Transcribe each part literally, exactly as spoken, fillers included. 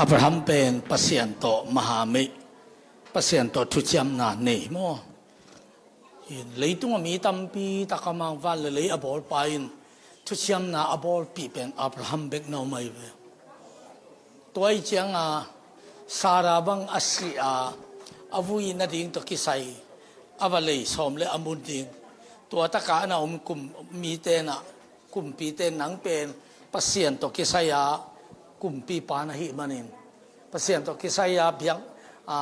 Abraham pen Pasian tawh mahamei, Pasian tawh thuciamna nei maw? In leitung a mi tampi tak a mangvan le lei a bawlpa in thuciamna a bawlpih pen Abraham bek na om ahi ve. Tua ih cianga Sarah bang a si a, a vui nading tawh kisai a va lei sawm le a mun ding. Tua taka a na om kum mite na, kumpite nang pen Pasian tawh kisai a kumpipa na hih manin, Pasian tawh kisai a biak a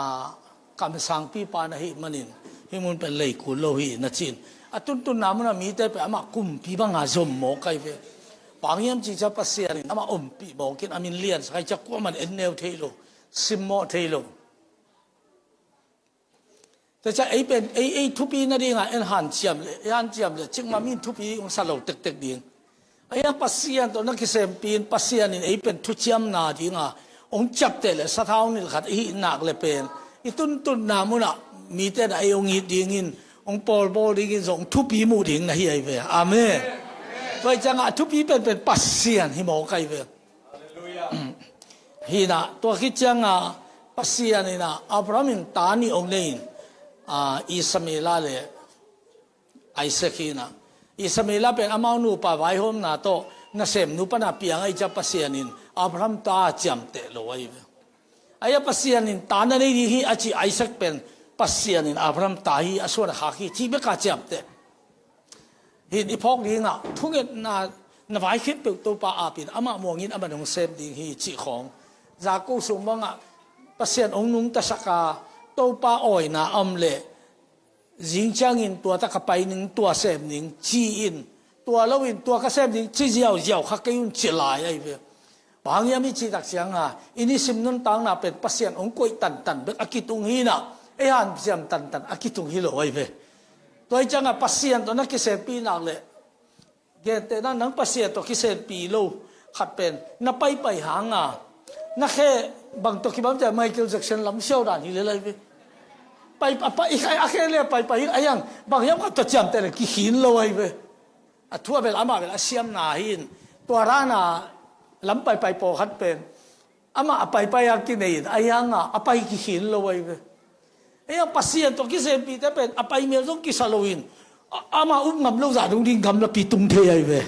kamsangpipa na hih manin, hih mun pen lei kul lo hi na cin. A tuntunna muna mite pen amah kumpi banga zom mawk ahi ve. Bang hiam cica Pasian in amah ompih mawkin a min liansak ahi ciah kuaman en neu thei lo, simmawh thei lo. Tua ciah ei pen ei ei thupi nadinga en hanciam le ei hanciam le cikmah min thupi hong sa lo tektek ding. Ahi a Pasian tawh na kisempi in Pasian in ei pen thuciamna dinga hong ciapteh le sathau nilh khat i hih nak le pen i tuntunna munah mite na ei hong it dingin hong pawlbawl dingin zong thupi muh ding na hi ahi ve. Amen. Tua ih ciangah a thupi penpen Pasian hi mawk ahi ve. Hinah tua khit cianga Pasian inah Abraham in ta nih hong nei in, ah, Ismaela le Isaac hinah, Ismaela pen amau nupa vaihawmna tawh nasemnu pana piang ahi ciah Pasian in Abraham ta ciamteh lo ahi ve. Ahi a Pasian in ta na nei ding hi a ci Isaac pen Pasian in Abraham ta hi a suan a khak hi cih beka ciamteh. Hin i phawk dingah thungetna na vai khempeuh Topa apin amah muangin amah hong sem ding hi cih khawng. Jakob sung bangah Pasian hong nungtasak a Topa awina a om leh zing ciangin tua tak ka pai ning tua sem ning ci-in tua loin tua ka sem ning ci ziauziau kha kei un ci lai ahi ve. Bang hiam i cih tak cianga i nisim nuntakna pen Pasian hong koih tantan bek a kitung hinah ei hanciam tantan a kitung hi lo ahi ve. Tua ih ciangah Pasian tawh na kisempi nak le gentehna nang Pasian tawh kisempi lo khat pen na paipai hanga na khe bang tawh kibang ciah Michael Jackson lam siau dan hi le lai ve. Pai a pai a khe le paipai hi a hiang bang hiam khat tawh ciamteh le kikhin lo ahi ve. A thu a bel amah bel a siamna hin tua rana lam paipai pawlkhat pen amah a paipai a kinei in a hianga a pai kikhin lo ahi ve. Ei a Pasian tawh kisempite pen a pai mel zong kisa loin a- amah up ngam lo zah dong ding gamlapi tung thei ahi ve.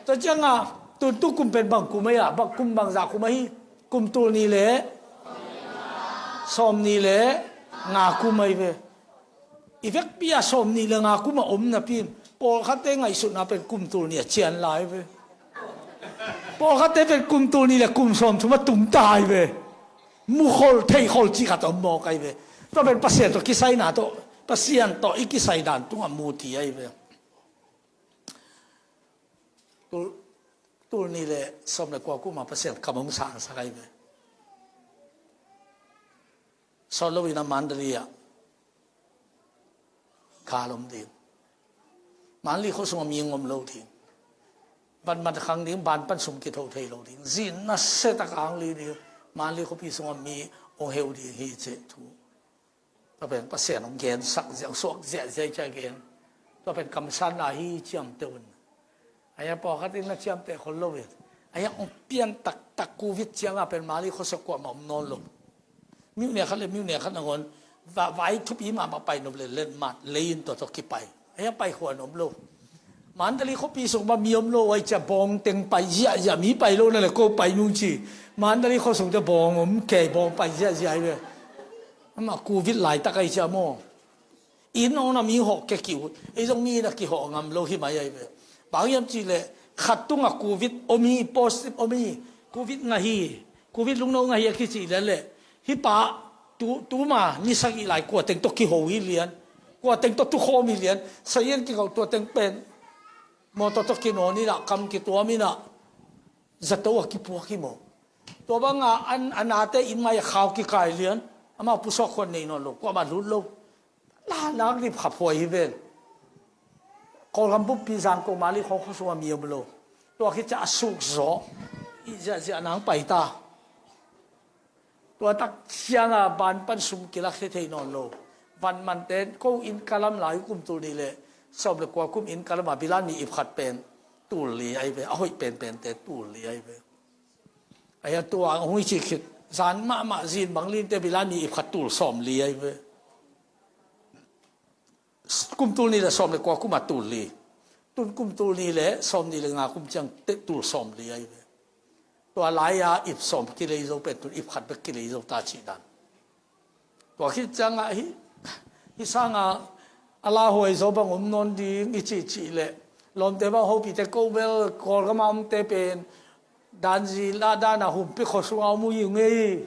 Tua cianga tuntu kum pen bang kum ahi a bang kum bang zah kum ahi kum tul ni le sawm ni le nga kum ahi ve. I vekpi a sawm ni le nga kum a om napi in pawlkhatte ngaihsutna pen kum tul ni a cian lai ve. Pawlkhatte pen kum tul ni le kum sawm thum a tum tai ve. Mukhol theikhol cih khat a om mawk ahi ve. Tua pen Pasian tawh kisaina tawh Pasian tawh i kisai dan tungah mu ti ahi ve. Tul, tul ni le sawm le kua kum a Pasian kam hong sangsak ahi ve. Sawt loin a Mandalay ah kal om ding. Mandalay khuasung a mi ngom lo ding. Van man khang ding, van pan sum kitho thei lo ding. Zin na se tak ang li ding. Mandalay khuapi sung a mi hong heu ding hi cih thu. Tua pen Pasian hong gensak ziah, suak ziahziah ciah gen. Tua pen kamsanna hi ciamteh un. Ahi a pawlkhat in na ciamteh khol lo in. Ahi a hong pian taktak covid cianga pen Mandalay khuasung kuamah om nawn lo. Miuhnia khat le miuhnia khat nangawn va- vai thupi mahmah pai nop le letmat lei in tua tawh kipai. Ahi a pai khuan om lo. Mandalay khuapi sung mah mi om lo ahi ciah bawng teng pai ziahziah mi pai lo na le ko pai nung ci. Mandalay khuasung te bawng om kei bawng pai ziahziah ahi ve. Amah covid laitak ahi ciah maw? Inn hong na mi hawh kei kihut ei zong mi na kihawh ngam lo hi mai ahi ve. Bang hiam cih leh khat tungah covid om hi, positive om hi, covid ngah hi, covid lungno ngah hi a kicih lian leh hih pa tu tuma ni sagih lai kua teng tawh kiho hi lian, kua teng tawh tukhawm hi lian, sahian kikauh tua teng pen mawtaw tawh kinawn inah kam kituam inah zato a kipuak hi maw? Tua banga an a nate inn mai a khau kikai lian, amah pusuak khuan nei nawn lo, kuamah lut lo. La nak lip khaphuai hi ven. Kawlgam buppi zangko mali khawng khuasung a mi om lo. Tua khit ciah a suk zawh i ziahziah nang pai ta. Tua tak cianga ban pan sum kilak thei thei nawn lo. Van man ten ko inn kalam lai kum tul nih le sawm le kua kum inn kalam a bilan mi ip khat pen tul li ahi ve, a hoih penpente tul li ahi ve. Ahi a tua hong i cih khit zan mahmah zin bang linte bila ni ip khat tul sawm li ahi ve. Kum tul nih le sawm le kua kum a tul li. Tun kum tul nih le sawm nih le nga kum ciang te tul sawm li ahi ve. Tua lai-a ip sawm kilei zo pen tun ip khat bek kilei zo ta cih dan. Tua khit ciangah hi, hi sangah a lauhuai zaw bang om nawn ding i cihcih leh lawmte bang hopite ko bel Kawlgam a omte pen dan zi lah dan a humpi khuasung a om uh hi ngei.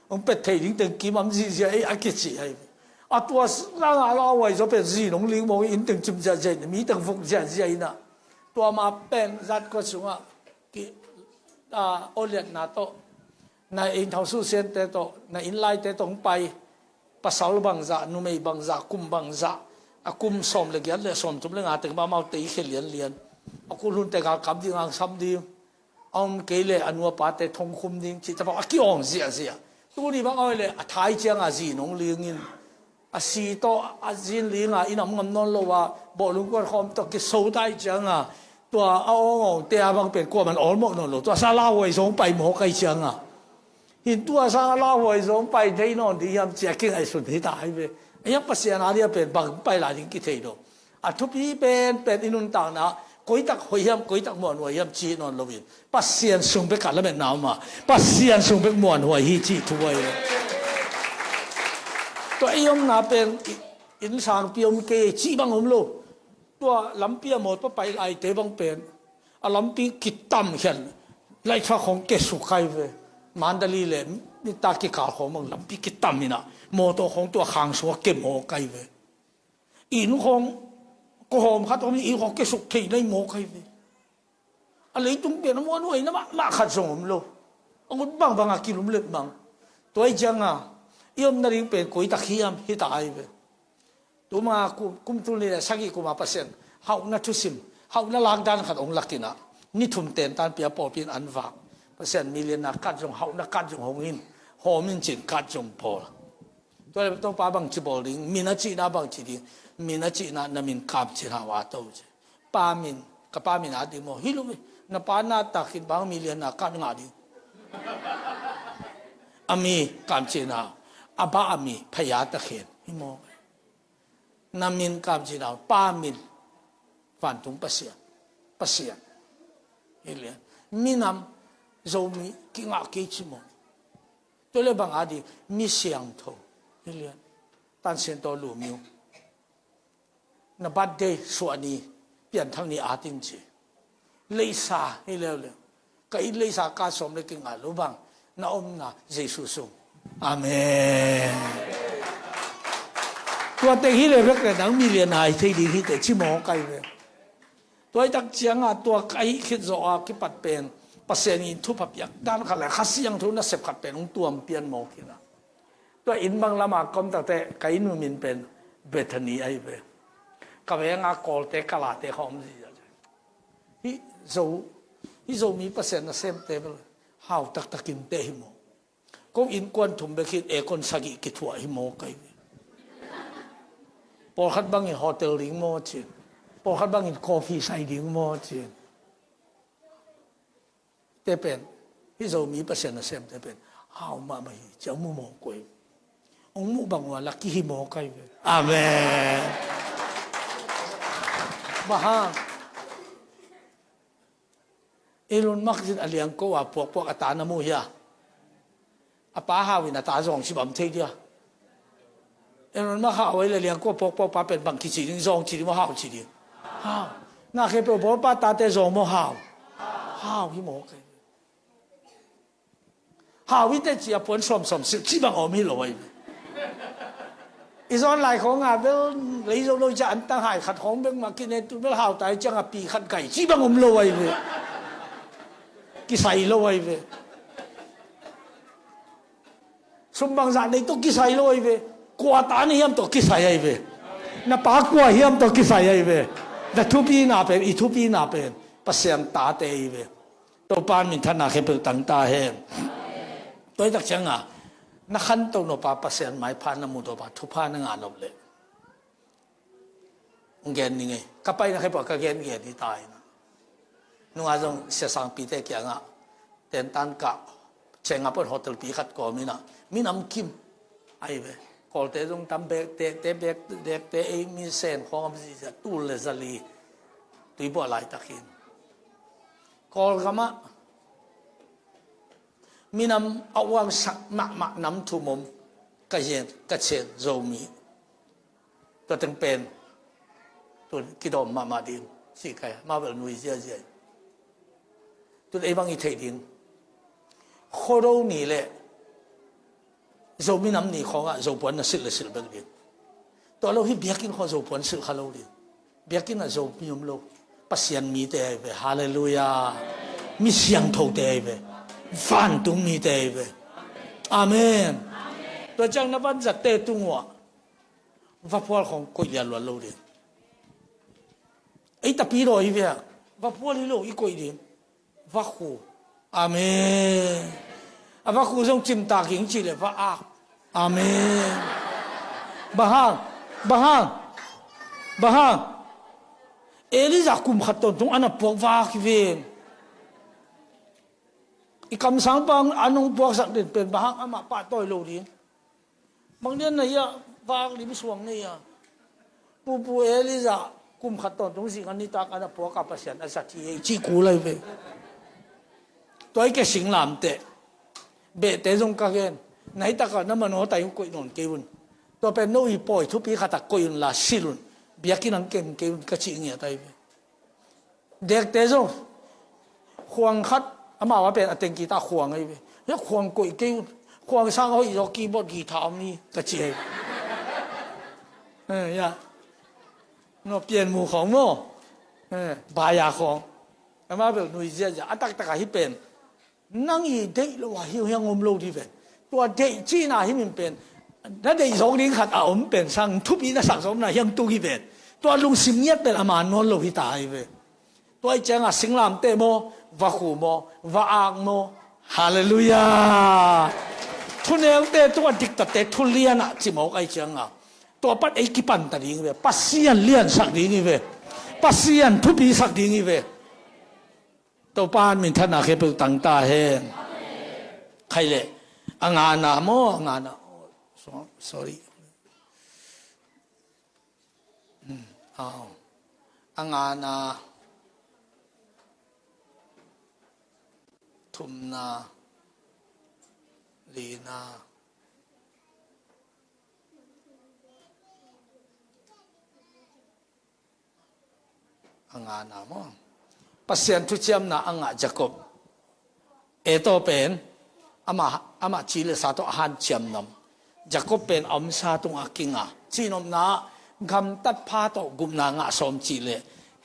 Hong pet thei ding teng kim am zihziah ei a kici ahi. A tua sangah a lauhuai zaw pen zi nong ling mawk in teng cim ziahziah in mi teng vuk ziahziah in ah. Tua ma pen zat khuasungah ki a oliatna tawh na inn thau susiante tawh na inn laite tawh hong pai. Pasal bangzah, numei bangzah, kum bangzah, a kum sawm le giat le sawm thum le nga teng bang amau tei khia lianlian. A kul hunte galkap ding angsam ding a om kei le a nu a pate thongkhum ding cih tapau a kiawng ziahziah. Tuni bang a oi le a thai cianga zi nong lingin a si tawh a zin linga in am ngam nawn lo a bawhlung kuan khawm tawh kiso tai cianga tua a awngawngte a bang pen kuaman awlmawh nawn lo tua sa lauhuai zong pai mawk ai cianga. Hin tua sang a lauhuai zong pai thei nawn ding hiam cia kingaihsun hi ta ai ve. A hiam Pasian a dia pen bang pai lai ding kithei lo. A thupi pen pen i nuntakna koitak hoih hiam koitak muanhuai hiam ci nawn loin Pasian sung bek a lametna om a Pasian sung bek muanhuai hi cih thu ai ve. Tua i omna pen i- innsangpi om kei cih bang om lo. Tua lampi a mawtaw pai laite bang pen a lampi kitam khian laithak khong kesuk kai ve. Mandali le nita kikal khong bang lampi kitam inah mawtaw khong tua khang sungah kemaw kai ve. Inn khong kohawm khat om inn khong kesuk thei nai maw kai ve. A leitung pian a muanhuaina mahmah khat zong om lo. A ngut bangbang a kilum let mang. Tua i cianga i omna ding pen koitak hiam hi ta ai ve. Tuma kum, kum tul nih le sagih kuma Pasian hauhna thusim hauhna lakdan khat hong lakinah ni thum tentan pia pawlpi in an vak. Pasian milianna kat zong hauhna kat zong hong in hawm in cin kat zong pawl. Tua le Topa bangci bawl ding min a cihna bangci ding min a cihna na min kamcin hau a to ci. Pa min, ka pa min a ding maw hi lo. Na pa na takin bang milianna kat ngah ding. A mi kamcin hau a ba a mi phaya takhen hi maw. Na min kamcin hau pa min vantung Pasian. Pasian hi lian. Minam Zomi kingah kei ci maw. Tua le bang a ding mi siangtho hi lian. Tan Sian Taw Lu Myo. Na birthday suah ni pianthak ni atin ci. Leisa hi leuleu. Ka it leisa ka sawm le kingah lo bang na omna Jesu sung. Amen. Tua teng hi le vek le nang milian hai thei ding hi te ci maw kai ve. Tua i tak cianga tua ka hih khit zawh a kipat pen Pasian in thupha piak dan khat le Kha Siangtho nasep khat pen hong tuam pian mawk hinah. Tua inn bang lama kom takte ka inn min pen Bethany ahi ve. Ka venga Kawlte Kalate khawm zi hi zo hi Zomi Pasian nasemte bel hau taktakin te hi maw. Ko innkuan thum bek hin aircon sagih kithuah hi maw kai ve. Pawlkhat bangin hotel ding maw cin. Pawlkhat bangin coffee sai ding maw cin. Te pen hi Zomi Pasian nasemte pen hau mahmah hi ci a mu maw koi. Ong muh bang ua laki hi maw kai ve. Amen. Baha Elon Musk in a liangko a puakpuak a ta na mu hia. A pa hau in a ta zawng ci bam thei dia. Elon Musk hau ei le liangko a puakpuak pa pen bang kici ding zawng ci ding maw hau ci ding. Hau. Na khe peuh bawl pa tate zawng maw hau. Hau hi maw kei. Hau hi te ci a puan sawmsawm silh ci bang a om hi lo ai. I zawn lai khawng a bel lei zo lo i ca an tang hai khat khawng bek mah kine tu bel hau tai ciang a pi khat kai ci bang om lo ai ve. Kisai lo ai ve. Sum bangzah nei tawh kisai lo ai ve. Kua ta na hiam tawh kisai ai ve. Na pa kua hiam tawh kisai ai ve. Na thupina pen i thupina pen Pasian tate ai ve. Topa min thanna khempeuh tang ta hen. Tua i tak cianga na khanto nop a Pasian maipha na mu nop a thupha na ngah nop leh. Gen ning ei ka paina khempeuh ka gen gen hi ta ina. Nunga zong siasangpite kiangah tentan kah Chenga pawh hotel pi khat kawm in ah, minam kim ahi ve. Kawlte zong tam, bek te, te bek, bek te ei mi sen khawng a zizia, tul le zali tui buah laitakin Kawlgam ah minam a uangsak mahmah nam thum om, ka yen, ka chen Zomi. Tua teng pen tun kidawm mahmah ding, si kai, amau bel nui ziazia. Tun ei bang i theih ding, Khuado ni le Zomi Nam Ni khawngah Zopuan na silh le silh bek ding. Tua lo hi biakinn khawng Zopuan silh kha lo ding. Biakinn ah Zomi om lo. Pasian mite ahi ve. Halleluiah. Mi siangthote ahi ve. Vantung mite ahi ve. Amen. Tua ciang na vanzatte tung uh ah vaphual khawng koih lian luat lo ding. Ei tapidaw hi ve ah, vaphual hi lo i koih ding. Vakhu. Amen. A vakhu zong cimtak ing cih le va-ak. Amen. Bang hang? Bang hang? Bang hang? Elijah kum khat tawntung a na puak va-ak hi ven. I kamsang pa a nong puaksak den pen bang hang amah pahtawi lo ding. Bang lian na hia, va-ak lim suang na hia. Pupu Elijah kum khat tawntung zing a nitak a na puak a Pasian a zat hi ei cih kul ahi ve. Tua i ke singlamteh. Behte zong ka gen. Naitak a na manawh tai uh koih nawn kei un. Tua pen no i pawi thupi khat a koih un la silh un. Biakinn ang kem kei un ka cih ngiat ahi ve. Dekte zong khuang khat, amau a pen a tengki ta khuang ahi ve. Hia khuang koih kei un. Khuang sang a hoih zaw keyboard guitar om ni ka ci ahi. Eh, ya. No pian mu khawng maw. Eh, baya khawng. Amau bel nui ziazia. A taktak a hi pen. Nang i deih lo a hiu hiang om lo di ven. Tua deih cihna hi min pen, na deih zawk ding khat a om pen sang thupi na sak zawkna hiang tung hi ven. Tua lungsim ngiat pen a man nawn lo hi ta hi ve. Tua i cianga singlamteh maw, vakhu maw, va-ak maw. Halleluiah. Thuneute tua diktate thulian ah cimawk ai cianga, tua pat ei kipanta ding hi ve. Pasian liansak ding hi ve. Pasian thupisak ding hi ve. Topa minthanna khempeuh tang ta hen. Khai le. A ngana maw, a ngana. So-, sorry. Hmm, aw. A ngana. Thumna. Lina. A ngana maw. Pasian thuciamna a ngah Jacob. Esau pen amah, amah ci le sa tawh a hanciam nam. Jacob pen a omsa tungah a kinga. Cinopna gamtat pha tawh gupna ngah sawm cih le.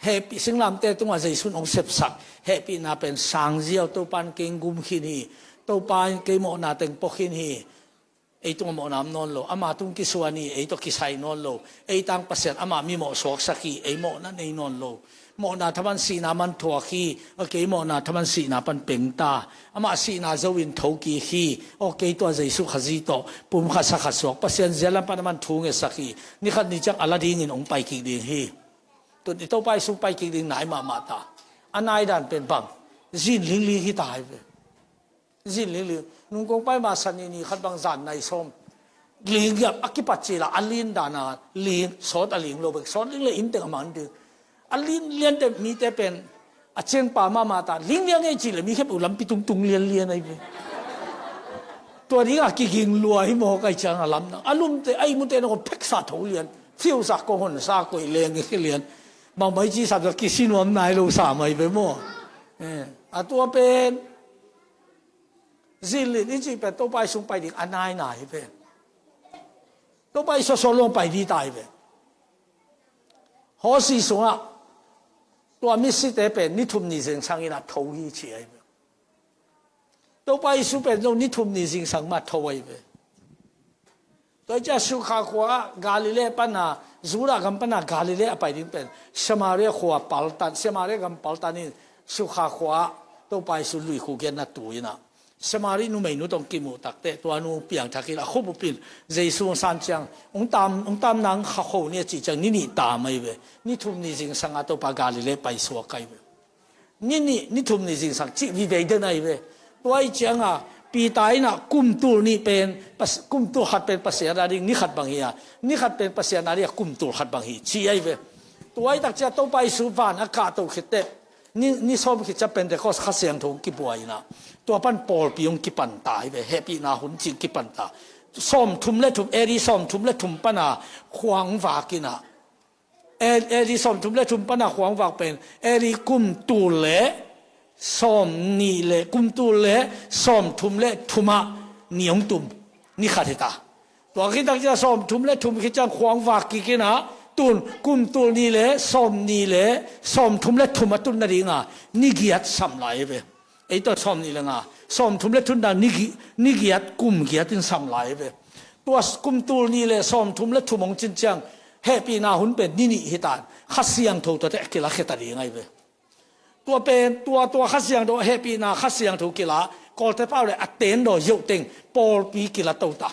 Hehpih singlamte tungah Jesuh in hong sepsak. Hehpihna pen sangziau Topa in kei gum khin hi. Topa in kei mawhna teng pua khin hi. Ei tungah mawhna om nawn lo, ama tung kisuan hi, ei tawh kisai nawn lo. Ei tang Pasian ama mi mawh suaksak hi, ei mawhna nei nawn lo. Mawhna thaman sihna man thuak hi, a kei mawhna thaman sihna pan pengta. Amah sihna zo in thokik hi, aw kei tua Jesuh Khazih tawh pumkhat sakhat suak. Pasian zialam pan aman thu ngetsak hi, nikhat ni ciang a la dingin hong paikik ding hi. Tun i Topa i sung paikik ding nai mahmah ta. A nai dan pen bang, zin lingling hi ta hi ve. Zin lingling. Nungkong pai ma sani ni khat bang zan nai sawm. Ling giap a kipat cila a lin dana ling, sawt a ling lo bek. Sawt ling le inn teng a man ding. A lin liante mite pen a ciangpa mahmah ta. Ling liang ei cile mi khep uh lampi tungtung lianlian ahi ve. Tua dinga kiging lua hi mawk ai cianga lamna. A lumte a ihmute na ko pheksa tho lian. Fiusa kong honsa koih leng hi lian. Bangmai ci sa tua kisinuam nai lo sa mai ve maw. Eh, a tua pen Zin lin i cih pen Topa i sung pai ding a naina hi pen. Topa i sawsaw lawng pai ding ta hi pen. Hawsi sungah tua misite pen ni thum ni zingsang in a tho hi ci ahi pen. Topa i sung pen zong ni thum ni zingsang mah tho ahi pen. Tua i ciah Sukha khua ah Galilee pana, Judah gam pana Galilee a pai ding pen Samaria khua paltan, Samaria gam paltan in Sukha khua ah Topa Jesu lui khu genna tu inah Samari numeinu tawh kimuh takte tua nu piangthak in a khupupin Jesu hong san ciang hong tam, hong tam nang kha kho ni a cih ciang ni nih tam ahi ve. Ni thum ni zingsang a Topa Galilee pai suak ahi ve. Ni nih, ni thum ni zingsang cih vivei den ahi ve. Tua i cianga Peter in ah kum tul nih pen, pas-, kum tul khat pen Pasian a ding ni khat bang hi a, ni khat pen Pasian a ding a kum tul khat bang hi, ci ahi ve. Tua hi tak ciang Topa Jesu van a kahto khit teh, ni, ni sawm khit ciang Pentecost Kha Siangtho hong kibuai in ah, tua pan pawlpi hong kipan ta hi ve, hehpihna hun cih kipan ta. Sawmthum le thum, A D sawmthum le thum pan a khuang vak in ah, A D sawmthum le thum pan a khuang vak pen, A D kum tul le sawmnih le, kum tul le sawmthum le thum ah ni hong tum, ni khat hi ta. Tua khit tak ciang sawmthum le thum khit ciang khuang vak kik in ah, tun kum tul nih le sawmnih le sawmthum le thum a tun nading a ni giat sam lai hi ve. Ei tawh sawmnih le nga, sawmthum le thum dan ni gi-, ni giat, kum giat in sam lai hi ve. Tua s-, kum tul nih le sawmthum le thum hong cin ciang, hehpihna hun pen ni nih hi ta in, Kha Siangtho tawh teh a kilakhia ta ding ahi ve. Tua pen, tua, tua Kha Siangtho, hehpihna Kha Siangtho kila, Kawlte pau le a tendaw yoh teng pawlpi kila to ta.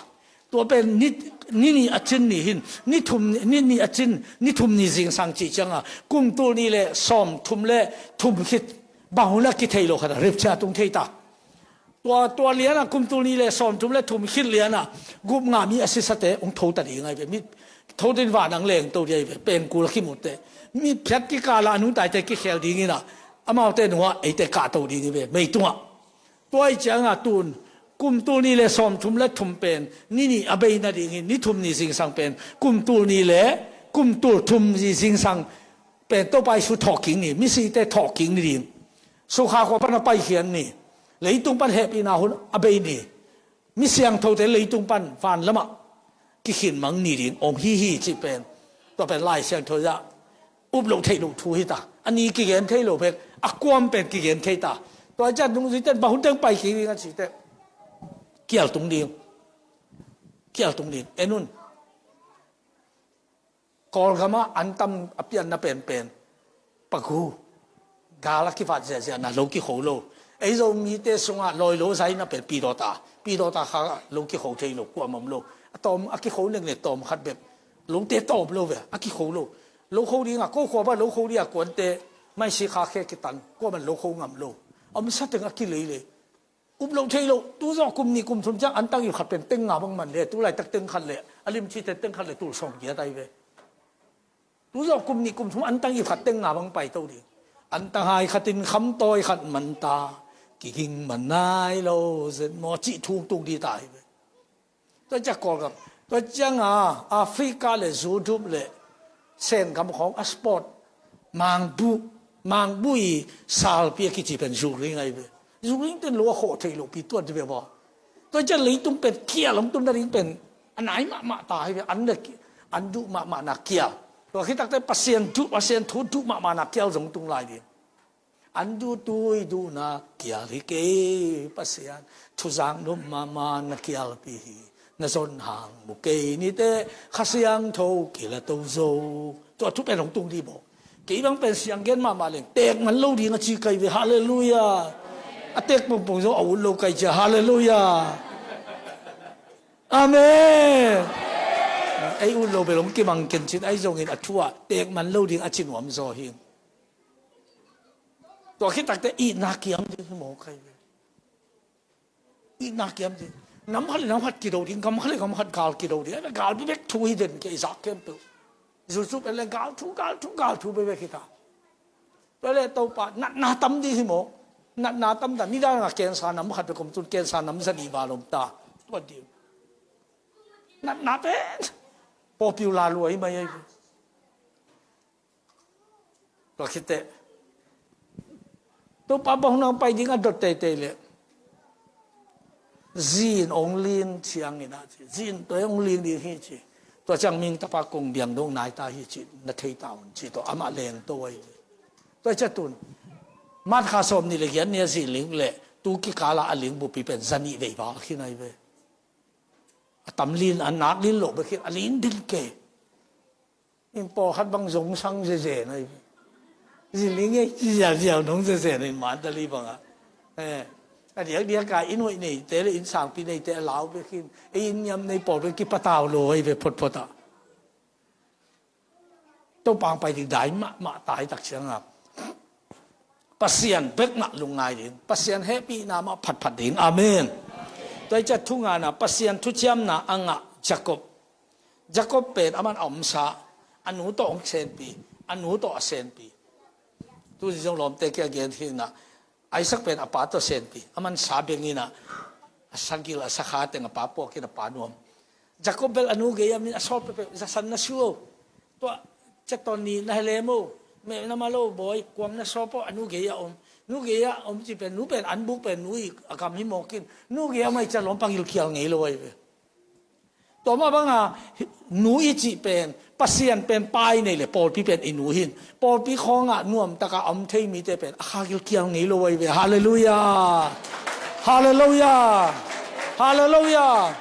Tua pen ni, ni nih a cin ni hi in, ni thum, ni nih a cin, ni thum ni zingsang cih ciang a, kum tul nih le sawmthum le thum khit, bang hun a kithei lo khat a, rapture tung thei ta. Tua, tua lian a kum tul nih le sawmthum le thum khit lian a, gup nga mi a sisate hong tho ta ding ahi ve. Mi tho ding, van hong leng to ding ahi ve. Pengkul a kimu teh, mi phiat kikal a a nungtaite kikhel ding in ah, amaute nung ah eite kahto ding hi ve, mei tung ah. Tua hi ciang a tun, kum tul nih le sawmthum le thum pen ni nih a bei nading hi, ni thum ni zingsang pen, kum tul nih le kum tul thum ni zingsang pen Topa Jesu thawhkik ni, misite thawhkik ni ding. Sukha khua pan a paikhiat ni, leitung pan hehpihna hun a bei ni, mi siangthote leitung pan van lam ah kikhin mang ni ding hong hi hi cih pen, tua pen Lai Siangtho ah up loh theih loh thu hi ta. A ni kigen thei lo bek, a kuam pen kigen thei ta. Tua ciang dungzui ten bang hun teng pai kik ding a cih teh, kial tung ding. Kial tung ding. En un. Kawlgam ah an tam a pianna penpen, pagu, gal a kivat ziahziahna, lo kikho lo. Ei Zomite sungah lawi lo zaina pen pidawta, pidawta kha lo kikho thei lo, kuamah om lo. A tawm a kikho neknek tawm khat bek, lote tawm lo ve, a kikho lo. Lo kho ding a, ko khua bang lo kho ding a, kuante maisi kha khe kitan, kuamah lo kho ngam lo. Om sa teng a kileilei. Up loh theih loh, tu zawh kum nih kum thum ciang an tang ip khat pen teng nga bang man le, tu laitak teng khat le, a limci te teng khat le tul sawm giat ahi ve. Tu zawh kum nih kum thum an tang ip khat teng nga bang pai to ding. An tang hai khat in kham tawi khat man ta, kiging man nai lo zen maw, cih thu tung ding ta ahi ve. Tua ciang Kawlgam, tua ciang a Africa le Zudup le Sengam khawng a sport, mangbuh, mangbuh i salpi a kici pen zuling ahi ve. Zuling ten lo a khawh theih loh pi tuan ti ve baw. Tua ciang leitung pen kial hong tung nading pen a nai mahmah ta ahi ve, an le ki-, an duh mahmah na kial. Tua khit takte Pasian duh, Pasian thu duh mahmah na kial zong tung lai ding. An duhtui duhna kial hi kei Pasian, thuzak nop mahmah na kialpi hi, na zon hang mu kei nite, Kha Siangtho kila to zo. Tua thu pen hong tung dih baw. Kei bang pen siang gen mahmah leng, teek man lo ding a ci kai ve, halleluiah. A teek pongpong zo a ut lo kai cia, halleluiah. Amen. Ei ut lo bel hong kimang kencin, ahi zongin a thu ah teek man lo ding a ci nuam zaw hi. Tua khit takte itna kiam ding hi maw kai ve. Itna kiam ding. Nam khat le nam khat kido ding, gam khat le gam khat gal kido ding. Ai, gal bibek thu hi den kei zak kempeuh. Zuzup en le gal thu, gal thu, gal thu bibek hi ta. Tua le Topa, natna tam ding hi maw. Natna tam ta, nidang a kensa nam khat bek om tun kensa nam zani val om ta. Tua ding. Natna pen popular lua hi mai ai. Tua khit teh Topa bang hong pai ding a dot teitei leh, zin ong lin ciangin a ci, zin tua ong lin ding hi ci. Tua ciang ming tapa kong biang dong nai ta hi ci, na thei ta un ci, tua amah leng to ai. Tua cia tun March kha sawm nih le giat ni a zin ling leh tu kikala a ling bupi pen zanih vei val khin ai ve. A tam lin, a nak lin lo bek khin, a lin din kei. In pawlkhat bang zong sang zeze na hi. Zin ling ei ziauziau nong zeze na in man ta li bangah. Eh, a diakdiak a in hoih neite le in sangpi neite a lau bek hin, ei in niam nei pawl bek kipatau lo hi ve photphot ah. Topa pai ding dai mahmah tai tak ciangah Pasian bek mah lungngai ding, Pasian hehpihna mah phatphat ding. Amen. Tua hi ciah thu ngana, Pasian thuciamna a ngah Jacob. Jacob pen aman a omsa, a nu tawh hong senpi, a nu tawh a senpi. Tu zong lawmte kia gen hi na, Isaac pen a pa tawh senpi, aman sa beng in a, a sagil a sakha teng a pa puak in a pa nuam. Jacob bel a nu gei a min a sawt peuhpeuh, zasan na suo. Tua, ciah tawn ni na helem o, meh na mal o, bawi, kuang na sawp o, a nu gei a om. Nu gei a om ci pen, nu pen an buk pen, nu i a gam hi mawk in. Nu gei a om a i ciah lawm pagil kial ngei lo a i ve. Tua mah banga, nu i cih pen, Pasian pen pa i nei le, pawlpi pen i nu hin. Pawlpi khawngah nuamtaka om thei mite pen, a khagil kial ngei lo a i ve. Halleluiah. Halleluiah. Halleluiah.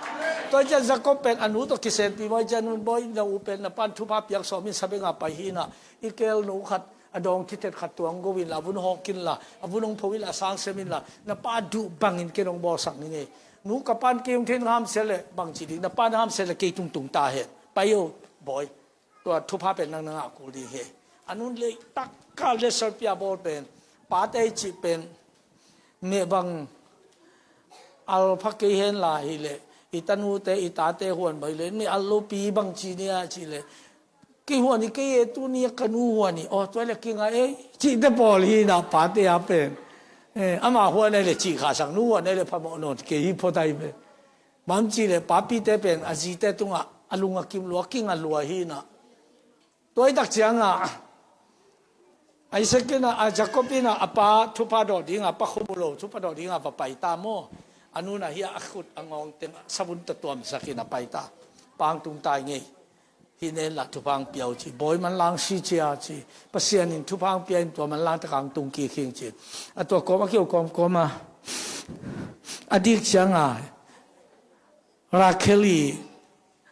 Tua ciah Jacob pen a nu tawh kisenpi bawi ciah nun bawi na u pen na pan thupha piak sawmin sabenga pai hi na, i kel nu khat a dawng thithet khat tuang go inla, a vun hawk inla, a vun hong pho inla, a sang sem inla, na pa duh bangin ken hong bawlsak ni ngei. Nu ka pan kei hong thein hamsia le bangci ding, na pan hamsia le kei tungtung ta hen. Pai o, bawi. Tua thupha pen nang na ngah kul ding hi. A nun le takka le solpia bawl pen, pate i cih pen, meh bang al pha kei hen la hi le, i tanute, i tate huan bai le, meh al lopi bangci nia ci le, kei huan i kei e, tuni a ka nu huan i, aw, tua le kei nga e, cihte pawl hi na pate a pen. Eh, ama huan ai le cih khahsak, nu huan ai le phamawh nawn kei hi phot ai pen. Bang ci le papite pen a zite tungah a lung a kim lua, king a lua hi na. Tua i tak cianga Isaac in a, a Jacob in a, a pa thupha dawh dinga, pa khum uh lo thupha dawh dinga va pai ta maw? A nuna hi a khut a ngawng teng savun ta tuamsak in a pai ta. Pang tung tai ngei. Hi nen la thupha ang pia uh ci. Bawi manlang si cia ci. Pasian in thupha ang pia in tua manlang takang tung kik hing ci. A tua kawm a kiu kawm kawm a. A dik cianga Rakhel i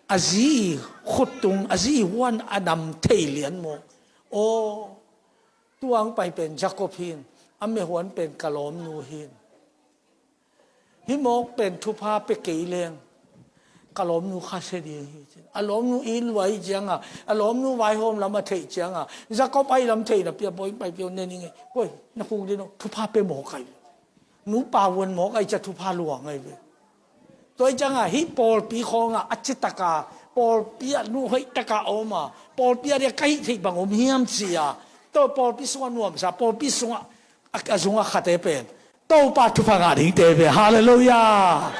a zi i khut tung, a zi i huan a nam thei lian maw? Aw, tuang pai pen Jacob hin, a mehuan pen ka lawmnu hin. Hi mawk pen thupha pe kei leng ka lawmnu kha se ding hi cin. A lawmnu i luai cianga, a lawmnu vaihawm lam a theih cianga, Jacob ai lam theihna pia bawi pai pia uh nen i ngei. Koi, na khuk din uh, thupha pe mawk ai. Nupa vuan mawk ai cia thupha luang ai ve. Tua i cianga hih pawlpi khawnga a citaka, pawlpi ah nuhoihtaka a oma, pawlpi ah dia ka hih theih bang om hiam cia. Tua pawlpi sungah nuamsa, pawlpi sungah a, a zungah khate pen Topa thupha ngah dingte ve. Halleluiah.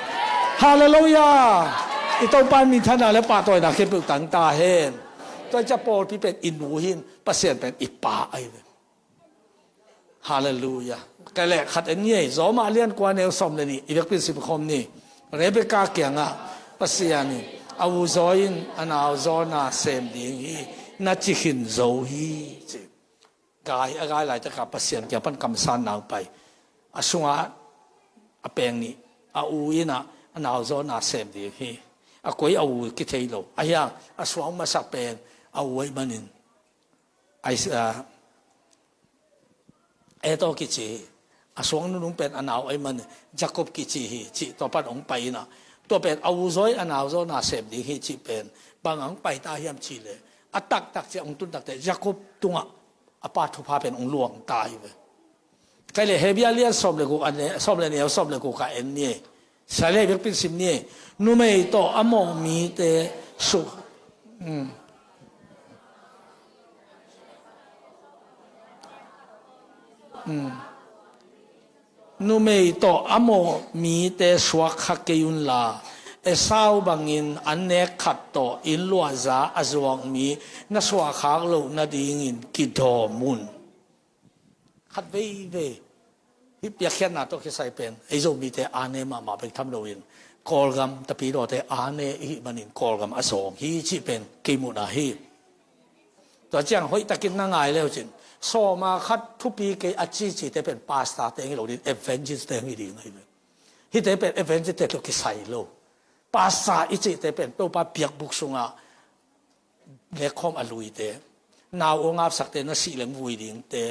Halleluiah. I Topa in minthanna le pahtawina khempeuh tang ta hen. Tua i cia pawlpi pen i nu hin, Pasian pen i pa ai ve. Halleluiah. Kei le khat en ni ei, Zawma lian kua neu sawm le nih, i vekpin sim khawm ni. Rebekah kiangah Pasian in, a u zaw in a nau zaw na sem ding hi, na ci khin zo hi, ci. Gai, a gai laitaka Pasian kiang pan kamsan nang pai. A sunga a peng nih, a u in a, a nau zaw na sem ding hi. A koi a u kithei lo. A hiang, a suang masa pen, a u ai manin. Ai, a, Esau kici hi. A suang nunung pen a nau ai man Jacob kici hi, cih tua pan hong pai ina. Tua pen a u zaw in a nau zaw na sem ding hi cih pen bang hong pai ta hiam cih le, a taktak ciah hong tun takte Jacob tungah a pa thupha pen hong luang ta hi ve. Kei le Hebrew lian sawm le guk, a ne, sawm le neu, sawm le guk a en ni. Sa le biakpin sim ni. Numei tawh a mawh mite su. Mm. Mm. Numei tawh a mawh mite suak kha kei unla, Esau bangin an nek khat tawh inn luahza a zuak mi na suahkhak loh nadingin kidawm un. Khat veivei hih piakkhiatna tawh kisai pen ei Zomite ane mahmah bek tham loin Kawlgam tapidawte ane ihih manin Kawlgam a zawng hi cih pen kei muhna hi. Tua ciang hoihtakin na ngai leucin sawma khat thupi kei a cicite pen pastor teng hi lo din evangelist teng hi ding ahi ve. Hihte pen evangelist te tawh kisai lo. Pastor i cihte pen Topa biakbuk sungah lekkhawm a luite, nau aw ngapsakte na sih leng vui dingte,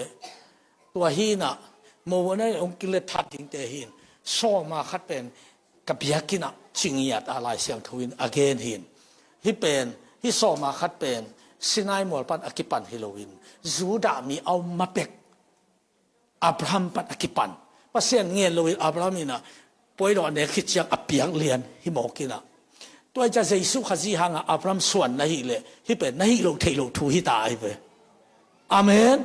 tua hinah mo na ong kile that dingte hin, sawma khat pen ka biakinnah cingiat a Lai Siangtho in a gen hin. Hih pen, hih sawma khat pen Sinai mual pan a kipan hi loin Judah mi a om ma pek Abraham pan a kipan. Pasian ngen loin Abraham inah Puai lo a nek khit ciang a piak lian hi mawk inah. Tua hi ciah Jesuh Khazih hangah Abraham suan na hih leh hih pen na hih loh theih loh thu hi ta ahi ve. Amen.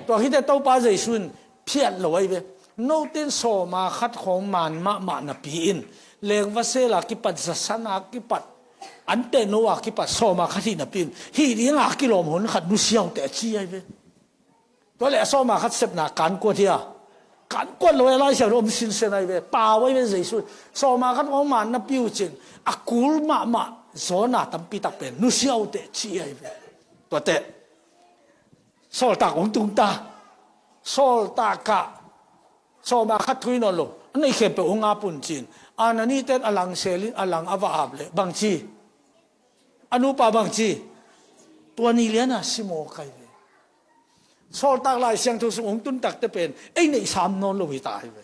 Tua khit teh Topa Jesuh in phiat lo ahi ve. Note in sawma khat khawng man mahmah napi in lengvasel a kipat, zasan a kipat, anteh no a kipat sawma khat hih napi in hih dinga kilawm hun khat nusia uh teh a ci ahi ve. Tua leh a sawma khat sepna kankuat hi a, kankuat lo e, Lai Siangtho om sinsen ahi ve. Pau ahi ve Jesuh in sawma khat khawng man napi uh cin a kul mahmah zawn a tampi tak pen nusia uh teh ci ahi ve. Tua teh Sawltak hong tung ta. Sawltak ah sawma khat thu hi nawn lo, a neih khempeuh hong ap un ci-in Anani ten a lang selin a lang a va ap leh bangci, a nupa bangci, tua ni lian a si mawk ahi ve. Sawltak Lai Siangtho sung hong tun tak teh pen ei neih sam nawn lo hi ta ahi ve.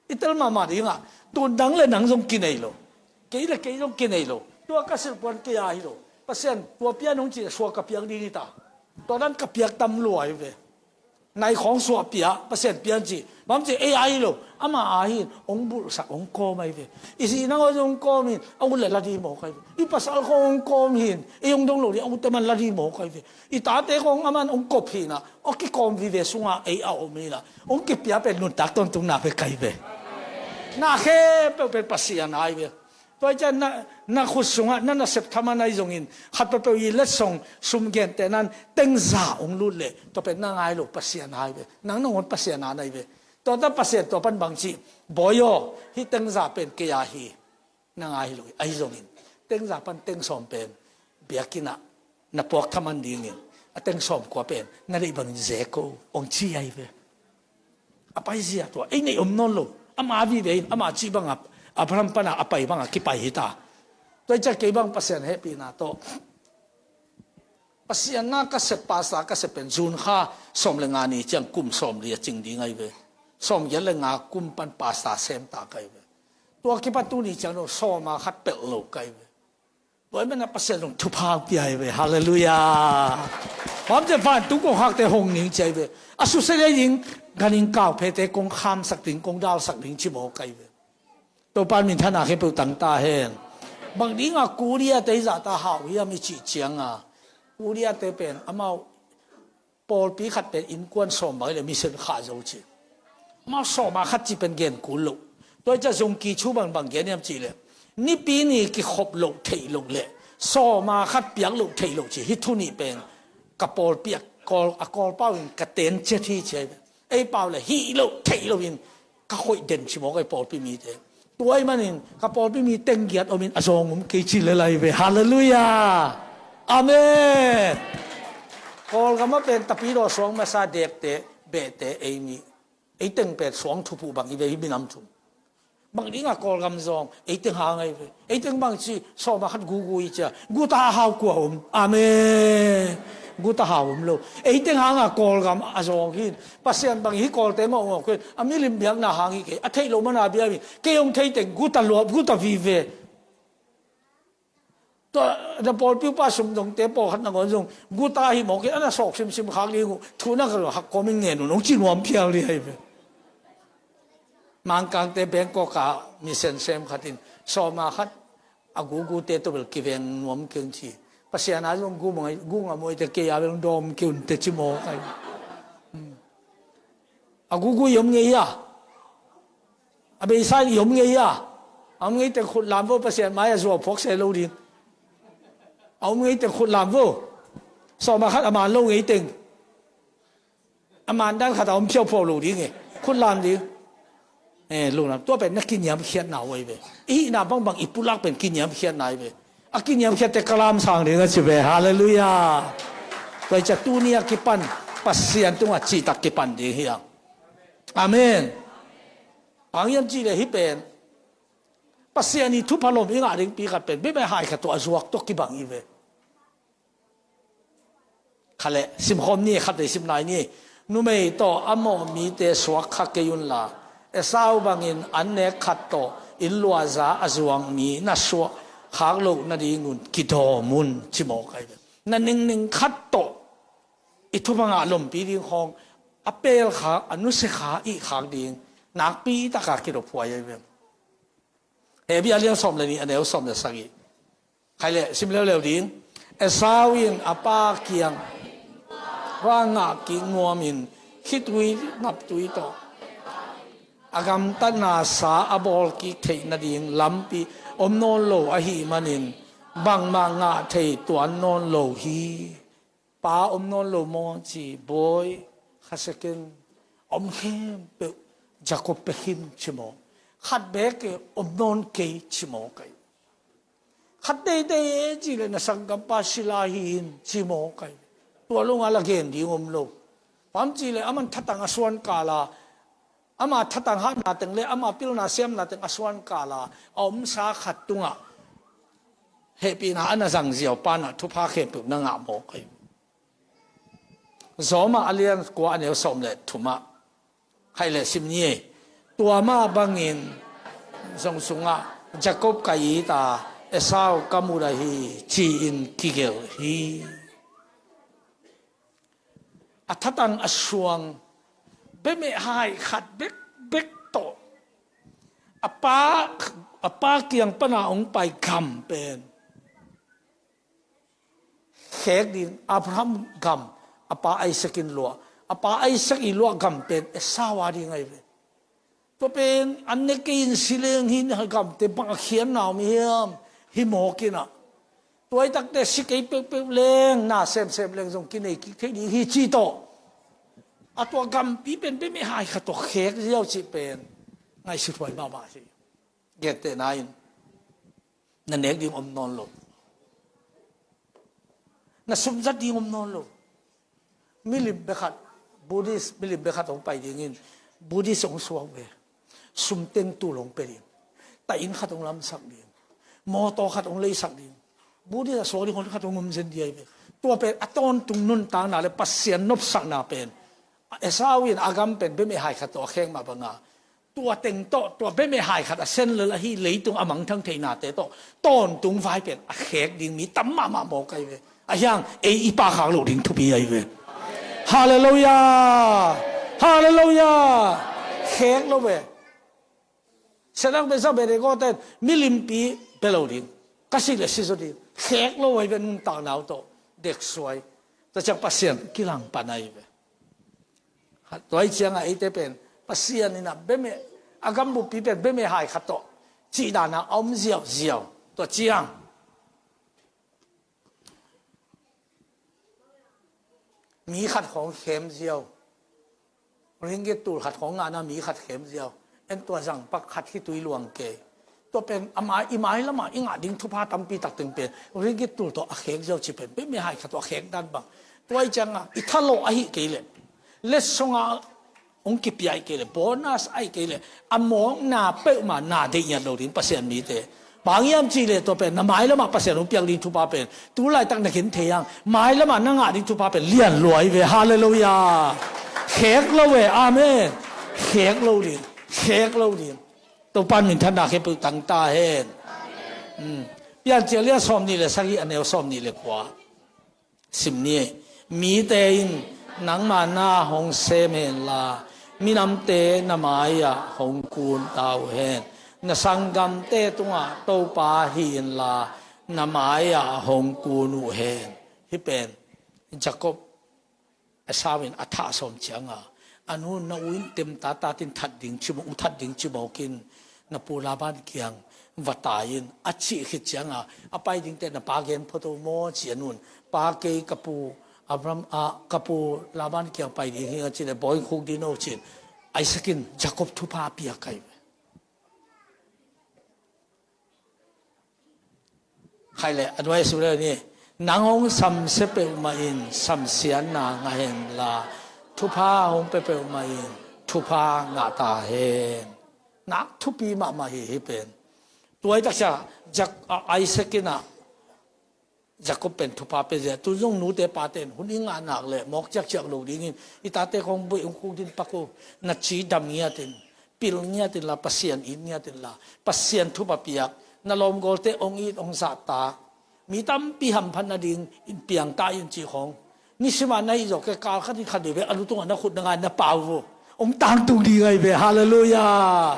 I tel mahmah dingah, tu-in nang le nang zong kinei lo, kei le kei zong kinei lo. Tua ka silh puan kei a hi lo. Pasian, tua pia in hong ci leh suak ka piak ding hi ta. Tua dan ka piak tam lua hi ve. Nai khawng suah pia, Pasian pia in ci. Bang ci, ei a hi lo, ama a hi in hong bulhsak, hong kawm ahi ve. I zi nangawn zong hong kawm hi in, a ut leh la ding mawk ahi ve. I pasal khawng hong kawm hi in, ei hong dong lo ding, a ut teh man la ding mawk ahi ve. I tate khawng aman hong kop hi inah, a kikawm vive sungah ei a om hi inah, hong kipia pen nuntak tawntungna bek ahi ve. Na khempeuh pen Pasian a ahi ve. Tua hi ciah na, na khut sungah na nasep thaman ahi zongin, khat peuhpeuh i letsong sum gentehna in teng za hong lut leh tua pen na ngai lo, Pasian a ahi ve. Nang nangawn Pasian a na hi ve. Tua ta Pasian tua pan bangci, Bawi aw, hih teng za pen kei a hi. Na ngai hi lo hi. Ahi zongin teng za pan teng sawm pen biakinn ah na puak thaman dingin a teng sawm kua pen na deih bangin ze ko, hong ci ahi ve. A paizia tua ei neih om nawn lo. Ama vive in ama cih bangah, Abraham pana a pai bangah kipai hi ta. Tua hi ciah kei bang Pasian hehpihna tawh Pasian na ka sep, pastor ka sep pen June kha sawm le nga ni ciang kum sawm li a cing ding ahi ve. Sawm giat le nga kum pan pastor sem ta ka hi ve. Tua kipan tuni ciang lo sawma khat pelh lo ka hi ve. Tua hi mana Pasian zong thupha pia hi ve. Halleluiah. Bang ci, vantung kong khakte hong ning ci ahi ve. A susia ding, ganhing kauphete kong khamsak ding, kong dalsak ding ci mawk ka hi ve. Topa in minthanna khempeuh tang ta hen. Bang dinga Korea te hi zahta hau hiam i cih cianga, Korea te pen amau pawlpi khat pen innkuan sawm bang hi leh mission khah zo ci. Amau sawma khat cih pen gen kul loh. Tua hi ciah zong kichu bang bang gen hiam cih leh, Nipi ni kikhop loh theih loh leh sawma khat piak loh theih loh ci, hih thu nih pen ka pawlpi a kawl, a kawlpau in ka ten ciat hi ci ahi ve. Ei pau le hih loh theih loh in ka khoih den ci mawk ahi pawlpi mite. Tua ahi manin ka pawlpi mi teng giat om in a zawng om kei ci le lai ve. Halleluiah. Amen. Kawlgam ah pen tapidaw suang masa dekte behte ei mi, ei teng pen suang thuphuh bang hi ve, hih minam thum. Bang dinga Kawlgam zawng ei teng hang ahi ve. Ei teng bang ci, sawma khat gugu hi cia, guta hau kua om? Amen. Guta hau om lo. Ei teng hanga Kawlgam a zawng hi in, Pasian bang hih Kawlte ngawngawng kua in, a milim biakna hang hi kei, a theih loh mana biak hi. Kei hong thei teng guta luap, guta vive. Tua na pawlpi upa sumdongte pawlkhat nangawn zong guta hi mawk in, a na sawk simsim khak ding uh thu na ka hak kawm in ngen un, hong ci nuam phial ding ahi ve. Mangkangte Bangkok ah mission sem khat in sawma khat a gugute tawh bel kiveng nuam kei un ci. Pasian a zong gu mawk, gu ngam uh ahih teh kei a bel dawm kei un teh ci mawk ahi. A gugu i om ngei a, a beisa in i om ngei a. A om ngei teng khut lam vo, Pasian mai a zuau phuak se lo ding. A om ngei teng khut lam vo. Sawma khat a man lo ngei teng, a man dan khat a om phiauphau lo ding e. Khut lam ding. Eh, lunglam, tua pen na kiniamkhiatna uh ahi ve. I hihna bangbang i pulak pen kiniamkhiatna ahi ve. A kiniamkhiatte ka lamsang ding a ci ve. Halleluiah. Tua hi ciah tuni a kipan Pasian tungah cihtak kipan ding hi hang. Amen. Bang hiam cih leh hih pen Pasian i thupha lawm i ngah dingpi khat pen biakna hai khat tawh a zuak tawh kibang hi ve. Khat le simkhawm ni, khat le sim nai ni. Numei tawh a mawh mite suak kha kei unla, Esau bangin an nek khat tawh inn luahza a zuang mi na suah khak loh nadingun kidawm un ci mawk ahi ve. Na ningning khat tawh i thupha ngah lawmpi ding khawng a pelkha, a nusiakha, ihkhak ding nakpi taka kidophuai ahi ve. Hebru a lian sawm le nih, a neu sawm le sagih. Khai le sim leuleu ding. Esau in a pa kiang va ngah kik nuamin khitui naptui tawh a gamtatna sa a bawl kik theih nading lampi om nawn lo ahih manin bangmah ngah thei tuan nawn lo hi. Pa om nawn lo maw ci, bawi, kha second om khempeuh Jacob pia khin ci maw? Khat beek om nawn kei ci maw kai? Khat teitei e ci le na sanggampa sila hi in ci maw kai? Tua lo nga la gen ding om lo. Pam ci le aman thatang a suan kala, ama thatang hatna teng le ama pilna siamna teng a suan kala a omsa khat tungah hehpihna a na zang ziau panah thupha khempeuh na ngah maw kai? Zawmah a lian kua a neu sawm le thumah khai le sim ni e. Tua mah bangin zong sungah Jacob ka it a, Esau ka mut ahi ci-in kigelh hi. A thatang a suang bemeh hai khat bekbek tawh a pa, a pa kiang pana hong pai gam pen khek ding. Abraham gam a pa Isaac in luah, a pa Isaac i luah gam pen Esau a ding ahi ve. Tua pen an ne kei in si leng hi, gamte bang a khian na om hiam? Hi mawk in ah. Tua i takte si kei peuhpeuh leng, na semsem leng zong kinei kik thei ding hi ci tawh. A tua gampi pen bemeh hai khat tawh khek ziau cih pen ngaihsut huai mahmah hi. Gentehna in na nek ding om nawn lo. Na sum zat ding om nawn lo. Milim bek khat, Buddhist milim bek khat hong pai dingin Buddhist hong suak ve. Sum teng tul hong pia ding. Taih inn khat hong lamsak ding. Mawtaw khat hong leisak ding. Buddhist a suak ding hong khat hong om zen ding ahi ve. Tua pen a tawntung nuntakna le Pasian nopsakna pen Esau in a gam pen bemeh hai khat tawh a khek mah banga, tua teng tawh, tua bemeh hai khat a sen lel ahi leitung a mangthang theihnate tawh tawntung vai pen a khek ding mi tam mahmah mawk ahi ve. A hiang ei i pahkhak loh ding thupi ahi ve. Halleluiah. Halleluiah. Khek lo ve. Sadrak, Mesak, Abednego ten milimpi bia lo ding, ka sik le si zaw ding, khek lo ahi ve. Nuntakna uh tawh deksuai. Tua ciang Pasian kilang pan ahi ve. Tua hi ciangah eite pen Pasian in ah bemeh, a gambuppi pen bemeh hai khat tawh cih danah a om ziauziau. Tua ciang mi khat khawng khem ziau, ringgit tul khat khawng ngahna mi khat khem ziau. En tua zangpak khat hi tui luang kei. Tua pen a mai, i mai lamah i ngah ding thupha tampi tak teng pen ringgit tul tawh a khek ziau ci pen bemeh hai khat tawh a khek dan bang. Tua hi ciangah i thalawh ahi kei leh, letsongah hong kipia ahi kei leh, bonus ahi kei leh, a mawkna peuhmah na deih ngiat lo ding Pasian mite. Bang hiam cih leh tua pen na mai lamah Pasian hong piak ding thupha pen tu laitak na khen thei hang, mai lamah na ngah ding thupha pen lian lua hi ve. Halleluiah. Khek lo ve. Amen. Khek lo ding. Khek lo ding. Topa minthanna khempeuh tang ta hen. Piancil lian sawm nih le sagih, a neu sawm nih le kua. Sim ni. Mite in nangma na hong sem henla, minamte na mai-ah hong kun ta uh hen. Na sanggamte tungah Topa hi inla, na mai-ah hong kun uh hen. Hih pen Jacob, Esau in a thah sawm cianga, a nu, na u in temta tatin that ding cimawk, u that ding cimawkin, na pu Laban kiang va tai in a cih khit cianga, a pai dingte na pa gen phot o maw ci a nun. Pa, kei ka pu Abraham, a, ka pu Laban kiang pai ding hi a ci le, bawi khuk ding o cin. Isaac in Jacob thupha a piak ahi ve. Khai le, a nuai a suk le ni. Nang hong samsia peuhmah in samsiatna ngah henla, thupha hong pia peuhmah in thupha ngah ta hen. Nak thupi mahmah hi hih pen. Tua hi taksa, Jak-, a, Isaac in ah Jacob pen thupha pia zia. Tu zong nute pate in hun i ngah nak le mawk ciakciak lo dingin i tate khawng buaih hong khuk din pak o. Na ci dam ngiatin, pil ngiatin la, Pasian it ngiatin la, Pasian thupha piak, na lawmgawlte hong it hong zahtak, mi tampi hamphat nading in piangta in ci khawng. Nisimah na hih zawh kei kal khat in khat veve a lu tungah na khut na ngai na pau vo. Hong tangtung ding ahi ve. Halleluiah.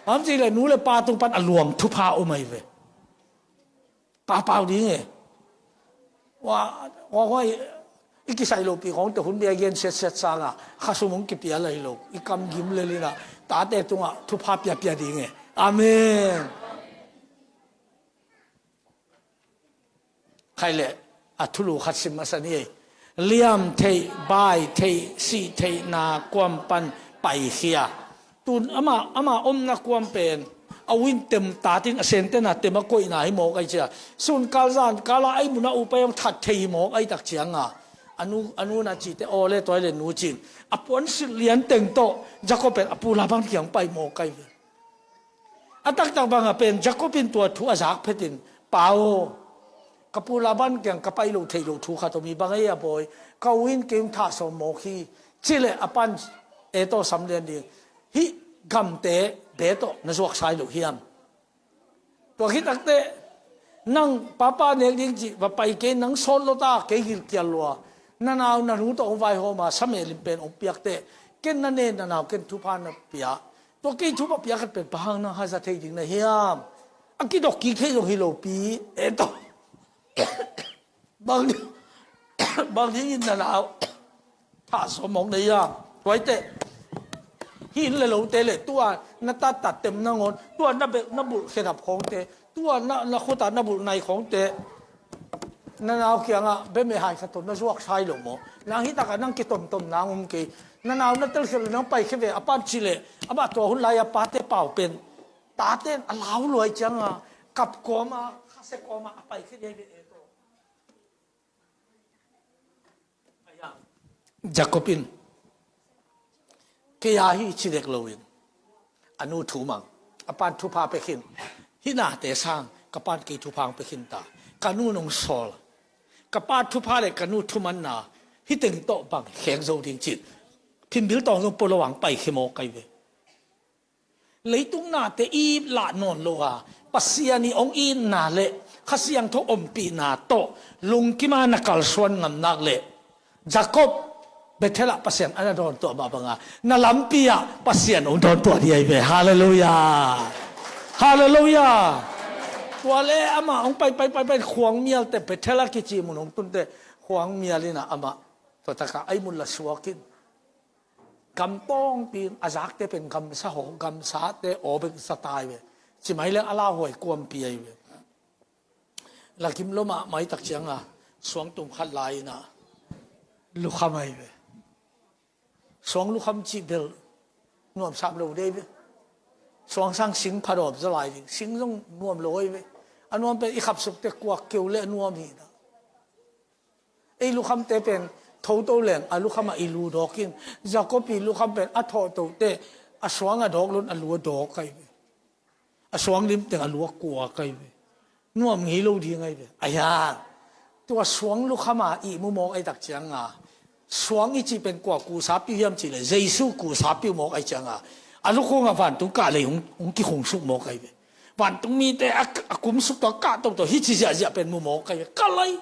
Bang hang hiam cih leh nu le pa tung pan a luang thupha om ahi ve. Pau pau ding e. Wa, wa, wa, i, i kisai lopi khawngte hun bia gen siatsia sanga khasum hong kipia lai lo. I kam gim lel in a tate tungah thupha piapia ding e. Amen. Khai le, a thulu khat sim masa ni ei. Liam theih, bai theih, sih theihna kuam pan paikhia. Tun ama, ama omna kuam pen a u in tem tatin a sentena tem a koihna hi mawk ai cia. Sunkal zankala ai muna upai hong that thei hi mawk ai tak cianga a nu, a nu na cite aw le tuai le nu cin a puan silh lian teng tawh Jacob pen a pu Laban kiang pai mawk ai ve. A taktak banga pen Jacob in tua thu a zak phetin, Pa aw, ka pu Laban kiang ka pai lo thei lo thu khat om hi, bang ei a bawi, ka u in kei hong thah sawm mawk hi. Cileh a pan e tawh sam lian ding, hih gamte be tawh na zuak sai lo hiam? Tua khit takte nang papa nek ding cih va pai kei, nang sawt lo ta kei gilkial lua. Na nau na nu tawh hong vaihawma samelin pen hong piakte ken na ne, na nau ken thupha na pia. Tua kei thupha pia khat pen pahang nang haza thei ding na hiam? A kidok kik thei zong hi lopi e tawh. Bang ding, bang dingin na nau thah sawm mawk na hiam? Tuaite hi in le lote le tua na tattat tem nangawn tua na beh na bulh khedap khawngte, tua na, na khuta na bulh nai khawngte na nau kiangah bemehai khat tawh na zuak sai lo maw? Nang hi takah nang kitomtom nang um kei. Na nau na telkhiat le nang paikhia ve a pan cileh amah tua hun lai-a pate pau pen tate in a lau luai cianga kap kawma khase kawma a paikhia ve e tawh. Jacob in kei a hi ci dek loin a nu thu mang, a pan thupha pekhin, hih nate sang ka pan kei thupha ang pekhin ta, ka nu nong sawl, ka pa thupha le ka nu thumanna hih teng tawh bang khek zo ding cin phimbil tawng zong polo ang paikhia mawk ai ve. Leitung nate i lah nawn lo a, Pasian i hong itna le Kha Siangtho ompihna tawh lungkima na kalsuan ngamnak le Jacob Bethel ah Pasian a na dawntuah mah banga na lampi ah Pasian hong dawntuah dih ahi ve. Halleluiah. Halleluiah. Tua le amah hong pai pai pai pai khuang mialte Bethel a kici mun hong tunte khuang mial inah amah tua takah ai mun la suakin gam tawngpi in a zakte pen gamsa haw, gamsate aw bek za tai ve. Cimai leng a lauhuai kuampi ahi ve. Lakim lo mahmah i tak cianga suang tum khat lai inah lukham ahi ve. Suang lukham cih bel nuamsam lo dei ve. Suang sang sing phadawm za lai ding, sing zong nuam lo ahi ve. A nuam pen i khapsukte kuak keu le a nuam hi dah. Ei lukhamte pen thoto leng a lukham ah i lu dawkin, Jacob i lukham pen a thawhtote a suang a dawk lon a lu a dawk ahi ve. A suang lim teng a lu a kuak ahi ve. Nuam ngei lo ding ahi ve. Ahiang tua suang lukham a i mu mawk ahi tak cianga suang i cih pen kua kuhsapi hiam cihleh Jesu kuhsapi uh mawk ahi cianga a lukhungah vantung kahlei hong, hong kikhungsuk mawk ahi ve. Vantung mite a, a kumsuk tawh a kah toto hi ci ziahziah pen mu mawk ahi ve. Ka lai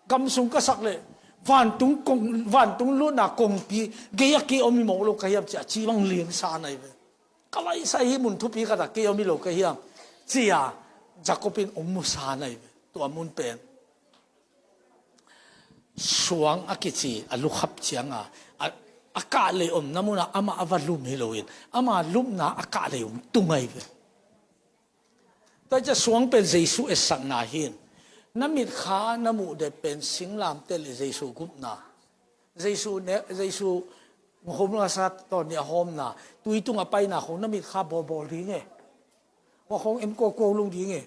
gam sung ka sak leh vantung kong, vantung lutna kongpi gei a kei om hi mawk lo ka hiam ci a ci bang liangsa nai ve. Ka laisai hi mun thupi khatah kei om hi lo ka hiam ci a Jacob in hong musa nai ve. Tua mun pen suang a kici a lukhap cianga a, a kahlei omna munah amah a va lum hi loin ama lupna a kahlei hong tung ahi ve. Tua cia suang pen Jesu etsakna hin na mitkha na muh det pen singlamteh le Jesu gupna. Jesu ne, Jesu hom ngasa tawh ni a hawmna tui tunga paina khong na mitkha bawlbawl ding e. Wa khong em kuakuau lo ding e.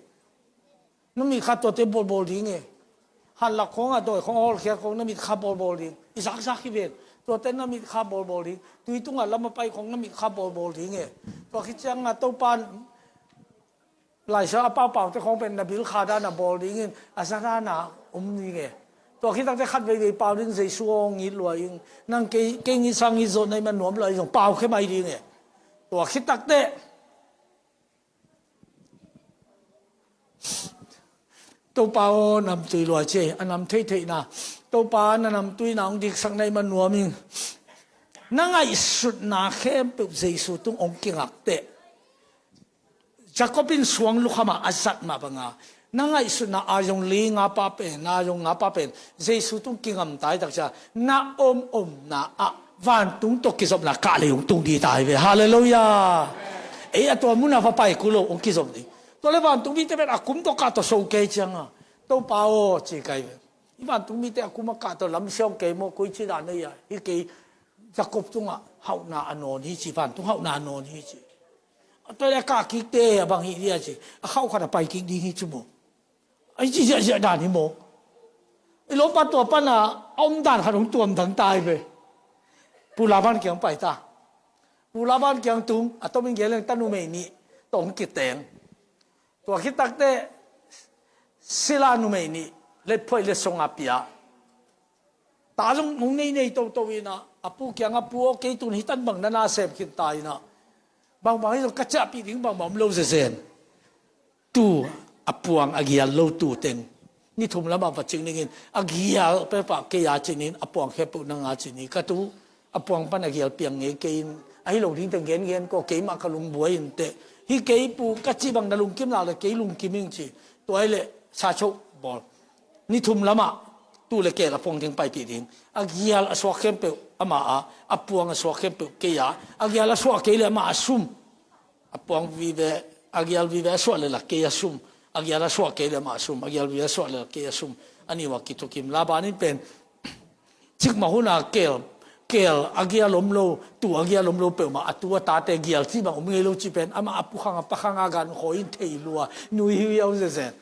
Na mitkha tuate bawlbawl ding e. Hanlak khong a dawi khong a hawlkhiat khong na mitkha bawlbawl ding. I zakzak hi ven. Tuate na mitkha bawlbawl ding. Tui tunga lam a pai khong na mitkha bawlbawl ding e. Tua khit cianga Topa Laisiangtho a paupaute khong pen na bil kha dana bawl dingin a za dana um ding e. Tua khit takte khat veivei pau ding Jesu aw ngit lua ing. Nang kei, kei ngit sang ngit zawh na i man nuam lua i zong pau khe mai ding e. Tua khit takte Topa aw namtui lua ci e, a nam theitheihna. Topa na namtuina hong diksak na i man nuam ing. Na ngaihsutna khempeuh Jesu tung hong kingakte. Jacob in suang lukham a a zat mah banga, na ngaihsutna a zong li nga pa pen, na zong nga pa pen Jesu tung kingamtai takcia na om omna ah vantung tawh kizopna kah lei hong tung di tai ve. Halleluiah. Ei a tua muna va pai kul lo hong kizop ding. Tua le vantung mite pen a kum tawh kah tawh so kei cianga, Topa aw, ci kai ve. Hi vantung mite a kum a kah tawh lamsiau kei maw, koi ci dan ei a hi kei. Jacob tungah hauhna a nawn hi ci, vantung hauhna a nawn hi ci. A tua le a kah kikte a bang hi dia ci, a khauh khat a pai kik ding hi ci maw. Ai ci ziahziah dan hi maw. I lopa tua pana a om dan khat hong tuam dang tai ve. Pu Laban kiang pai ta. Pu Laban kiang tung a tomin geleng ta numei nih tong kiteng. Tua khitakte sila numei nih letphoih letsong a pia. Ta zong hong nei nei toto ina a pu kianga, pu aw, kei tun hitan bang na na sem khin ta ina, bangbang hi zong ka ciahpih ding bangbang om lo zezen. Tu a puang a gial lo tu teng ni thum lamah va cing dingin a gial peuhpah kei a cinin a puang khempeuh nang a cin hi. Ka tu a puang pan a gial piang ngei kei in, ahi lo ding teng gengen ko, keimah ka lungbuai in teh. Hi kei pu ka cih bang na lungkim lak le kei lungkim ing ci. Tua hi leh sa choh bawl. Ni thum lamah tu le keel a puang teng paipih ding. A gial a suak khempeuh ama a, a puang a suak khempeuh kei a, a gial a suah kei le ama a sum. A puang vive, a gial vive a suah le la kei a sum. A gial a suah kei le ama a sum, a gial vive a suah le la kei a sum. A ni ua kitukim. Laban in pen cikmah huna keel, keel a gial om lo, tu a gial om lo peuhmah a tu a tate gial cih bang om ngei lo cih pen ama a pukhang a pakhang a gan khawi in thei lua, nui hiuhiau zezen.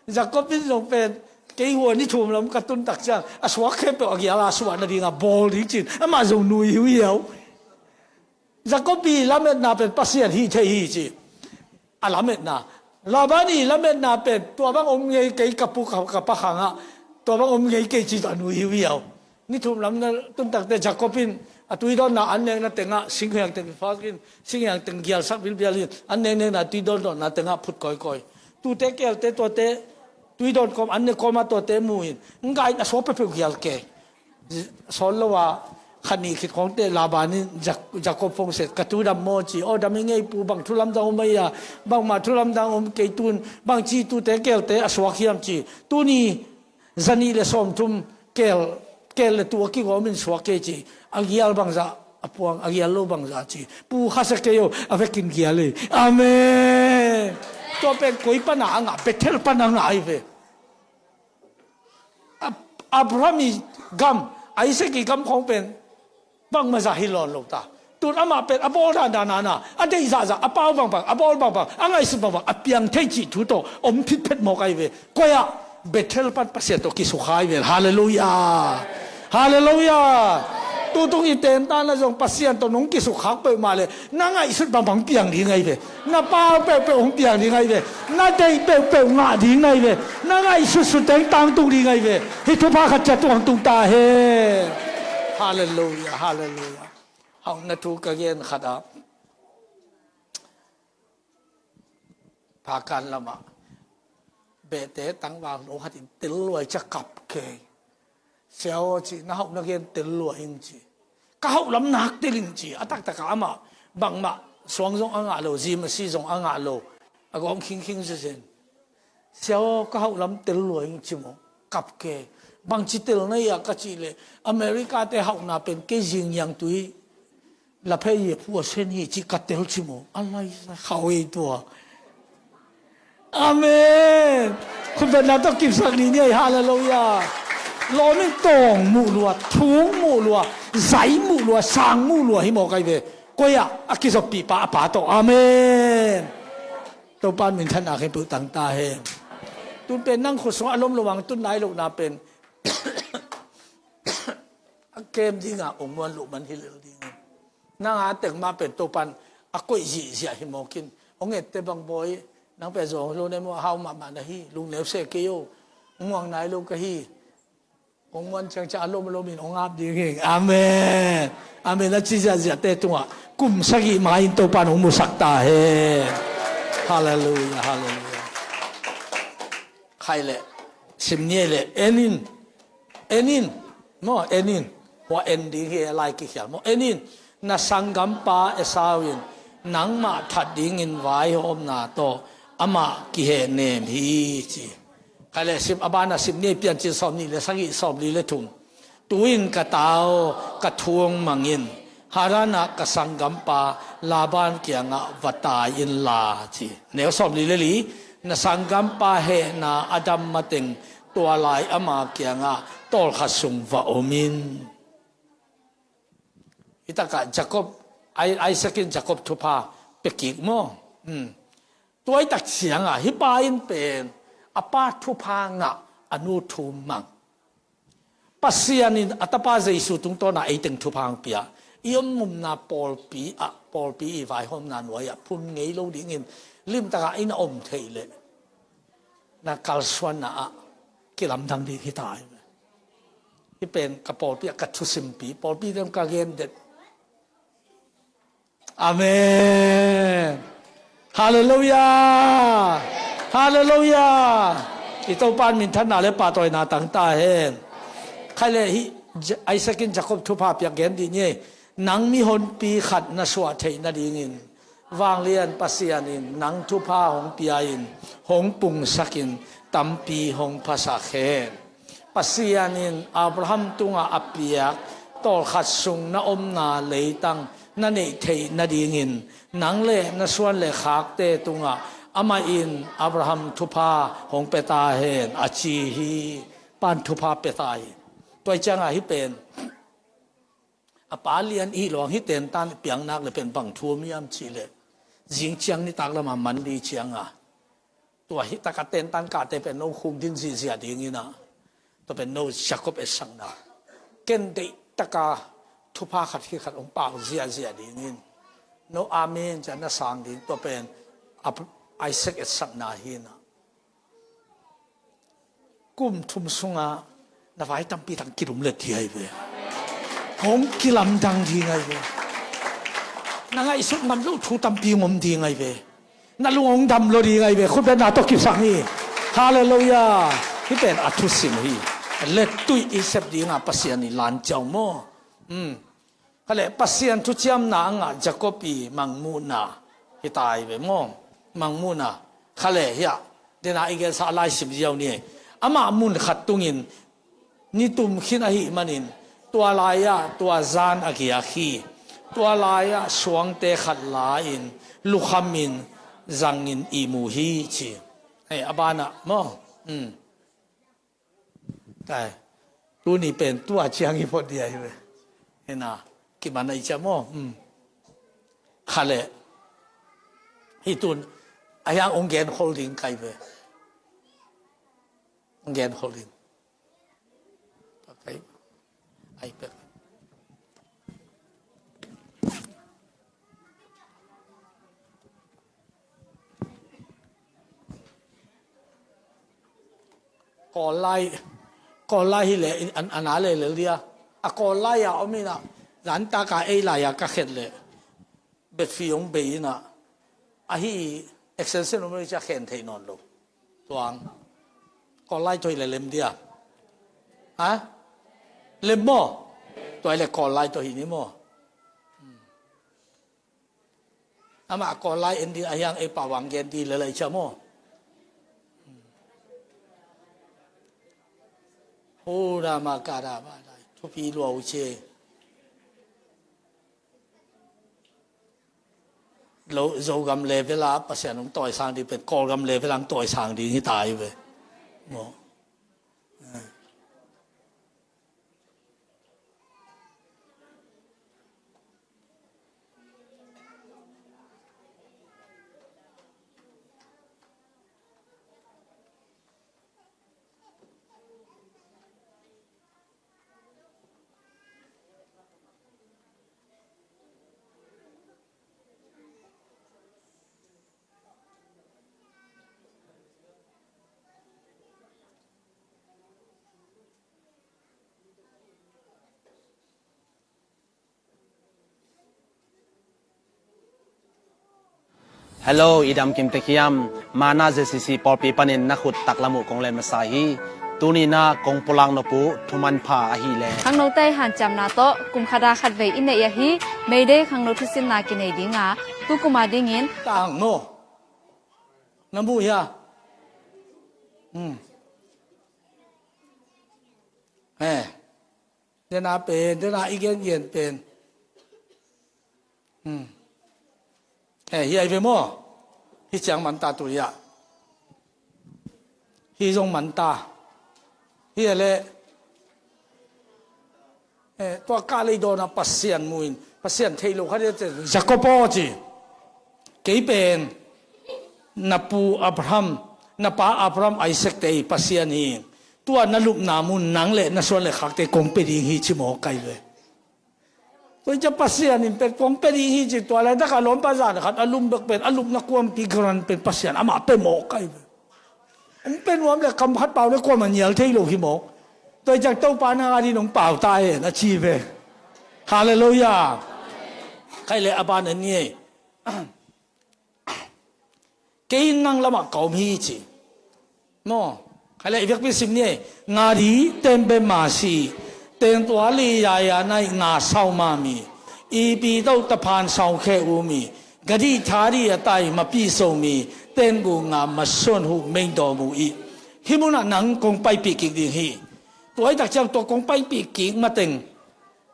Jacob in zong pen kei hua ni thum lam ka tun tak ciang a suak khempeuh a gial a suah nadinga bawl ding cin amah zong nui hiuhiau. Jacob i lametna pen Pasian hi thei hi ci. A lametna, Laban i lametna pen tua bang om ngei kei ka pu ka, ka pakhangah, tua bang om ngei kei ci a nui hiuhiau. Ni thum lam na tun takte Jacob in a tuidawnna an nekna tengah singhiang teng fakin singhiang teng gialsak bilbial in an neknekna tuidawnna tengah phut kawikawi. Tute keelte tuate tuidawn kawm an ne kawma tuate mu in ngai in a suak peuhpeuh gial kei. Sawl lo a khat nih khit khawngte Laban in Jak-, Jacob phongset, ka tu dam maw ci. Aw, dam i ngei pu, bang thu lamdang om a ia, bangmah thu lamdang om kei tun, bang ci tute keelte a suak hiam ci. Tuni zanih le sawmthum keel, keel le tu a kigawm in suak kei ci. A gial bangzah, a puang a gial lo bangzah ci. Pu khasia kei o, a vekin gial ei. Amen. Tua pen koi pana a ngah, Bethel pana a ngah ahi ve. Ab-, Abraham i gam, Isaac i gam khawng pen bangmah zah hi lawn lo ta. Tun amah pen a bawl dandan a na, a deih zahzah, a pau bangbang, a bawl bangbang, a ngaihsut bangbang a piang thei cih thu tawh om phitphet mawk ahi ve. Koi ah? Bethel pan Pasian tawh kisukha ahi ve. Halleluiah. Halleluiah. Tutung i tentana zong Pasian tawh nong kisukkhak peuhmah le na ngaihsut bangbang piang ding ahi ve. Na pau peuhpeuh hong piang ding ahi ve. Na deih peuhpeuh ngah ding ahi ve. Na ngaihsutsut teng tangtung ding ahi ve. Hih thupha khat ciat tung hong tung ta hen. Halleluiah, halleluiah. Hauhna thu ka gen khat ah, Phakan lamah behte tangval no khat in tel luai cia kap kei. Sia aw ci, na hauh na gen tel lua ing ci. Ka hauh lam nak tel ing ci. A taktakah amah bangmah suang zong a ngah lo, zim a si zong a ngah lo, a gawng khingkhing zezen. Sia aw, ka hauh lam tel lua ing ci maw? Kap ke. Bangci tel na ia ka cih leh America te hauhna pen kei zingiang tui laphei e phuasen hi ci ka tel ci maw? A lai khau ei tua. Amen. Khutbetna tawh kipsak ni ni ei, halleluiah. Lawm in tawng muh lua, thung muh lua, zai muh lua, sang muh lua hi mawk ahi ve. Koi ah? A kizoppih pa a pa tawh. Amen. Topa in minthanna khempeuh tang ta hen. Tun pen nang khut sungah a lom lo ang tun nai lohna pen a kem dinga ong muan loh man hi lel dingin. Nang a teng mah pen Topan a koih zihziah hi mawkin, ong ette bang bawi, nang pen zawng lo ne maw, hau mahmah na hi, lungneu seh kei o, ong muang nai lo ka hi. Ong muan ciangciang a lom a lomin ong ap ding hi. Amen. Amen. A ci ziahziahte tungah kum sagih ma-in Topan ong musak ta hen. Halleluiah, halleluiah. Khai leh sim ni ei leh, en in. En in. Maw, en in. Hua en ding hi e, lai kikhial maw. En in. Na sanggampa Esau in nangmah that dingin vaihawmna tawh amah kihehnem hi, ci. Khai le sim, a banah sim ni, Piancil sawmnih le sagih, sawmli le thum. Tu-in ka ta aw, ka thu hong mang in, Haran ah ka sanggampa Laban kiangah va tai inla, ci. Neu sawmli le li, na sanggampa hehna a dam mateng tua lai ama kiangah tawlkhat sung va om in. Hitakah Jacob, Ai-, Isaac in Jacob thupha pia kik maw? Hmm. Tua i tak ciangah hih pa in pen a pa thupha ngah, a nu thu mang. Pasian in a tapa Jesu tungtawnah ei teng thupha hong pia. I om mumna pawlpi ah, pawlpi i vaihawmna nuai-ah phun ngei lo dingin limtakah i na om theih leh na kalsuanna ah kilamdang ding hi ta hi. Hih pen ka pawlpi ah ka thusimpi, pawlpi teng ka gen det. Amen. Halleluiah. Halleluiah. I Topa in minthanna le pahtawina tang ta hen. Khai le hih Ja-, Isaac in Jacob thupha piak gen dih ni. Nang mihonpi khat na suah theih nadingin vanglian Pasian in nang thupha hong pia-in hong pungsakin tampi hong phasak hen. Pasian in Abraham tungah a piak tawlkhat sung na omna leitang na neih theih nadingin nang le na suan le khakte tungah amah in Abraham thupha hong pia ta hen, a ci hi. Pan thupha pia ta hi. Tua hi ciangah hih pen a pa lian i hih luang hih tentan piangnak le pen bang thu om hiam cih leh, zing ciang nitak lamah man dih ciangah tua hih taka tentan kahte pen no khuk din zihziah dingin ah, tua pen no Jacob etsakna, ken deih taka thupha khat hi khat hong pau ziahziah dingin no amen ciah na sang ding, tua pen Ab-, Isaac etsakna hi na. Kum thum sungah na vai tampi tang kilumlet ding ahi ve. Hong kilamdang ding ahi ve. Na ngaihsut ngam loh thu tampi hong om ding ahi ve. Na lung hong dam lo ding ahi ve. Khut beng na tawh kisang hi. Halleluiah. Hih pen a thusim hi. Lettuih i sep dingah Pasian i lan ciau maw? Hmm. Khaleh Pasian thuciamna a ngah Jacob i mangmuhna hi ta hi ve maw? Mangmuhna. Khaleh hiah dena i gensa a laisim ziau ni. Amah mun khat tungin nitum khin ahih manin tua lai-ah tua zan a giak hi. Tua lai-ah suangte khat la-in lukhamin zangin ihmu hi ci. Hei, a banah maw? Hmm. Kai. Tuni pen tua ciang i phot dia hi ve. Hena, kiman a i ciam aw. Hmm. Khaleh. Hih tun a hiang ong gen khol ding kai ve. Ong gen khol ding. Kai. Ai pek. Kawl lai, Kawl lai hi leh, an, an a leh lel dia. A Kawl lai a om ina, zan taka ei lai a ka khet leh. Bet fi ong bei ina. Ahi, extension om ina cia khen thei nawn lo. Tuang. Kawl lai toi leh lem dia. Ha? Lem maw? Toi leh Kawl lai toi hi ni maw? Amah Kawl lai en ding a hiang ei pawang gen ding lel a i ciam aw. Hura ma ka da ba dai. Thupi lua uh ci. Lo, Zogam level a Pasian hong tawisang ding pen Kawlgam level a hong tawisang ding hi ta hi ve. Maw. Hello, i dam kim tek hiam? Mana Z C C pawlpi panin na khut taklam uh kong len masa hi. Tuni-in ah kong pulak nop uh thumanpha ahih leh, khangnote hanciamna tawh kum khat ah khatvei i neih ahi May Day khangno thusinna kinei ding a, tu kum a dingin tang maw? Na mu hia? Hmm. Eh. Dena pen, dena i gengen pen. Hmm. Eh, hi ai ve maw? Hi ciang man ta tu hia. Hi zong man ta. Hi a le. Eh, tua ka lei dawn a Pasian mu in, Pasian thei lo kha dia cen. Jacob aw ci. Kei pen na pu Abraham, na pa Abraham, Isaac te i Pasian hi. Tua na lupna mun nang le na suan le khakte kong pia ding hi ci maw kai ve. Tua i ca Pasian in pen kong pia ding hi ci tua le, dak a lawmpa zan khat a lum bek pen, a lupna kuampi garan pen Pasian amah pia maw kai ve. Hong pia nuam le kam khat pau le kuamah nial thei lo hi maw. Tua i ca Topa nang a ding hong pau ta hen a ci ve. Halleluiah. Kai le a ban a ni ei. Kei in nang lamah ka om hi ci. Maw? Khai le i vekpi sim ni ei. Nga di tembe ma si. Teng tua li ya ya nai nga sau ma mi. I pi tau ta phan sau khe u mi. Ga di tha di a tai ma pi so mi. Ten gu nga ma son hu meng do mu i. Hi munah nang kong paipih kik ding hi. Tua i tak ciang tua kong paipih kik mateng.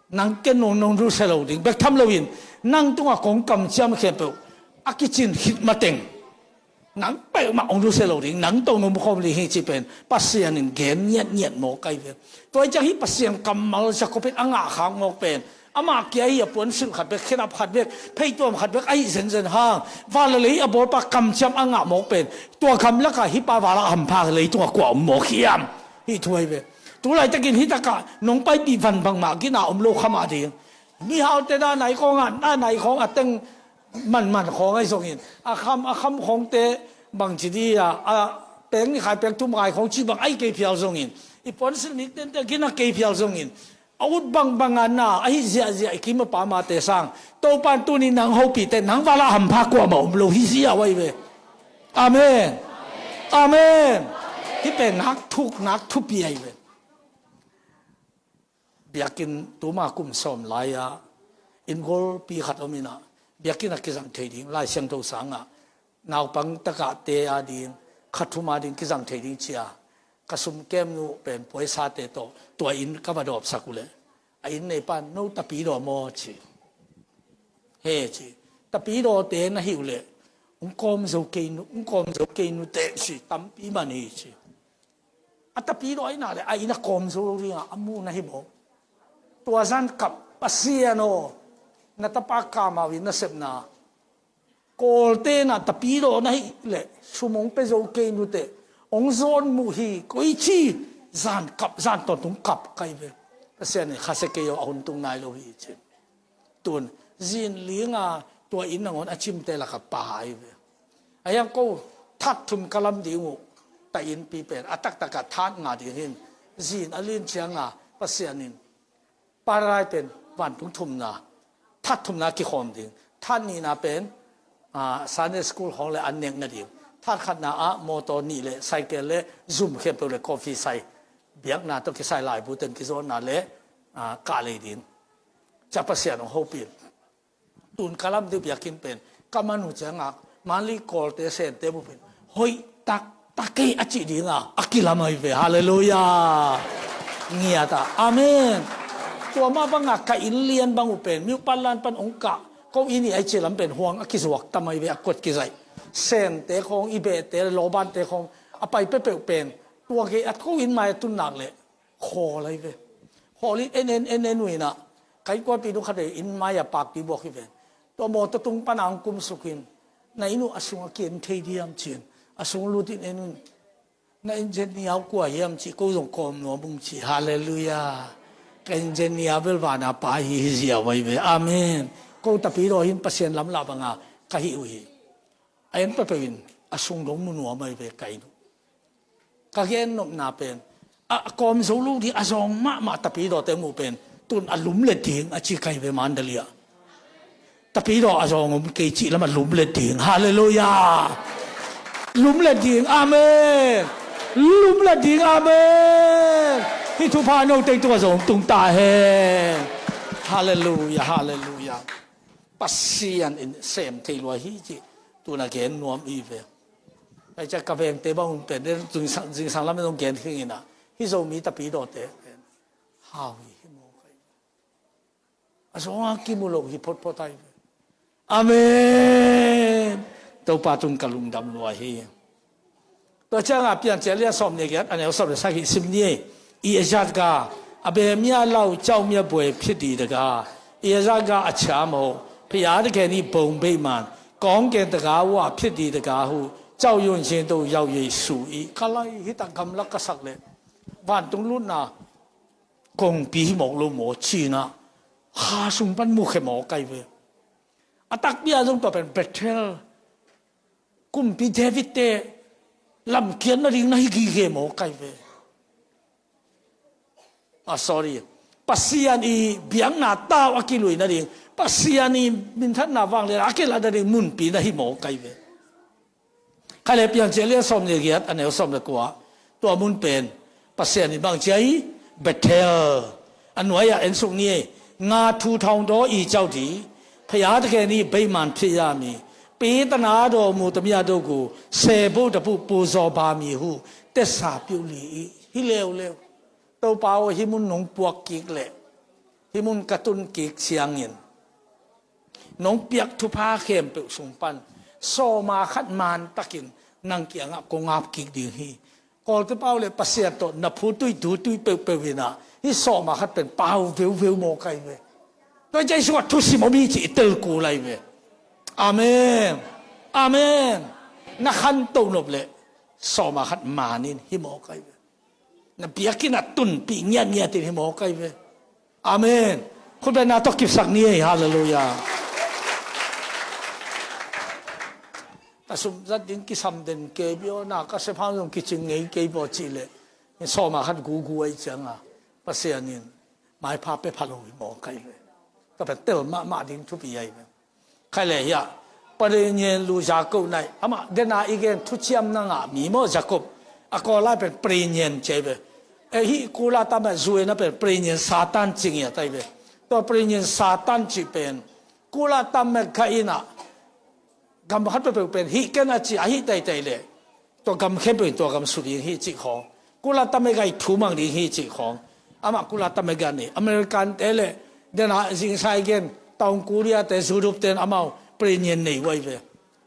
Nang ken nong nong dusia lo ding bek tham loin nang tungah kong kamciam khempeuh a kicin khit mateng nang peuhmah hong dusia lo ding, nang tawh nong khawm ding hi ci pen Pasian in gen ngiatngiat mawk ahi ve. Tua hi ciang hih Pasian kammal Jacob in a ngah khak mawk pen amah kia hi a puansilh khat bek, khenap khat bek, pheituam khat bek ahi zenzen hang val le lei a bawlpa kamciam a ngah mawk pen tua gamlakah hih pa val a hampha leitungah kua om mawk hiam? Hih thu ahi ve. Tulaitakin hih takah nong paipih van bangmah gina om lo kha mah ding. Mihaute na nai khawngah, na nai khawng a teng manman khawng ahi zongin a kham, a kham khawngte bangci di a, a peng ni khai peng thum ngai khawng ci bang ahi kei phial zongin i puansilh nik tente gina kei phial zongin a ut bangbang a na ahi ziahziah i kim a pa mate sang Topan tuni nang hopihte nang vala hampha kuamah om lo hi ziau ahi ve. Amen. Amen. Hih pen nak thuk, nak thupi ahi ve. Biakinn tuma kum sawm lai-a inn golpi khat om inah biakinn a kizang thei ding Lai Siangtho sangah naupang takahte a ding kha thum a ding kizang thei ding cia ka sumkem nu pen puaisate tawh tua inn ka va dawpsak uhleh a inn neipan no tapidaw maw ci. He ci. Tapidawte na hi uhleh ung kawm zo kei nu, ung kawm zo kei nu teh ci tampi man hi ci. A tapidaw aina le a inn a kawm zo lo dinga a mu na hi maw? Tua zan kap Pasian aw na tapa kamau in na sepna Kawlte na tapidaw na hi le sum hong pe zo kei nute hong zawn muh hi koici zan kap zan tawntung kap kai ve. Pasian in khasia kei aw a hun tung nai lo hi ci. Tun zin linga tua inn nangawn a cimte laka pa ahi ve. A hiang ko that thum ka lam ding uh ta innpi pen a taktakah that nga ding hin zin a lin cianga Pasian in paradai pen vantung thumna that thumna kikhawm ding that nihna pen ah, Sunday school khawng le an nekna ding that khatna ah motor nih le cycle le zum khempeuh le coffee sai biakna tawh kisai laibu ten kizawnna le ah, kah lei ding. Ca Pasian hong hopin tun ka lam deuh biakinn pen ka man uh ciangah manli kawlte sente bup in hoih tak tak kei a cih dinga a kilam ahi ve. Halleluiah. Ngiat ah amen. Tua mah bangah ka inn lian bang uh pen miuh panlan pan hong kah ko inn i ai cih lam pen huang a kizuak tam ahi ve a kuat kizaih sente khawng i behte lawbante khawng a pai pepeuh pen tua gei a ko inn mai a tun nak leh khawl ahi ve. Khawl in en en en en uh inah ka innkuanpih nu khat vei inn mai a pakpi buak hi ve. Tua mawtaw tung pana hong kumsuk in na inn uh a sung a ki-en thei diam ci-in a sung lut in en un. Na engineer uh kua hiam ci ko zong kawm nuam ung ci. Halleluiah. Ka engineer bel vana pa hi hi ziau ahi ve. Amen. Ko tapidaw hin Pasian lamlah banga ka hih uh hi. A en pepeuh in a sung dong mu nuam ahi ve ka inn uh. Ka gen nopna pen a kawm zo lo ding a zawng mahmah tapidawte muh pen tun a lumlet ding a ci kai ve Mandalay ah. Tapidaw a zawng om kei cih lam a lumlet ding. Halleluiah. Lumlet ding. Amen. Lumlet ding, amen. Hih thupha no teng tungah zong tung ta hen. Halleluiah, halleluiah. Pasian in sem thei lua hi cih tuna gen nuam i ve. Pai ciah ka vengte bang hun pen den zingsang, zingsang lam in zong gen khing inah, hih Zomi tapidawte pen hau hi, hi mawk ahi. A zong a kimu lo hi photphot ahi ve. Amen. Topa tung ka lungdam lua hi. Tua cianga Piancil lian sawm nih giat a neu sawm le sagih sim ni ei. อีอายัดกา အဘယ်မျှလောက် ကျောက်မျက်ဘွဲ့ဖြစ်သည်တကား။ အီအဇတ်က အချမ်းမို့၊ ဘုရားသခင်၏ ဘုံဗိမာန်၊ ကောင်းကင်တံခါးဝ ဖြစ်သည်တကားဟု ကြောက်ရွံ့ခြင်းသို့ ရောက်၍ ဆို၏။ Kalay hita gamla ka sak le vantung lutna kongpi hi mawk lo maw cinah, ha sung pan mukhia mawk ahi ve. A takpi-a zong tua pen Bethel, kumpi David te lamkiat nading na hi gige mawk ahi ve. Ah, sorry. Pasian i biakna tau a kilui nading, Pasian i minthanna vanglian a kilat nading munpi na hi mawk ahi ve. Khaile Piancil lian sawm nih giat a neu sawm le kua. Tua mun pen Pasian in bang ci a hi? Bethel. A nuai-ah en suk ni ei. ငါထူထောင်သော ဤကျောက်သည် ဘုရားသခင်၏ ဗိမာန်ဖြစ်ရမည်။ ပေးသနာတော်မူသမျှတို့ကို ဆယ်ဘို့တစ်ဘို့ ပူဇော်ပါမည်ဟု သစ္စာပြုလေ၏။ Hi leuleu. Topa aw, hih mun nong puak kik leh, hih mun ka tun kik ciangin nong piak thupha khempeuh sung pan sawma khat mantakin nang kiangah kong ap kik ding hi. Kawlte pau le Pasian tawh na phu tui tu tui peuhpeuh inah hih sawma khat pen pau veuveu mawk ahi ve. Tua Jesuh a thusim om hi cih i tel kul ahi ve. Amen. Amen. Na khantoh nop le sawma khat manin hi mawk ahi ve. Na biakinn a tunpih ngiatngiat in hi mawk ahi ve. Amen. Khutbetna tawh kipsak ni ei. Halleluiah. Ka sum zat ding kisam den kei biaw na, ka sepha zong kicing ngei kei biaw cih leh, sawma khat gugu ahi cianga Pasian in maipha pia pha lo hi mawk ahi ve. Tua pen tel mahmah ding thupi ahi ve. Khaile hiah, Parihnyen lu Jakob nai, amah dena i gen thuciamna ngah mi maw Jakob, a kawl lai pen Parihnyen ci ahi ve. Eh, hih kula tamek zuena pen Parihnyen Satan ci ngiat ahi ve. Tua Parihnyen Satan cih pen kula tamek kha inah gam khat peuhpeuh pen hih ken a ci a hih teitei leh, tua gam khempeuh in tua gam su ding hi cih khawng, kula tamek a i thu mang ding hi cih khawng. Amah kula tamek a nei. American te le dena zingsai gen, Taung Korea te, Europe ten amau Parihnyen nei uh ahi ve.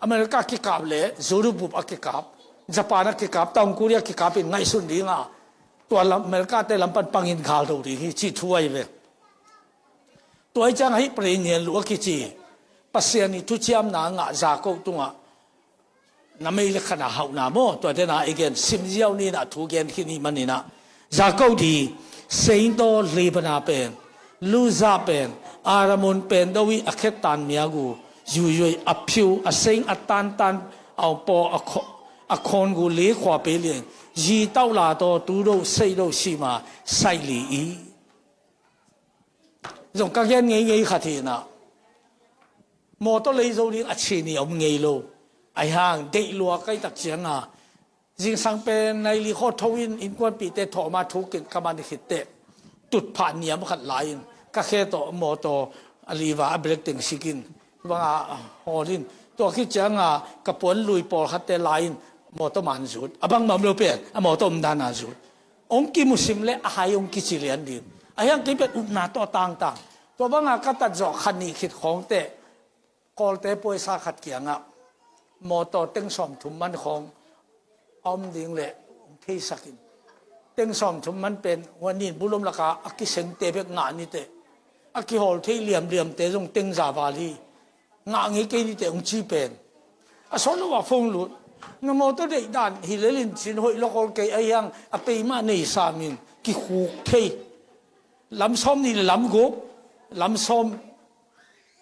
America kikap le Europe bup a kikap, Japan a kikap, Taung Korea kikap in ngaihsun dinga tua lam, America te lam pan pangin gal do ding hi cih thu ahi ve. Tua i ciang ahi Parihnyen lu a kici Pasian i thuciamna ngah Jakob tungah na meilek khat a hauhna maw, tua dena i gen simziau ninah thu gen khin i maninah, Jakob di Sein tawh Lebana pen, Luza pen, Aramon pen do i a khettan miagu, yuyui a phiu a seng a tantan a paw a khawn gu le khua pe liang, yi tauh la tawh tu do sei do sima sai li i. Zong ka gen ngeingei khat hinah, mawtaw lei zo ding a chini a om ngei lo. Ahi hang deih lua kai tak cianga zingsang pen nai li khaw tho in innkuanpihte thawhma thukin ka man khit teh tutphah niam khat lai-in ka khe tawh mawtaw a liva a brek teng sikin banga hawl in, tua khit cianga ka puan lui pawlkhatte lai-in mawtaw man zut, a bangmah om lo pen a mawtaw om dana zut. Hong kimusim le a hai hong kici lian ding. Ahi hang kei pen upna tawh a tangtang. Tua banga ka tat zawh khat nih khit khawngte, kawlte puaisa khat kiangah mawtaw teng sawmthum man khawng a om ding le hong theisakin. Teng sawmthum man pen huan nin bulom laka a kisengte bek ngah niteh. A kihawl thei liamliamte zong teng za val hi. Ngah ngei kei niteh hong ci pen. A sawt lo ah phone lut. Na mawtaw deih dan hi lelin cin hoih lawkawl kei ahi hang a peimah nei samin kikhuk thei. Lam sawm nih le lam guk, lam sawm,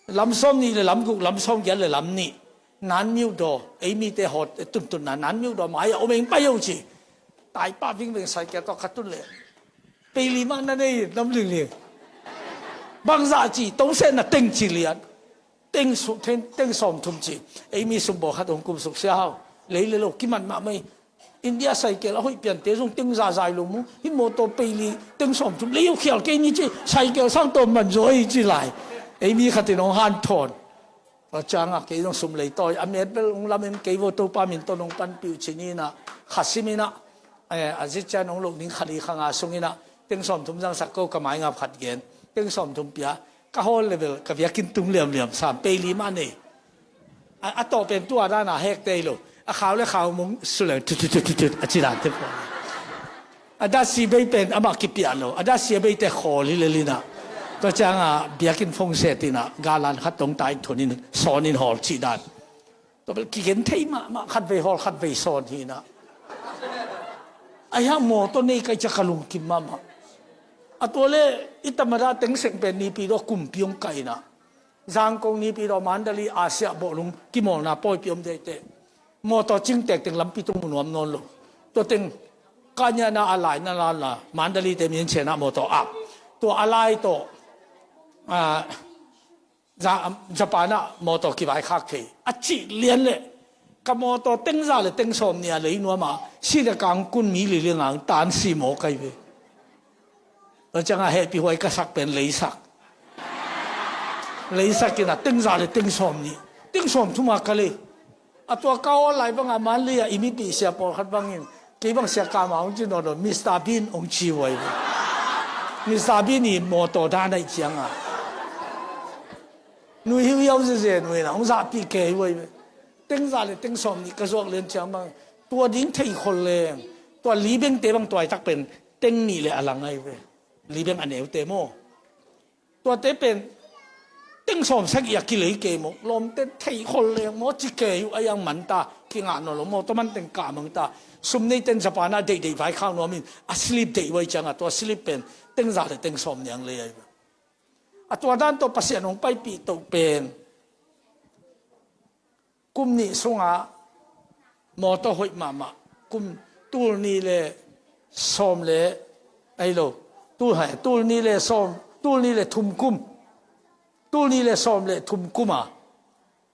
lam sawm nih le lam guk, lam sawm giat le lam nih. Nan miuh daw, ei mite hawt tuntunna nan miuh daw mai a om eng pai hong ci. Taipah vingveng sai kia tawh ka tun le. Pei li mah na nei nam lingling. Bangzah ci tongsetna teng ci lian. Teng sawmthum ci. Ei mi sumbaw khat hong kumsuk sia hau. Lei le lo kiman mahmah hi. India cycle a hoih piante zong teng za zai lo mu. Hih mawtaw peili teng sawmthum lei uh khial kei ni ci, cycle sang tawm man zaw hi ci lai. Ei mi khatin hong hanthawn. Tua ciangah kei zong sum lei tawi a met bel hong lamen kei vo, Topa min tawh hong panpih uh ci ni inah, kha sim inah, eh, a zician hong loh ning kha li kha nga sung inah, teng sawmthum zangsak ko, ka maingap khat gen. Teng sawmthum pia, ka hawl le bel ka biakinn tung liamliam, sam peili mah nei. A, a tawh pen tua dana hekte hi lo. A khau le khau mong suleng tut tut tut tut a ci dan te pua. A dasi bei pen amah kipiah lo. A dasi a beite khawl hi lel inah. Tua cianga biakinn phone set inah galan khat tong tai thun in sawn in hawl cih dan. Tua bel kigen thei mahmah, khat vei hawl khat vei sawn hi inah. Ahi hang mawtaw nei kai ciah ka lungkim mahmah. A tua le i tamada teng seng pen Naypyidaw kumpi hong kai inah. Zangkong, Naypyidaw, Mandalay, Asia bawhlung kimawlna pawipi om deite. Mawtaw cingtek teng lampi tung mu nuam nawn lo. Tua teng kanyana a lai na la la Mandalay te min chenah mawtaw ap. Tua a lai tawh, ah, Za-, Japan ah mawtaw kivaikhak thei. A cih lian le ka mawtaw teng za le teng sawm nih a lei nuam a, si le kang kun mi li li ngang tan si maw kai ve. Tua ciangah hehpih huai ka sak pen leisak. Leisak inah teng za le teng sawm nih. Teng sawm thum a ka lei. A tua ka awl lai bangah Mandalay ah i mipih sia pawlkhat bangin kei bang sia kama hong ci nawn lo, Mister Bean hong ci huai ve. Mister Bean i mawtaw dan aih ciangah. Nui hiuhiau zeze nui inah hong zahpih kei huai ve. Teng za le teng sawm nih ka zuak lian ciang bang. Tua ding thei khol leng. Tua li bengte bang tuaitak pen teng nih le a lang ahi ve. Li beng a neute maw. Tuate pen teng sawm sagih a kilei kei maw. Lawmte thei khol leng maw ci kei uh a iang man ta. Kingah nawn lo maw. Tua man teng kah mang ta. Sum nei ten Japan ah deihdeih vaikhak nuam in a slip deih huai ciangah tua slip pen teng za le teng sawm nih ang lei ahi ve. A tua dan tawh Pasian hong paipih toh pen kum nih sungah mawtaw hoih mahmah, kum tul nih le sawm le, ei lo, tul hai, tul nih le sawm, tul nih le thum kum, tul nih le sawm le thum kum a,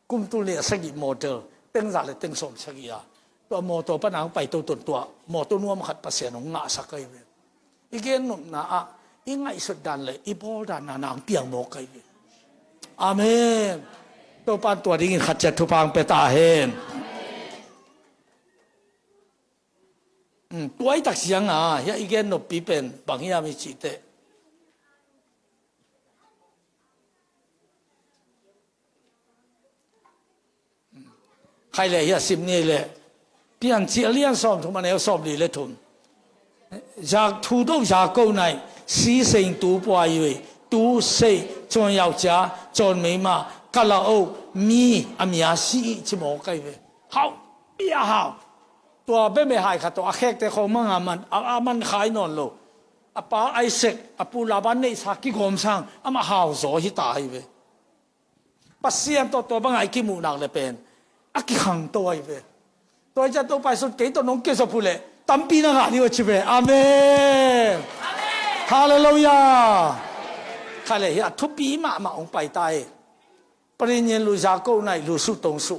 kum tul nih a sagih model, teng za le teng sawm sagih a, tua mawtaw pan ang pai toto tua mawtaw nuam khat Pasian hong ngahsak ahi ve. I gennopna ah i ngaihsut dan le i bawl dan na nang piang mawk ahi ve. Amen. Topan tua dingin khat ciat thupha ang pia ta hen. Hmm, tua i tak ciang a, hia i gennoppi pen bang hiam i cih teh. Khai le hia sim ni le. Piancil a lian sawm thum a neu sawm li le thum. Zak thu do zak ko nai, si seng tu pua yui, tu sei, chon yau cia, chon mei ma, ka la o, mi, a mi a si i ci mawk ahi ve. Hau, bia hau. Tua beme hai khat tawh a khekte khawng manga man, a, a man khai nawn lo. A pa Isaac, a pu Laban neihsa kigawm sang, amah hau zaw hi ta ahi ve. Pasian tawh tua bangah i kimuhnak le pen a kikhangto ahi ve. Tua hi ciah Topa Jesuh kei tawh nong kizop uh leh tampi na ngah ding uh a ci ve. Amen. Halleluiah. Kha le hi a thupi mahmah hong pai ta hi. Panin yen lu za ko nai lu su tong su.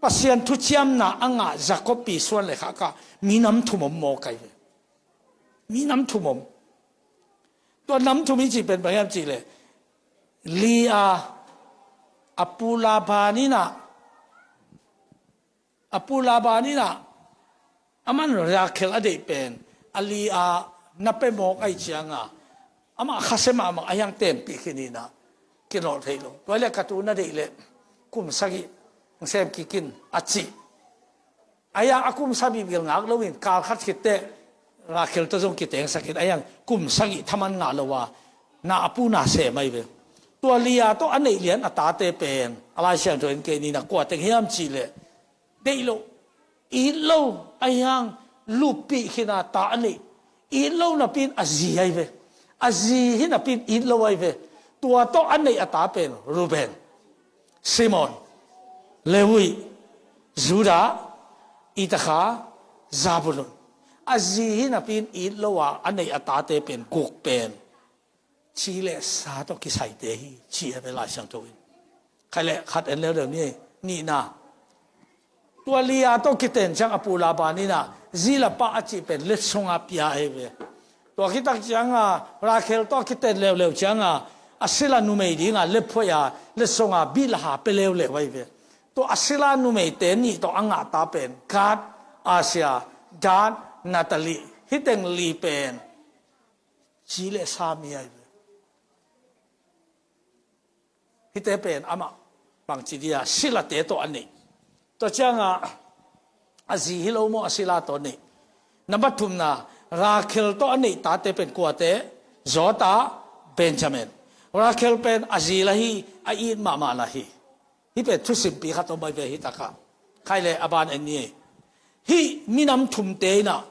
Pasian thuciamna a ngah Jacob pi suan le khaka minam thum om maw kai ve. Minam thum om. Tua nam thum i cih pen bang hiam cih leh Leah a pu Laban in ah, a pu Laban in ah aman Rachel a deih pen a Leah na pia mawk ahi cianga amah khasia mahmah a hiang tenpih khin in ah kinolh thei lo. Tua leh ka tu na deih leh kum sagih hong sem kik in a cih. Ahi hang a kum sagih bel ngak loin kal khat khit teh Rachel tawh zong kitengsak in ahi hang kum sagih thaman ngah lo a na a pu na sem ahi ve. Tua Leah tawh a neih lian a tate pen a Lai Siangtho in kei ni na kua teng hiam cih leh deih lo, it lo, ahi hang luppih khin a ta a neih, it lo napi in a zi ahi ve. A zi hi napi in it lo ahi ve. Tua tawh a neih a ta pen Reuben, Simon, Levi, Judah, Issachar, Zebulun. A zi hi napi in it lo a a neih a tate pen guk pen ci le sa tawh kisaite hi ci a ve Lai Siangtho in. Khai le khat en leuleu ni, nihna. Tua Leah tawh kiten ciang a pu Laban in ah Zilpah a cih pen letsong a pia ahi ve. Tua khit tak ciang a Rachel tawh kiten leuleu ciang a a sila numei ding a lephoih a letsong a Bilhah pia leuleu ahi ve. Tua a sila numeite nih tawh a ngah ta pen Gad, Asher, Dan, Naphtali, hih teng li pen ci le sa mi ahi ve. Hihte pen amah bangci dia silate tawh a neih. Tua ciang a a zi hi lo maw, a sila tawh a neih? Nambat thumna, Rachel tawh a neih tate pen kuate? Judah, Benjamin. Rachel pen a zi la hi, a it mahmah la hi. Hih pen thusimpi khat om ahi ve hih takah. Khai le a ban en ni. Hih minam thumte in ah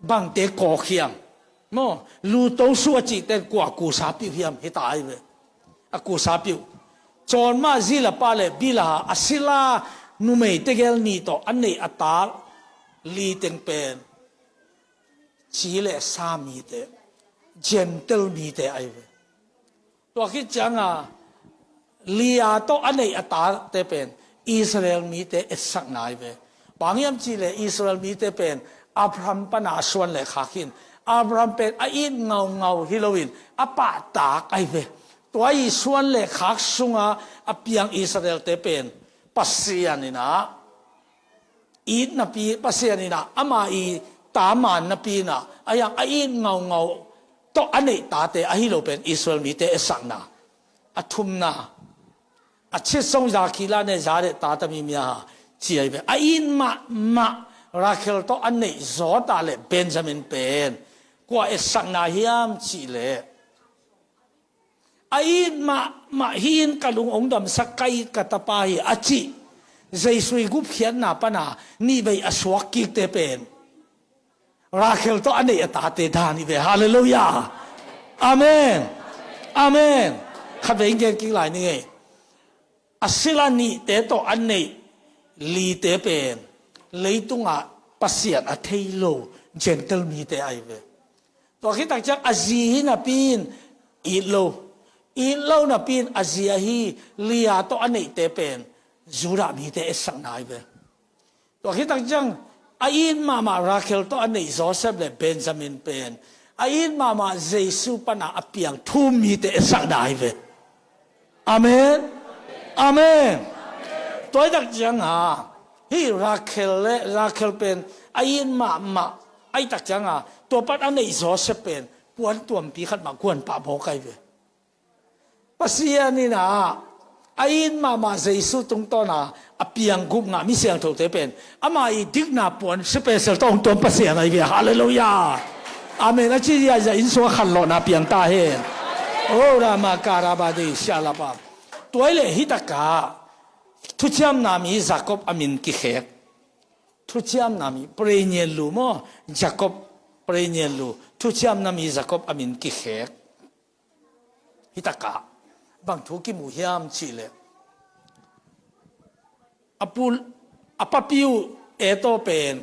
bangte kawk hiam? Maw, lu to su a cihte in kua kusa piuh hiam? Hih ta ahi ve. A kusa piuh. Cawn mah Zilpah le Bilhah a sila numei tegel nih tawh a neih a ta li teng pen ci le sa mite, Gentile mite ahi ve. Tua khit ciang a Leah tawh a neih a tate pen Israel mite etsakna ahi ve. Bang hiam cih le Israel mite pen Abraham pana a suan le khak hi in, Abraham pen a it ngaungau hi lo in a pahtak ahi ve. Tua i suan le khak sunga a piang Israel-te pen Pasian in ah it napi, Pasian in ah ama i ta man napi in ah, a hiang a it ngaungau tawh a neih tate ahi lo pen Israel mite etsakna. A thumna, a cit song za khi la ne za de ta ta mi mia ha ci ahi ve. A it mahmah Rachel tawh a neih Judah le Benjamin pen kua etsakna hiam cih leh, a it mahmah hi in ka lung hong damsak ka it ka tapa hi a cih Jesu i gupkhiatna pana nihvei a suak kikte pen Rachel tawh a neih a tate dan hi ve. Halleluiah. Amen. Amen. Khatvei gen kik lai ni ngei. A sila nihte tawh a neih lite pen leitungah Pasian a thei lo Gentile mite ahi ve. Tua khit tak ciang a zi hi napi in it lo, it lo napi in a zi ahi Leah tawh a neihte pen Judah mite etsakna ahi ve. Tua khit tak ciang a it mahmah Rachel tawh a neih Joseph le Benjamin pen a it mahmah Jesu pana a piang thu-um mite etsakna ahi ve. Amen. Amen. Tua i tak ciang a hih Rachel le Rachel pen a it mahmah a i tak ciang a tua pan a neih Joseph pen puan tuampi khat mah guan pah mawk ahi ve. Pasian in ah a it mahmah Jesu tungtawn a a piang gup ngah mi siangthote pen ama i dikna puan special tawh hong tuam Pasian ahi ve. Halleluiah. Amen. A ci ziahziah inn sungah khanlawhna piang ta hen. O rama karabadi sialapa. Tua i le hih takah thuciamna mi Jacob a min kikhek. Thuciamna mi, preinian lu maw, Jacob preinian lu, thuciamna mi Jacob a min kikhek. Hih takah bang thu kimu hiam cih leh, a pu, a papi uh Esau pen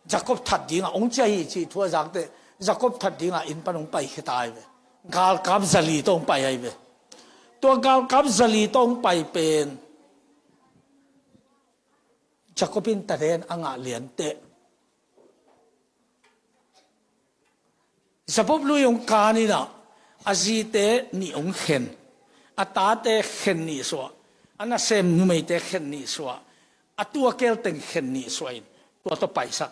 Jacob that dingah hong ciah hi cih thu a zak teh Jacob that dingah inn pan hong paikhia ta ahi ve. Galkap zali tawh hong pai ahi ve. Tua galkap zali tawh hong pai pen Jacob in talent a ngah lian teh Jacob lui hong kan in ah a zite nih hong khen, a tate khen nih suah, a nasem numeite khen nih suah, a tuakel teng khen nih suah in tua tawh paisak.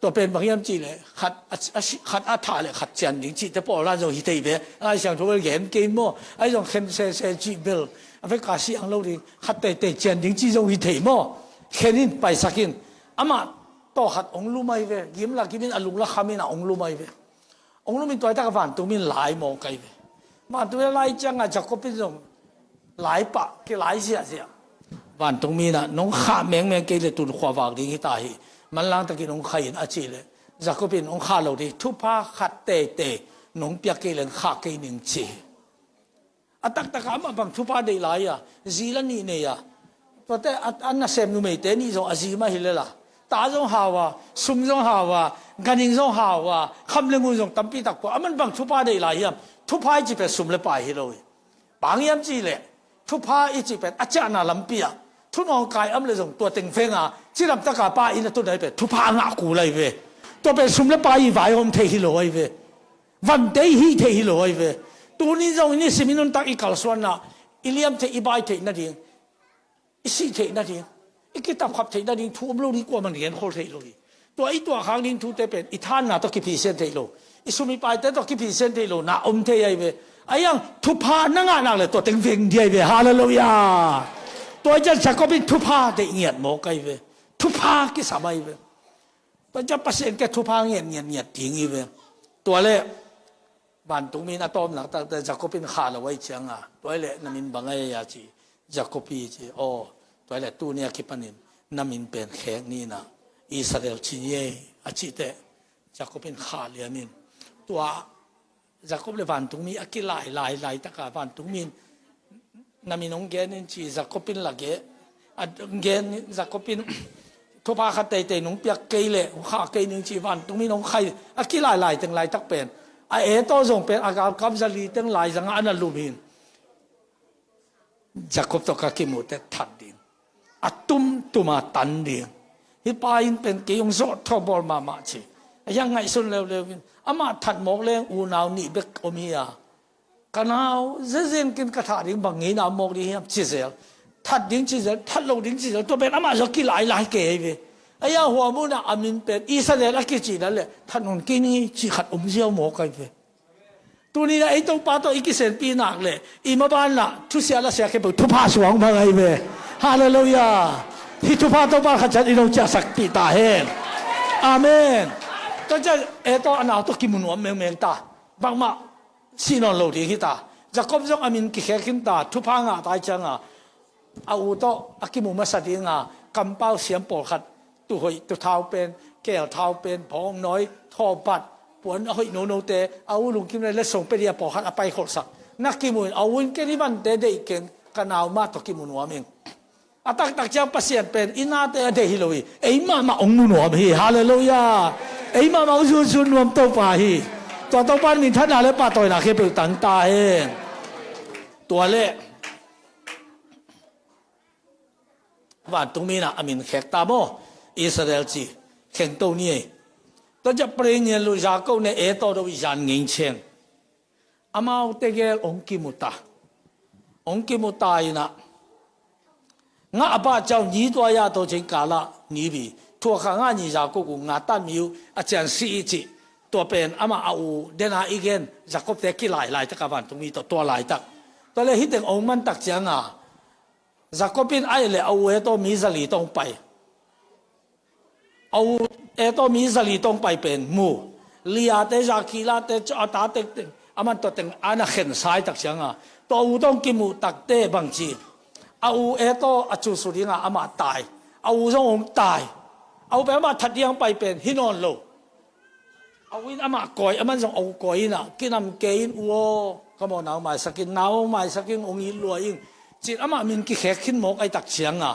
Tua pen bang hiam cih leh khat a, a, khat a thah le khat cian ding cihte pawl dan zong hi thei ve. Lai Siangtho bel gen kei maw, ahi zong khen sese cih bel a vek a siang lo ding, khat teitei cian ding cih zong hi thei maw. Khen in paisak in, amah tawh khat hong lum ahi ve. Gim la gim in a lung la kham in ah hong lum ahi ve. Hong lum in tua i tak a vantungmi in lai mawk ahi ve. Vantungmi in a lai ciangah Jacob in zong lai pah kilai ziahziah. Vantungmi in ah nong khah mengmeng kei le tun khua vak ding hi ta hi. Manlang takin hong khai in a cih leh Jacob in hong khah lo ding, thupha khat teitei nong piak kei leng khah kei ning ci hi. A taktak ah amah bang thupha deih lai a, zi la nih nei a. Tuate a, a nasem numeite nih zong a zi mah hi lel a. Ta zong hau a, sum zong hau a, ganhing zong hau a, kham le ngun zong tampi tak pua. Aman bang thupha deih lai hiam? Thupha i cih pen sum le pai hi lo hi. Bang hiam cih leh thupha i cih pen a ciahna lampi ah Thu nawngkai om le zong tua teng veng a, cidam taka pa inn a tun ahi ve, thupha a ngah kul ahi ve. Tua pen sum le pai i vaihawm theih hi lo ahi ve. Vante i hih theih hi lo ahi ve. Tuni zong i nisim i nuntak i kalsuanna, i liam theih, i bai theih nading, i sih theih nading, i kitapkhap theih nading thu om lo ding, kuamah in gen khol theih lo hi. Tua i tuahkhak ding thute pen i thanna tawh kiphisian theih lo, i sum i paite tawh kiphisian theih lo na om thei ahi ve. Ahi hang thupha na ngah nak le tua teng veng ding ahi ve. Halleluiah. Tua i ciang Jacob in thupha deih ngiat mawk ahi ve. Thupha kisam ahi ve. Tua ciang Pasian kiang thupha ngiat ngiat ngiat ding hi ve. Tua le vantungmi in a tawm laktakte Jacob in khah lo ahi cianga, tua le na min bang ahi a ci. Jacob i ci, aw, tua le tuni a kipanin na min pen khek ni na, Israel ci ni ei, a cihte Jacob in khah liamin. Tua Jacob le vantungmi a kilailai laitaka vantungmi in na min hong gen in ci, Jacob in la gen, a gen in Jacob in thupha khat teitei nong piak kei le hong khah kei ning ci, vantungmi in hong khah a kilailai teng laitak pen, a Esau zong pen a galkap zali teng laizanga a na lum hin. Jacob tawh ka kimuhte that ding, a tumtuma tan ding, hih pa in pen kei hong zawhthawh bawl mahmah ci. A hiang ngaihsun leuleu in amah that mawk leng unau nih bek om hi a, ka nau zezen kin ka thah ding bang ngeina mawk ding hiam ci zel, that ding ci zel, that lo ding ci zel, tua pen amah zong kilailai kei ahi ve. A hiang hua munah a min pen Israel a kici dan le that nun kei ni ci khat om ziau mawk ahi ve. Tuni na ei Topa tawh i kisenpi nak le i maban na thusia la sia khempeuh thupha suang bang ahi ve. Halleluiah. Hih thupha Topa khat ciat i nong ciahsakpih ta hen. Amen. Tua ciang Esau a nau tawh kimu nuam mengmeng ta. Bangmah sih nawn lo ding hi ta. Jacob zong a min kikhek khin ta, thupha ngah ta ahi cianga a u tawh a kimu masa dinga kampau siam pawlkhat, tuhoih, tuthau pen, keelthau pen, phawngnawi, thawpat, puan a hoih nonote, a u lungkim le letsong pia ding a pawlkhat a paikholhsak na kimu in, a u in ken i vante deih keng, ka nau mah tawh kimu nuam ing. A taktak ciang Pasian pen i nate a deih hi lo hi, ei mahmah hong mu nuam hi. Halleluiah. Ei mahmah hong zunzun nuam Topa hi. Tua Topa in minthanna le pahtawina khempeuh tang ta hen. Tua le vantungmi in a min khek ta maw, Israel ci, khengto ni ei. Tua ciang pray ngian lo, Jacob ne Esau do i zan ngei ciang amaute gel hong kimu ta. Hong kimu ta in a, nga a pah ciang ni tua ya to ceng kala ni bi, thua kha nga ni Jacob u nga tan mi u a cian si i ci. Tua pen amah a u dena i gen Jacob te kilailai taka vantungmi tawh tua laitak. Tua le hih teng hong man tak cianga Jacob in aih le a u Esau mi zali tawh hong pai. A u Esau mi zali tawh hong pai pen mu. Leah te, Rakhel te, a tate teng, aman tua teng a na khensa i tak cianga tua u tawh hong kimuh takte bang ci, a u Esau a cusu dinga amah tai. A u zong hong tai. A u pen amah that ding hong pai pen hi nawn lo. A u in amah kawi, aman zong a u kawi in a, kinam kei in, u aw, ka maw nau maisak in, nau maisak in, hong it lua ing, ci-in amah min kikhek khin mawk ahi tak cianga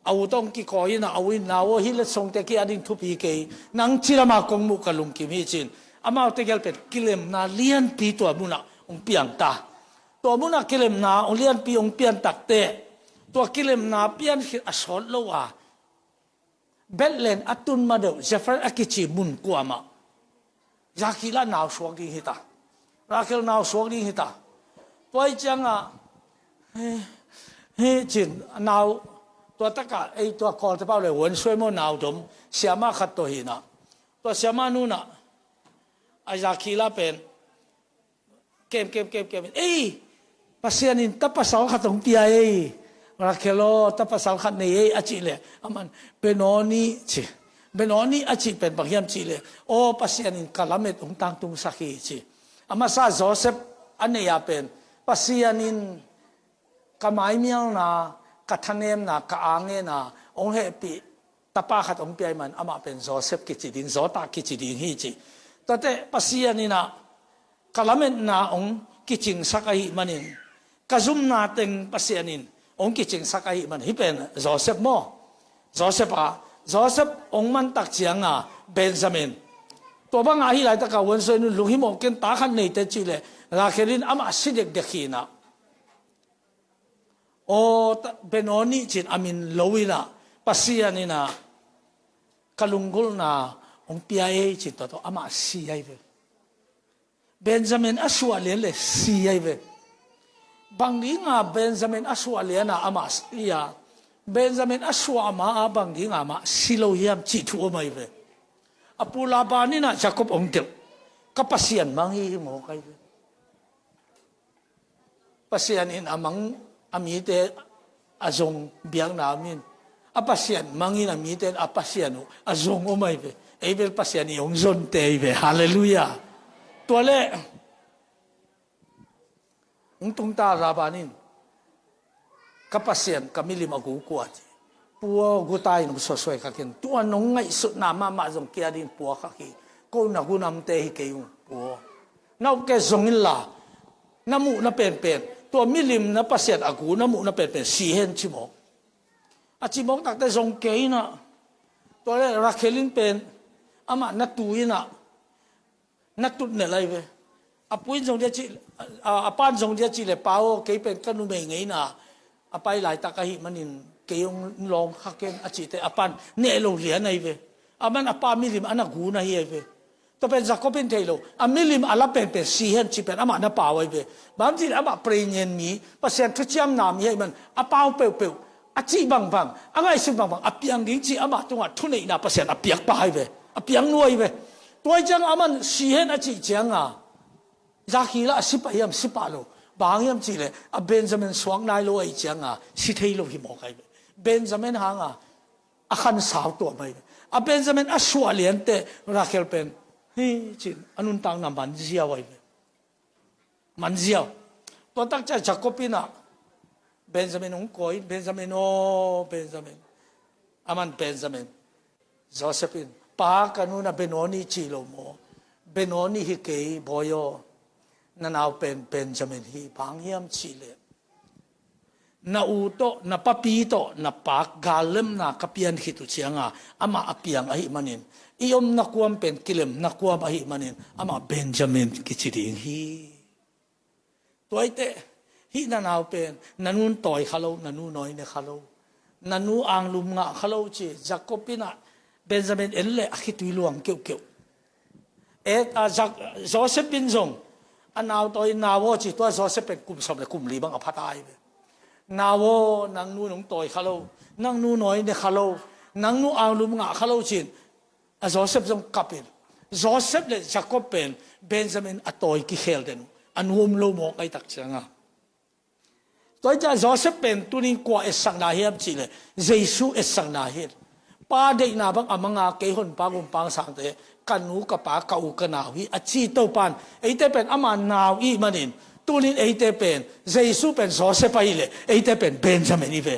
a u tawh hong kikawi in a, a u in, nau aw, hih letsongte ki-at ding thupi kei, nang ci lama kong muh ka lungkim hi, ci-in amaute gel pen kilemna lianpi tua munah hong piang ta. Tua munah kilemna hong lianpi hong pian takte, tua kilemna pian khit a sawt lo a, Bethlehem a tun ma deuh Zefrad a kici mun kuamah Rakhel nau suak ding hita. Rakhel nau suak ding hita. Tua i cianga hi, hi cin nau, tua taka ei tua Kawlte pau le huan suai maw, nau dom siama khat tawh hina. Tua siama nuna a Rakhel pen kem, kem, kem, kem. Ei, Pasian in tapasal khat hong pia ei. Rakhel aw, tapasal khat nei ei, a cih leh aman Benoni ci. Benoni a cih pen bang hiam cih leh, aw, Pasian in ka lamet hong tangtungsak hi, ci. A masa Joseph a nei a pen, Pasian in ka maimialna, ka thanemna, ka angena hong hehpih tapa khat hong pia ahih man amah pen Joseph kici ding, Jota kici ding hi, ci. Tuate Pasian in a ka lametna hong kicingsak ahih manin, ka zumna teng Pasian in hong kicingsak ahih man, hih pen Joseph maw? Joseph a, Joseph hong man tak cianga Benjamin. Tua banga hih laitaka huan suai nun lunghimawh ken, ta khat nei teh, cih leh Rakhel in amah si dekdek hi-in a, Aw, ta- Benoni cin a min lo inah, Pasian inah ka lunggulhna hong pia ei cin tua tawh amah si ahi ve. Benjamin a suah lian le si ahi ve. Bang dinga Benjamin a suah liana amah si a, Benjamin a suah ma a bang dinga amah si lo hiam cih thu om ahi ve. A pu Laban inah Jacob hong delh, ka Pasian mang hi hi mawk ahi ve. Pasian in a mang a mite a zong biakna om in, a Pasian mang in a mite a Pasian uh a zong om ahi ve. Ei bel Pasian i hong zonte ahi ve. Halleluiah. Tua le hong tungta Laban in, ka Pasian ka milim a gu kua ci. Pu aw, gu ta in hong suasuai kha ken. Tua nong ngaihsutna mahmah zong kia din pua kha khi. Ko na gu namte hi kei ung, pu aw. Na upke zong inla, na muhna penpen, tua milim na Pasian a gu na muhna penpen si hen ci mawk. A ci mawk takte zong kei inah, tua le Rakhel in pen amah na tu inah na tut nelh ahi ve. A pu in zong dia ci, a, a pan zong dia ci le, pa aw, kei pen ka numei ngeina a pai laitak ahih manin kei hong lawng kha ken a cihte a pan neh lo lian ahi ve. A man a pa milim a na gu na hi ahi ve. Tua pen Jacob in thei lo, a milim a la penpen si hen ci pen amah na pau ahi ve. Bang ci le amah preinian mi, Pasian thuciamna mi ahih man a pau peuhpeuh, a cih bangbang, a ngaihsut bangbang a piang ding ci amah tungah thuneihna Pasian a piakpa ahi ve. A piang nuai ahi ve. Tua hi ciang aman si hen a cih cianga, zak hi lah a si pah hiam, si pah lo. Bang hang hiam cih le a Benjamin suak nai lo ahi cianga si thei lo hi mawk ahi ve. Benjamin hanga a khansau tuam ahi ve. A Benjamin a suah liante Rakhel pen hi cin a nuntakna manziau ahi ve. Manziau. Tua tak ciah Jacob inah Benjamin hong kawi, Benjamin aw, Benjamin. Aman Benjamin. Joseph in, pa, ka nu na Benoni ci lo maw? Benoni hi kei, bawi aw. Na nau pen Benjamin hi, bang hiam cih le na u tawh, na papi tawh, na pa gallemna ka pian khit uh cianga amah a piang ahih manin, i omna kuam pen kilemna kuam ahih manin amah Benjamin kici ding hi. Tua hi teh, hih na nau pen na nun tawi kha lo, na nu nawi ne kha lo, na nu anglum ngah kha lo ci. Jacob inah Benjamin en le a khitui luang keuhkeuh. E, a, Jak-, Joseph in zong a nau tawi, nau aw ci, tua Joseph pen kum sawm le kum li bang a pha ta ahi ve. Nau aw, nang nu nong tawi kha lo, nang nu nawi ne kha lo, nang nu anglum ngah kha lo cin. A Joseph zong kap in, Joseph le Jacob pen Benjamin a tawi kikhel den uh a nuam lo mawk ahi tak cianga. Tua hi ciah Joseph pen tunin kua etsakna hiam cih le Jesu etsakna hi. Pa deihna bang a manga kei honpa gumpa sangte, ka nu ka pa, ka u ka nau hi a ci Topan eite pen ama nau i hih manin, tunin eite pen Jesu pen Joseph ahi le eite pen Benjamin i ve.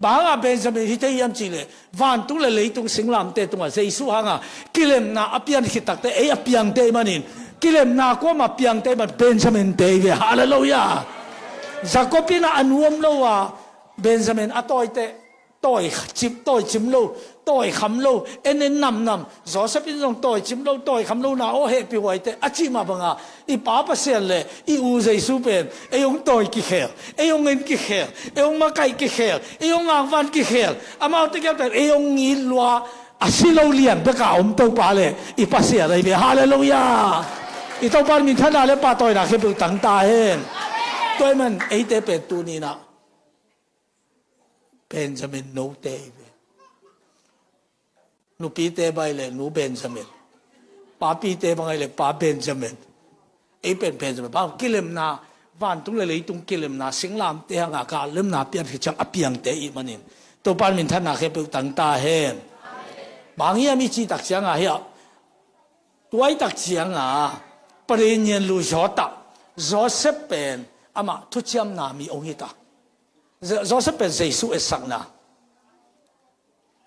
Bang hanga Benjamin hi thei hiam cih le vantung le leitung singlamte tungah Jesu hanga kilemna a pian khit takte ei a piangte i hih manin, kilemna kuama piangte i hih man Benjamin te i ve. Halleluiah. Jacob inah a nuam lo a Benjamin a tawite, tawi cim, tawi cim lo, tawi kham lo, en en namnam. Joseph in zong tawi cim lo, tawi kham lo na aw hehpih huaite a cih mah banga i Pa Pasian le i U Jesu pen ei hong tawi kikhel, ei hong en kikhel, ei hong makaih kikhel, ei hong ngakvan kikhel, amaute kiang pen ei hong ngitlua a si lo lian beka om Topa le i Pasian ahi ve. Halleluiah. I Topa minthanna le pahtawina khempeuh tang ta hen. Tua ahih man eite pen tuninah Benjamin note ahi ve. Nupite bang ahi le nu Benjamin. Papite bang ahi le pa Benjamin. Ei pen Benjamin. Bang kilemna, vantung le leitung kilemna, singlamte hanga gallemna pian khit ciang a piangte i hih manin, Topan minthanna khempeuh tang ta hen. Bang hiam i cih tak cianga hiah, tua i tak cianga, Parihnyianlu Joseph, Joseph pen amah thuciamna mi hong hi ta. Jo-, Joseph pen Jesu etsakna.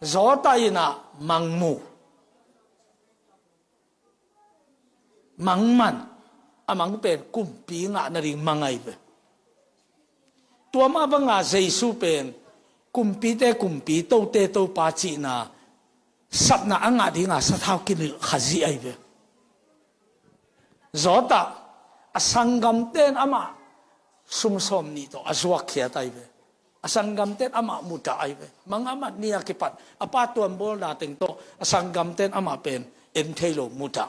Joseph inah mangmu, mangman, a mang pen kumpi ngah nading mang ahi ve. Tua mah banga Jesu pen kumpite kumpi, tote Topa cihna sapna a ngah dinga sathau kinilh Khazih ahi ve. Joseph a sanggamte in amah sum sawm nih tawh a zuakkhiat ahi ve. A sanggamten amah mudah ahi ve. Manga mat ni a kipat a pa tuambawlna teng tawh a sanggamten amah pen en thei lo mudah.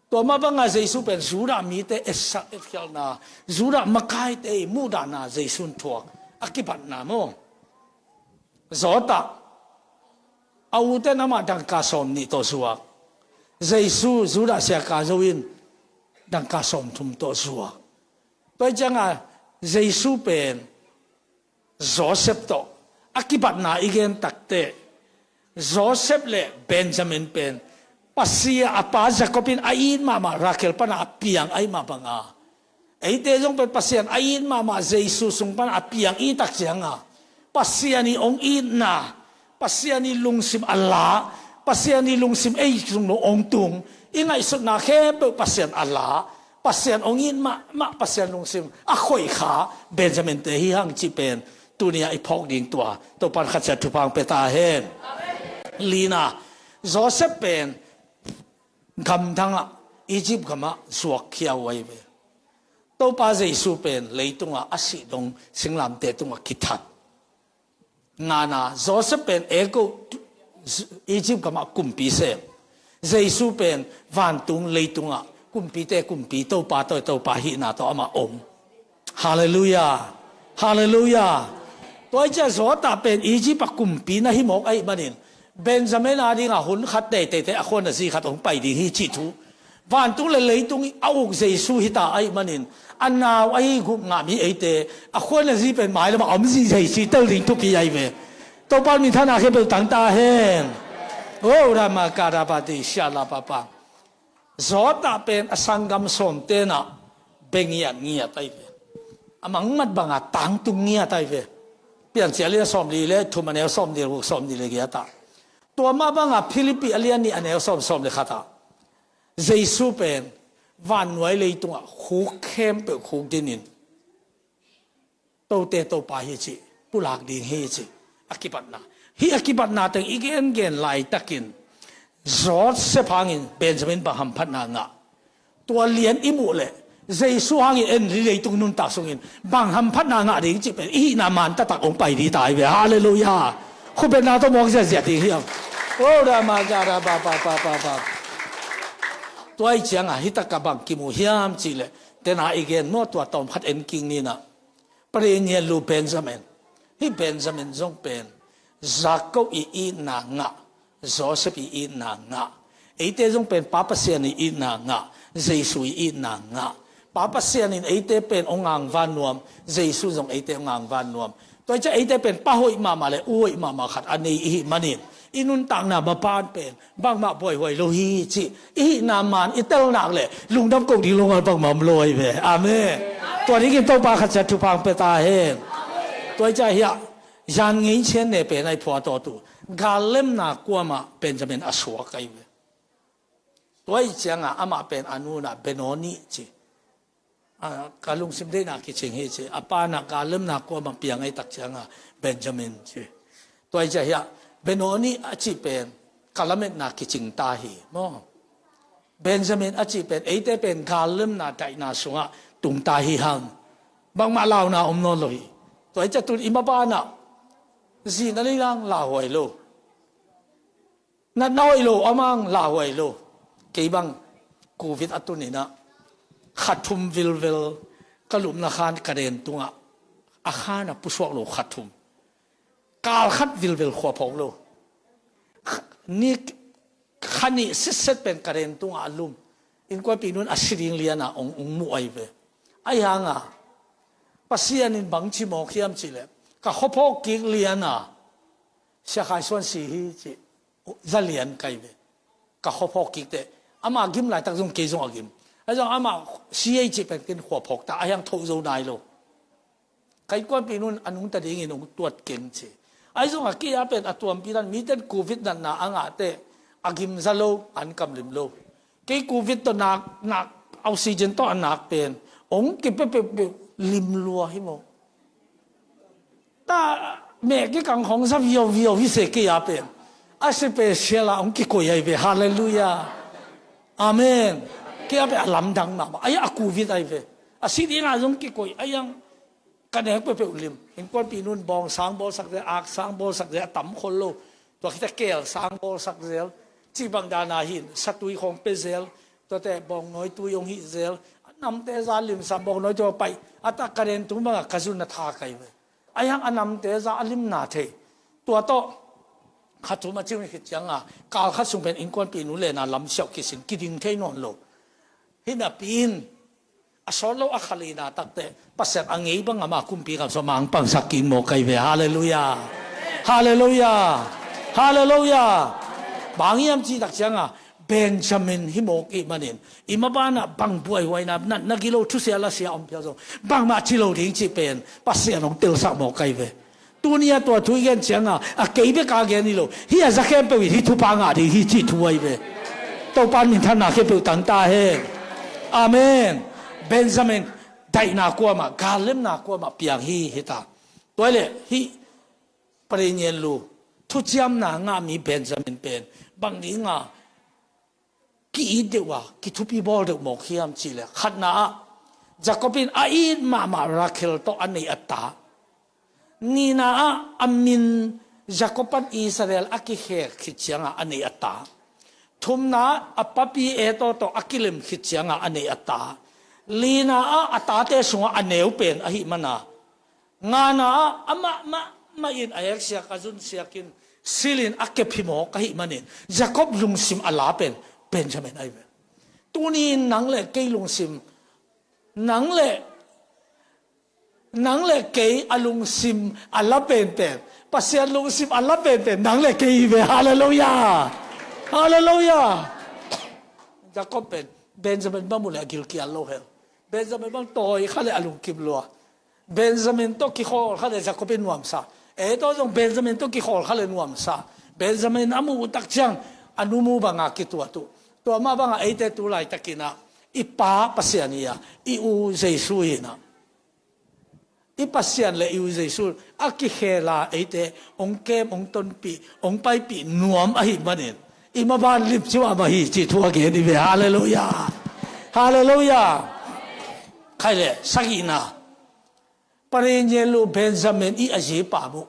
Tua mah banga Jesu pen Judah mite etsak etkhialhna, Judah makaite i muhdahna Jesu'n thuak. A kipatna maw? Zawtah a uten amah dangka sawm nih tawh zuak. Jesu Judah siaka zo in dangka sawm thum tawh zuak. Tua hi cianga Jesu pen Joseph tawh a kipatna i gen takteh, Joseph le Benjamin pen Pasian, a pa Jacob in a it mahmah Rachel pana a piang ahi mah banga, eite zong pen Pasian a it mahmah Jesu sung pana a piang i tak cianga Pasian i hong itna, Pasian i lungsim a la, Pasian i lungsim ei sung lo hong tung, i ngaihsutna khempeuh Pasian a la, Pasian hong it mahmah, Pasian lungsim a khoih kha Benjamin te hi hang cih pen tuni-ah i phawk ding tua Topa'n khat ciat thupha hong pia ta hen. Lina, Joseph pen gamdangah, Egypt gamah zuakkhia uh ahi ve. Topa Jesu pen leitungah a sih dong singlamteh tungah kithat. Ngana, Joseph pen Egypt, Egypt gamah kumpi sem. Jesu pen vantung leitungah kumpite kumpi, Topa tawh Topa hihna tawh amah om. Halleluiah. Halleluiah. Tua hi ciah Joseph pen Egypt a kumpi na hi mawk ahih manin Benjamin a dingah hun khat teiteite a khuan a zi khat hong pai ding hi cih thu. Vantung le leitung a uk Jesu hita ahih manin a nau ahi gup ngah mi eite a khuan a zi pen mailamah a om zi Jesu tel ding thupi ahi ve. Topa minthanna khempeuh tang ta hen. O rama karabati siala papa. Joseph pen a sanggam sawm tenah bia ngiatngiat ahi ve. A mangmat banga tangtung ngiat ahi ve. Piancil a lian sawm li le thum a neu sawm li le guk, sawm li le giatah. Tua mah banga Philippi a lian nih a neu sawm, sawm le khatah Jesu pen vannuai leitungah khuk khempeuh khuk dinin tote Topa hi cih pulak ding hi cih a kipatna. Hih a kipatna teng i gengen laitakin Joseph hangin Benjamin bang hamphatna ngah? Tua lian i muh leh Jesu hangin en hih leitung nuntak sungin bang hamphatna ngah ding cih pen i hihna man taktak hong pai ding ta hi ve. Halleluiah. Khupetna tawh mawk ziahziah ding hi hang. O rama gara ba ba ba ba ba. Tua hi cianga hih takah bang kimu hiam cih leh tena i gen maw, tua tawm khat en kik ni na. Parian lu Benjamin. Hih Benjamin zong pen Jacob i itna ngah, Joseph i itna ngah. Eite zong pen Pa Pasian i itna ngah, Jesu i itna ngah. Pa Pasian in eite pen hong ngangvan nuam, Jesu zong eite hong ngangvan nuam. Tua hi ciah eite pen pa hoih mahmah le u hoih mahmah khat a nei i hih manin i nuntakna mapan pen bangmah buaihuai lo hi cih i hihna man i tel nak leh lungdam ko ding lo ngal bangmah om lo ahi ve. Amen. Tua dingin Topa khat ciat thupha hong pia ta hen. Tua hi ciah hiah yan ngei cian ne pen ahi phuatawtu gallemna kuamah Benjamin a suak ahi ve. Tua hi cianga amah pen a nunah Benoni ci. A, ka lungsim deihna kicing hi ci. A panah gallemna kuamah piang ahi tak cianga Benjamin ci. Tua hi ciah hiah Benoni a cih pen ka lametna kicing ta hi maw? Benjamin a cih pen eite pen gallemna daihna sungah tung ta hi hang. Bangmah launa om nawn lo hi. Tua hi ciah tun i mabanah zihna leilang lauhuai lo. Natna hoih lo, a mang lauhuai lo. Kei bang covid a tuninah kha thum vilvel ka lupna khan ka den tungah a khan a pusuak lo kha thum. Kal khat vilvel khua phawk lo. Ni kha nih sitset pen ka den tungah a lum. Innkuanpih nun a si ding liana ong, ong muh ahi ve. Ahi hanga Pasian in bang ci mawk hiam cihleh ka khuaphawk kik liana Sia Khai Suan si hi cih za lian kai ve. Ka khuaphawk kik teh ama gim laitak zong kei zong a gim. Ahi zong ama si ei cih pen ken khuaphawk ta ahi hang tho zo nai lo. Ka innkuanpih nun a nungta dingin hong tuat keng ci. Ahi zong a kei a pen a tuampi dan miten covid natna a ngah teh a gim za lo an kamlim lo. Kei covid tawh nak, nak oxygen tawh a nak pen hong kipepepep lim lua hi maw? Ta meh kikang khong za viau viau hi se kei a pen a special a hong kikoih ahi ve. Halleluiah. Amen. Kei a pen a lamdang mahmah ahi a covid ahi ve. A si dina zong kikoih ahi ang. Ka nek peuhpeuh lim. Innkuanpih nun bawng sang bawlsak zel, ak sang bawlsak zel, a tam khol lo. Tua khit a keel sang bawlsak zel. Cih bang dan a hin, satui khawng pia zel. Tuate bawngnawi tui hong hih zel. A namte za limsak bawngnawi tui a paih. A tak ka den tung bangah ka zun a tha kai ve. A hiang a namte za a limna thei. Tua tawh khat thum a cing khit cianga, kal khat sung pen innkuanpih nu le na lam siauh kisin, kiding thei nawn lo. Hi napi in, a sawt lo a khalina takte, Pasian a ngei bang ama kumpi kam sua mang pangsak kin mawk kai ve. Halleluiah. Halleluiah. Halleluiah. Bang hiam cih tak cianga, Benjamin hi mawk ih manin, i mabanah bang buaihuaina, na, na gilo thusia lasia om phial zong, bangmah ci lo ding cih pen Pasian hong telsak mawk kai ve. Tuni a tua thu i gen cianga, a kei beka gen hi lo. Hi a za khempeuh in hi thupha ngah ding hi cih thu ahi ve. Topa minthanna khempeuh tang ta hen. Amen. Benjamin, daihna kuamah, gallemna kuamah piang hi, hi ta. Tua hi leh, hi Parinyelu, thuciamna ngah mi Benjamin pen bang dinga ki-it deuh a, kithupi bawl deuh mawk hiam cih leh, khatna ah Jacob in a it mahmah Rachel tawh a neih a ta. Nihna ah a min Jacob pan Israel a kikhek khit ciangah a neih a ta. Thumna ah a papi Esau tawh a kilem khit ciangah a neih a ta. Lina ah a tate sungah a neu pen ahih mana, ngana ah amah mahmah in a eksiak a zunsiakin silin a kep hi mawk ahih manin, Jacob lungsim a la pen Benjamin ahi ve. Tuni in nang le kei lungsim, nang le, nang le kei a lungsim a la penpen, Pasian lungsim a la penpen nang le kei hi ve. Halleluiah. Halleluiah. Jacob pen Benjamin bang mu le a gilkial lo hel. Benjamin bang tawi kha le a lungkim lua. Benjamin tawh kikhawl kha le Jacob in nuamsa. Esau zong Benjamin tawh kikhawl kha le nuamsa. Benjamin a muh uh tak ciang a nu mu banga kituat uh. Tua mah banga eite tu laitakinah i Pa Pasian hi a, i U Jesu hi na. I Pasian le i U Jesu a kikhela eite hong kem, hong tonpih, hong paipih nuam ahih manin, i maban limci mahmah hi cih thu a gen hi ve. Halleluiah. Halleluiah. Khai le sagihna, Parinyelu Benjamin i a zipa mu.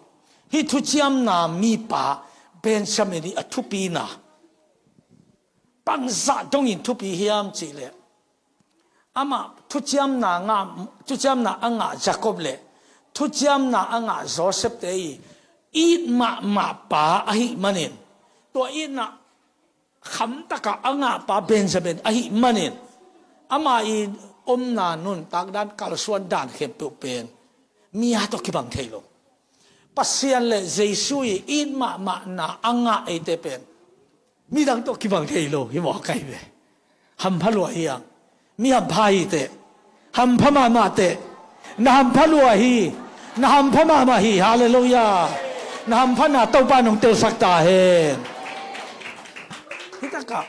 Hih thuciamna mipa Benjamin i a thupina, bangzah dongin thupi hiam cih leh, amah thuciamna ngah, thuciamna a ngah Jacob le thuciamna a ngah Joseph te i it mahmah pa ahih manin, tua itna khamtakah a ngahpa Benjamin ahih manin, ama i omna nuntak dan, kalsuan dan khempeuh pen mi a tawh kibang thei lo. Pasian le Jesu i it mahmahna a ngah eite pen midang tawh kibang thei lo hi mawk ahi ve. Hampha lua hi ang. Mi hampha hi teh. Hampha mahmah teh. Na hampha lua hi. Na hampha mahmah hi. Halleluiah. Na hampha na Topa nong telsak ta hen. Hitakah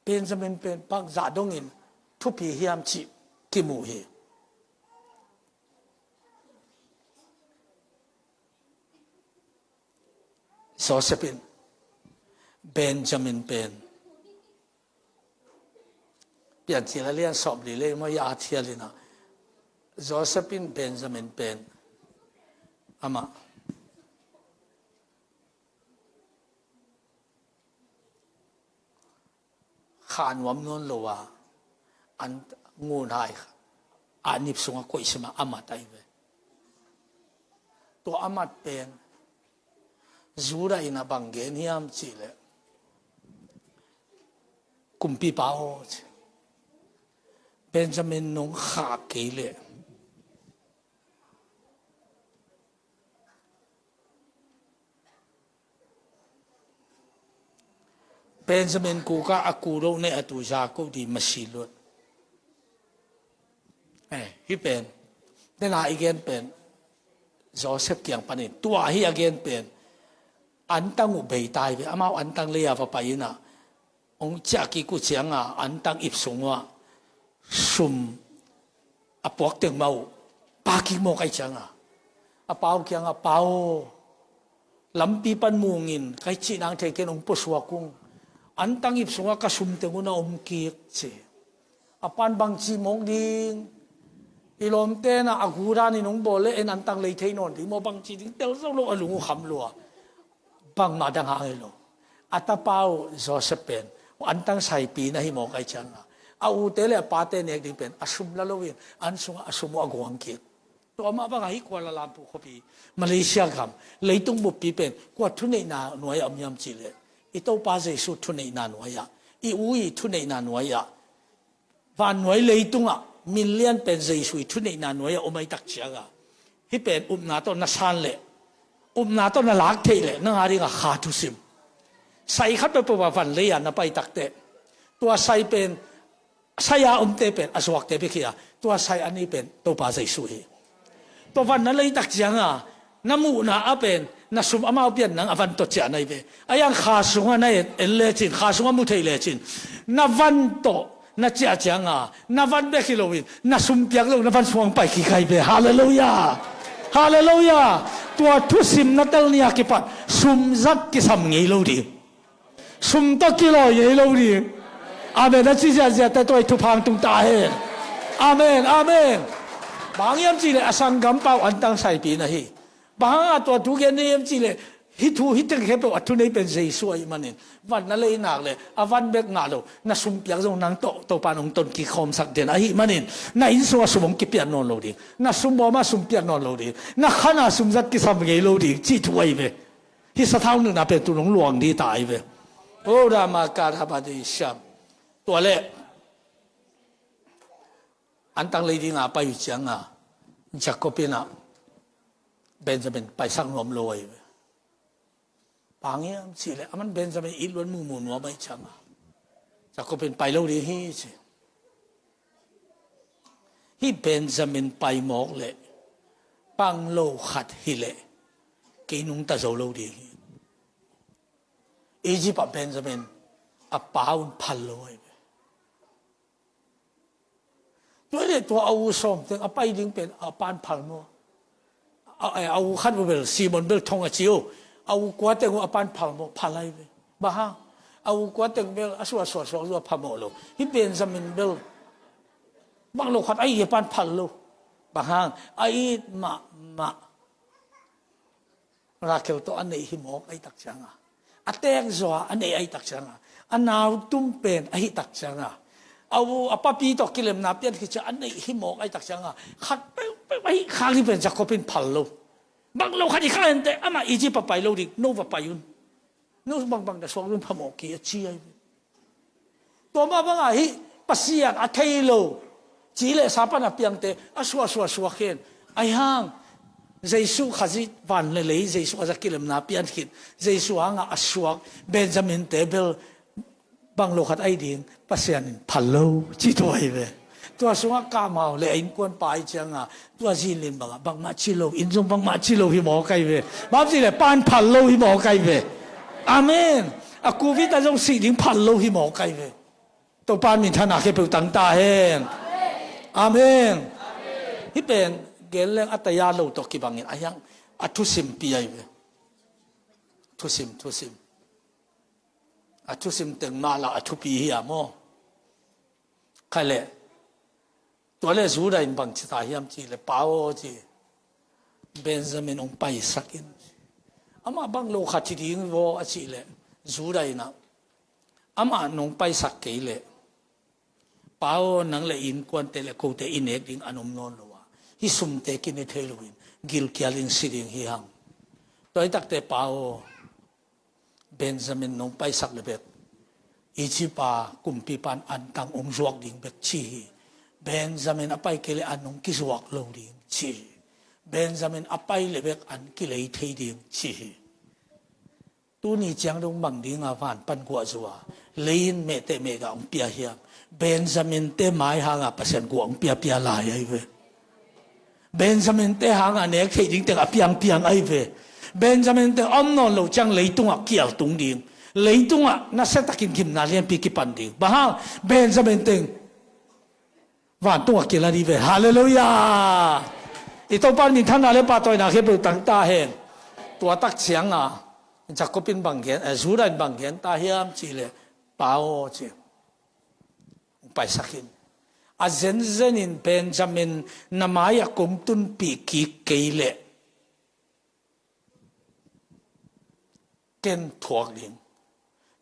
Benjamin pen bangzah dongin thupi hiam cih kimu hi. Joseph in Benjamin pen, Piancil a lian sawm li le maw, i a thial inah, Joseph in Benjamin pen amah kha nuam nawn lo a, an ngunhai a nip sungah koihsima a mat ahi ve. Tua a mat pen Judah in a bang gen hiam cih leh, kumpipa aw, ci, Benjamin nong khah kei leh Benjamin kukah a ku lo ne a tu Jacob di masi lut. Eh, hih pen, tena i gen pen Joseph kiang panin tua hi a gen pen, antang uh bei tai ve, amau antang lei a va pai inah, hong ciah kik uh cianga antang ip sung uah sum a puak teng mah uh pa kik mawk ahi cianga, a pa uh kianga, Pa aw, lampi pan mung in, kai cih nang thei ken, hong puasuak ung. Antang ip sungah ka sum teng uh na om kik, ci. A pan bangci mawk ding, I lawmte na a gu danin hong bawl le en antang lei thei nawn ding maw bangci ding tel zo lo a lung uh kham lua. Bangmah dang hang hi lo. A tapa uh Joseph pen antang saipi na hi mawk ai cianga a ute le a pate nek ding pen a sum la loin an sungah a sum uh a guang kik. Tua mah bangah hih Kuala Lumpur khuapi Malaysia gam leitung buppi pen kua thuneihna nuai-ah om hiam cihleh i Topa Jesu thuneihna nuai-ah i u i thuneihna nuai-ah vannuai leitungah min lian pen Jesu i thuneihna nuai-ah om ai tak cianga hih pen upna tawh na san leh upna tawh na lak theih leh nang a dingah kha thusim sai khat peuhpeuh ah van lei-ah na pai takteh tua sai pen sai a omte pen a zuakte bek hi a tua sai a nei pen Topa Jesu hi. Tua van na lei tak cianga na muhna a pen na sum amau pian nang a van tawh ciah na hi ve. A yang kha sungah na en lecin kha sungah mu thei lecin na van tawh na ciah cianga na van bek hi loin na sum piak lo na van sungah pai kik ai ve. Halleluiah. Halleluiah. Tua thusim na tel ni a kipat sum zat kisam ngei lo ding. Sum tawh kilawi ngei lo ding. Amen. A ci ziahziahte tua i thupha hong tung ta hen. Amen. Amen. Bang hiam cihleh a sanggam pau antang saipi na hi. Bang hanga tua thu gen na hiam cihleh hih thu hih teng khempeuh a thunei pen Jesu ahih manin van na lei nak le a van bek ngah lo na sum piak zong nang tawh Topa in hong ton kikhawmsak den ahih manin na inn sungah sum hong kipiat nawn lo ding na sum bawmah sum piat nawn lo ding na khana sum zat kisam ngei lo ding cih thu ahi ve. Hih sathau nunna pen tu nong luang dih ta ai ve. O rama karabadi siam. Tua le antang lei dinga pai uh cianga Jacob inah Benjamin paisak nuam lo ai ve. Pangiam cih le aman Benjamin it luan mumu nuam ai cianga Jacob in pai lo ding hi ci. Hih Benjamin pai mawk leh pang lo khat hileh kei nungta zo lo ding hi. Egypt ah Benjamin a pa un phal lo ahi ve. Tua hileh tua a u sawm teng a pai ding pen a pan phal maw? A u khat bel Simon bel thong a ci uh a u kua teng uh a pan phal maw? Phal ahi ve. Bang hang a u kua teng bel a suah suah suak zuah phamawh lo. Hih Benjamin bel bang lo khat ahi a pan phal lo. Bang hang a it mahmah Rakhel tawh a neih hi mawk ahi tak cianga a teek zaw a neih ahi tak cianga a nau tum pen ahi tak cianga a u a papi tawh kilemna pian khit ciang a neih hi mawk ahi tak cianga khat peuhpeuh ahi khak hi pen Jacob in phal lo. Bang lo khat i khak hente amah Egypt a pai lo ding no va pai un. No bangbang na suak dun phamawh kei a ci ahi ve. Tua mah bangah hih Pasian a thei lo ci le sa pan a piangte a suah suah suak hen. Ahi hang Jesu Khazih van le lei Jesu Khazih a kilemna pian khit Jesu hangah a suak Benjamin te bel bang lo khat ahi ding Pasian in phal lo ci tua ahi ve. Tua sungah kamau le a innkuan pa ahi cianga tua zinlin bangah bangmah ci lo inn zong bangmah ci lo hi mawk ahi ve. Bang ci le pan phal lo hi mawk ahi ve. Amen. A covid a zong sih ding phal lo hi mawk ahi ve. Topa min thana khepeuh tang ta hen. Amen. Hih pen gen leng a taya lo tawh kibangin a hiang a thusimpi ahi ve. Thusim thusim. A thusim teng mah la a thupi hi a maw? Khaileh tua le Judah in bang ci ta hiam ci le pa aw ci Benjamin hong paisak in amah bang lo khat hi ding vaw a ci le Judah in ah amah nong paisak kei le pa aw nang le innkuante le kote i nek ding an om nawn lo a hih sumte kine thei loin gilkial in si ding hi hang. Tua hi takte pa aw Benjamin nong paisak le bek Egypt a kumpipa in antang hong zuak ding bek ci hi. Benjamin a pai kei le an hong kizuak lo ding ci hi. Benjamin a pai le bek an kilei thei ding ci hi. Tuni ciang dong bang dinga van pan guah zua lei in mehteh mehgah hong pia hiam? Benjamin te mai hanga Pasian guah hong piapia lai ahi ve. Benjamin te hanga nek theih ding teng a piangpiang ahi ve. Benjamin teng a om nawn lo ciang leitungah kial tung ding. Leitungah nasiatakin gimna lianpi kipan ding. Bang hang Benjamin teng vantungah kila dih ve. Halleluiah. I Topa min thana le pahtawina khepeuh tang ta hen. Tua tak cianga Jacob in bang gen, eh, Judah in bang gen ta hiam ci le pa aw ci. Paisak in A zenzen in Benjamin, na mai-ah kong tunpih kik kei leh ken thuak ding.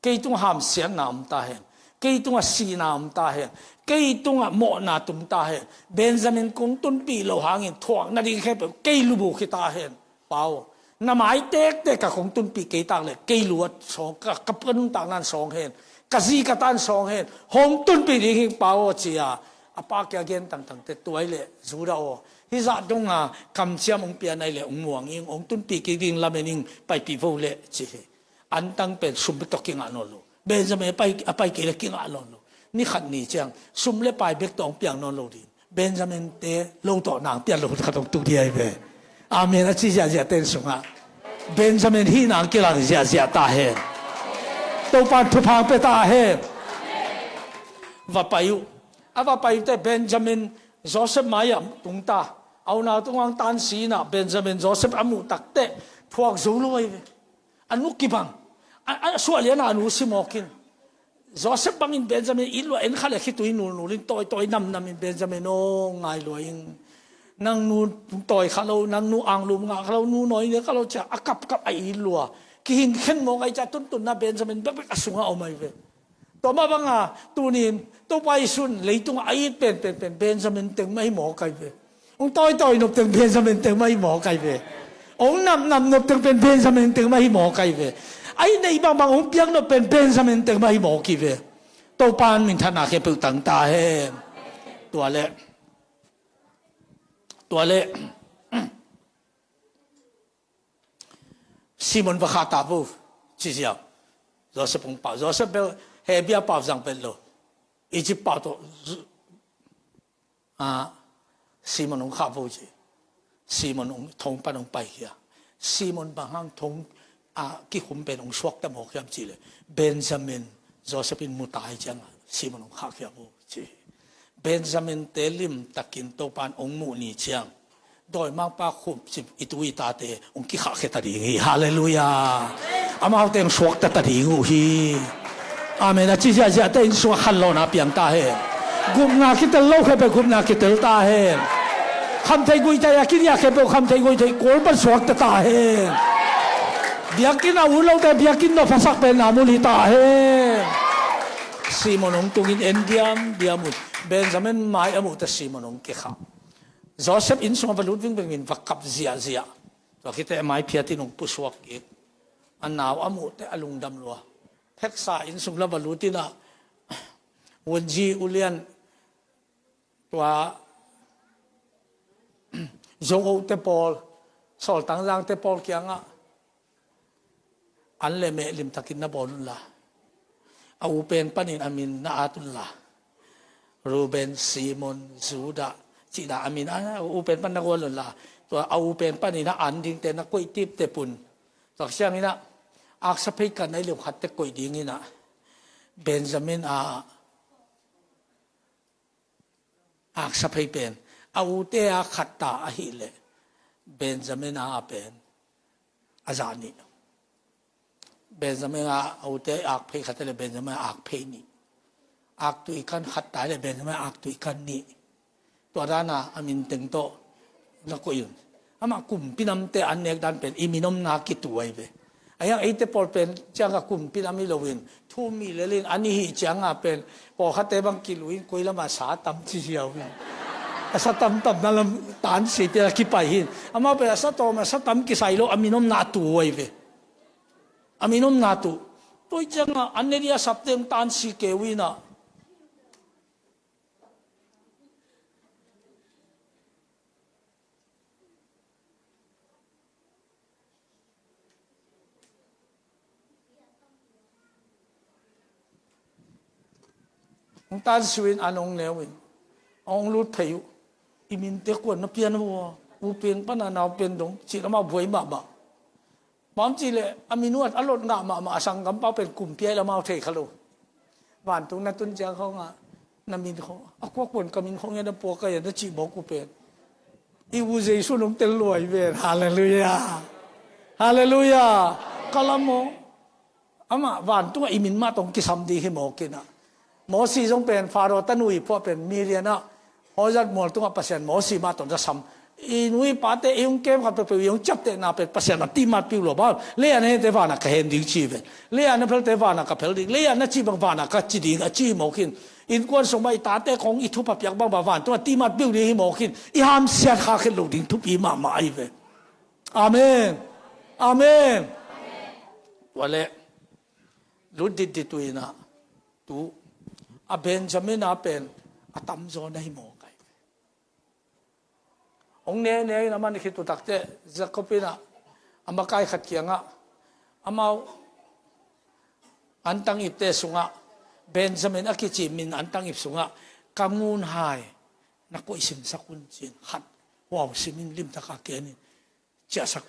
Kei tungah hamsiatna om ta hen. Kei tungah sihna om ta hen. Kei tungah mawhna tung ta hen. Benjamin kong tunpih loh hangin thuak nading khempeuh kei lubu hi ta hen. Pa aw, na mai tektek ah kong tunpih kei tak leh kei lu ah sawng, ka, ka nuntakna in sawng hen. Ka zi ka ta in sawng hen. Hong tunpih ding hi Pa aw, ci a, a pa kiang gen tangtang teh, tua ahih leh Judah aw, hih zah dong a kamciam hong pia na hih leh hong muang ing, hong tunpih kik ding lamen ing, paipih vo leh, ci hi. Antang pen sum bek tawh kingah nawn lo. Benjamin a pai, a pai kei leh kingah nawn lo. Ni khat ni ciang sum le pai bek tawh hong piang nawn lo ding. Benjamin-te lo tawh nang pian lo khat hong tung ding ahi ve. Amen a ci ziahziahte inn sungah Benjamin hih nang kilang ziahziah ta hen. Topa'n thupha hong pia ta hen. Va pai uh. A va pai uh teh Benjamin Joseph mai-ah tung ta. A unau tungah hong tansi in ah Benjamin Joseph a muh tak teh thuak zo lo ahi ve. A nu kibang. A, a suah lian a, a nu si mawk in. Joseph bangin Benjamin it lua, en kha leh khitui nulnul in, tawitawi namnam in, Benjamin aw, ngai lua ing. Nang nu tawi kha lo, nang nu anglum ngah kha lo, nu nawi ne kha lo ci a, a kapkap a it lua. Kihin khen mawk ahi ci a, tuntunna Benjamin bekbek a sungah om ahi ve. Tua mah banga tuni-in Topa Jesu in leitungah a it penpen pen Benjamin teng mah hi mawk ahi ve. Hong tawitawi nop teng Benjamin teng mah hi mawk ahi ve. Hong napnap nop teng pen Benjamin teng mah hi mawk ahi ve. A it neih bangbang hong piak nop pen Benjamin teng mah hi mawk hi ve. Topa'n minthanna khempeuh tang ta hen. Tua leh, tua leh Simon va khah ta vo, ci ziau. Joseph hong pau. Joseph bel Hebru pau zang pen lo. Egypt pau tawh, ah, Simon hong khah vo ci. Simon hong thong pan hong paikhia. Simon bang hang thong, ah, kikhum pen hong suakta mawk hiam cih leh, Benjamin, Joseph in mu ta ahih ciangah Simon hong khahkhia vo ci. Benjamin-te limtakin Topa'n hong muh ni ciang dawimangpa khum cip i tu i tate hong kikhahkhia ta ding hi. Halleluiah. Amaute hong suakta ta ding uh hi. Amen. A ci ziahziahte inn sungah khanlawhna piang ta hen. Gupna kitel lo khempeuh gupna kitel ta hen. Khamtheih guihtheih a kidiah khempeuh khamtheih guihtheih kual pan suakta ta hen. Biakinn a ut lote biakinn nop phasak pen na mun hi ta hen. Simon hong tungin en diamdiam un. Benjamin mai a muh teh Simon hong kikhah. Joseph inn sungah va lut vingveng in va kap ziahziah. Tua khit teh a mai phiat in hong pusuak kik. A nau a muh teh a lungdam lua. Pheksa inn sung la va lut in ah, Wunzi ulian, tua Zong-o-te pawl, Sawltangzangte pawl kiangah, an le meh limtakin na bawl unla, a u pen panin a min na at unla, Reuben, Simon, Judah cihna a min a u pen pan na gual unla, tua a u pen panin a an dingte na koih tiptep un. Tua ciangin ah, aksa phei kan na i lem khat teh koih dingin ah, Benjamin a aksa phei pen a ute a khat ta ahih leh Benjamin a pen a za nih. Benjamin a, a ute a ak phei khat leh Benjamin a ak phei nih. Ak tui kan khat ta leh Benjamin a ak tui kan nih. Tua dana a min teng tawh na koih un. Amah kumpi namte an nek dan pen i min omna kitu ahi ve. A hiang eite pawl pen ciangah kumpi nam hi loin, thu mi lelin an i hih cianga pen pawlkhatte bang kilu in koi lama sa tam ci ziau in, a sa tamtamna lam tansi pia kipai hin. Amah pen a sa tawm a sa tam kisai lo a min omna tu ahi ve. A min omna tu. Tua hi cianga an ne dia sapte hong tansi keu inah. Hong tansiu in an hong neu in a hong lut phei uh. I minte kuan na pian uh a, u peng pana nau pen dong cih lamah buai mahmah. Bang cih leh a min uat a lot ngah mahmah a sanggampa pen kumpi ahi lamau thei kha lo. Vantung na tun ciang khawngah na min khawng a kuakuan ka min khawng hian a puak ahi a na cih mawk uh pen i u Jesu nong tel luai ven. Halleluiah. Halleluiah. Ka lam aw. Amah vantungah i min mah tawh kisam ding hi mawk inah. Mosi zong pen Faro tanu i phuah pen Midian ah Horeb mual tungah Pasian Mosi mah tawh na sam. I nu i pate i hong kem khat peuhpeuh i hong ciaptehna pen Pasian a timat piu lo bang. Leiah na hente vanah ka hen ding ci ve. Leiah na phelte vanah ka phel ding. Leiah na cih bang vanah ka ci ding a ci hi mawk in. Innkuan sung mah i tate khong i thupha piak bang bang vantungah timat piu ding hi mawk in. I hamsiat kha khet lo ding thupi mahmah ahi ve. Amen. Amen. Tua leh lut ditdit uh inah tu a Benjamin a pen a tamzaw na hi mawk ahi. Hong nene in a man khit uh takteh Jacob inah a makai khat kiangah amau antang ipte sungah Benjamin a kici min antang ip sungah ka ngun hai na koih simsak un ci-in khat huau simin limtaka kenin ciahsak.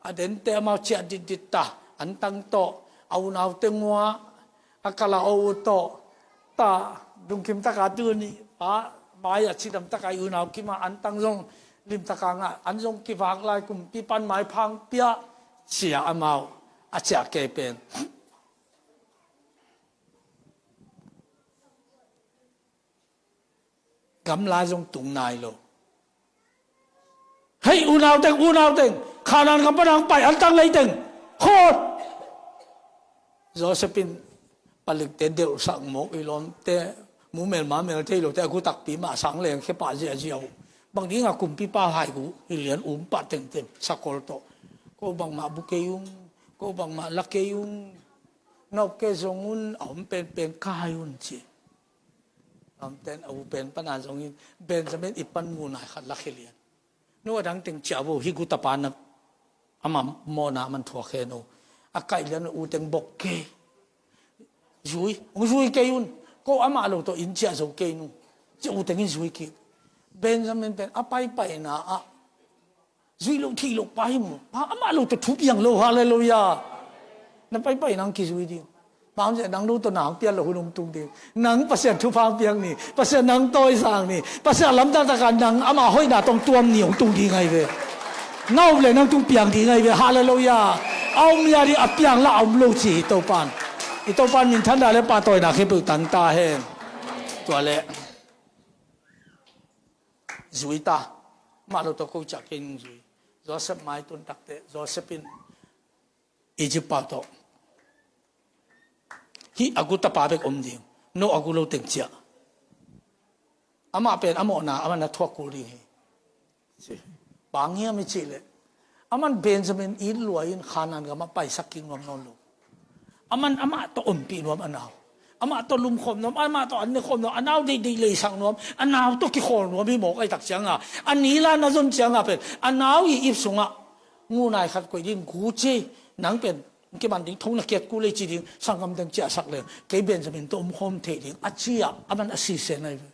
A dente amau ciah ditdit ta, antang tawh, a unau teng uah, a kala aw uh tawh, ta, lungkim taka tuni, pa, mai a cidam taka i unau kimah antang zong limtaka ngah, an zong kivak lai kumpi pan maiphang piah, ciah amau, a ciah kei pen. Gamla zong tung nai lo. Hei, unau teng, unau teng. Khanan gam pan hong pai, antang lei teng. Khol. Joseph in palikte delhsak mawk i lawmte, mumel mamel thei lote, a gu takpi mah sang leng khia pah ziahziah uh. Bang dinga kumpipa hai gu hi lian um pah tengteng sakol tawh. Ko bangmah bu kei ung, ko bangmah la kei ung. Na up kei zong un, a om penpen ka hai un ci. Lamten a u pen pana zongin Benjamin i pan ngunai khat la khia lian. No a dang teng ciah vo, hi gu tapa nak ama mawhna man thuak hen o. A kaih lian u teng bok kei. Zui, hong zui kei un. Ko amah lo tawh in ciah zo kei nu. Ciah u teng in zui kik. Benjamin pen a paipaina ah zui lo thei lo pa hi maw? Pa amah lo tawh thu piang lo, hallelujah. Na paipai nang kizui ding. Bang hong zia nang lo tawh nang pian lo hun hong tung ding. Nang Pasian thupha piang ni. Pasian nang tawisang ni. Pasian lamdang taka nang ama hoihna tawh tuam ni hong tung ding ahi ve. Na up le nang tung piang ding ahi ve, hallelujah. A om ya ding a piang la a om lo ci hi Topan. I Topan minthanna le pahtawina khempeuh tang ta hen. Tua le zui ta. Mah lo tawh ko ciah kei nung zui. Joseph mai tun takte Joseph in Egypt pau tawh, hih a gu tapa bek om ding. No a gu lo teng ciah. Amah pen a mawhna amah na thuak kul ding hi. Bang hiam i cih leh, aman Benjamin it lua in Khanaan gamah paisak kik nuam nawn lo. Aman amah tawh ompih nuam a nau. Amah tawh lumkhawm nuam, amah tawh an nekhawm nuam, a nau deihdeih leisak nuam, a nau tawh kikhawl nuam hi mawk ahi tak cianga, a nila na zon cianga pen a nau i ip sungah ngunai khat koih ding gu ci, nang pen kiman ding thong na kiat kul ei ci ding, sanggam teng ciahsak leng kei Benjamin tawh omkhawm thei ding a ci-ah aman a sisen ahi ve.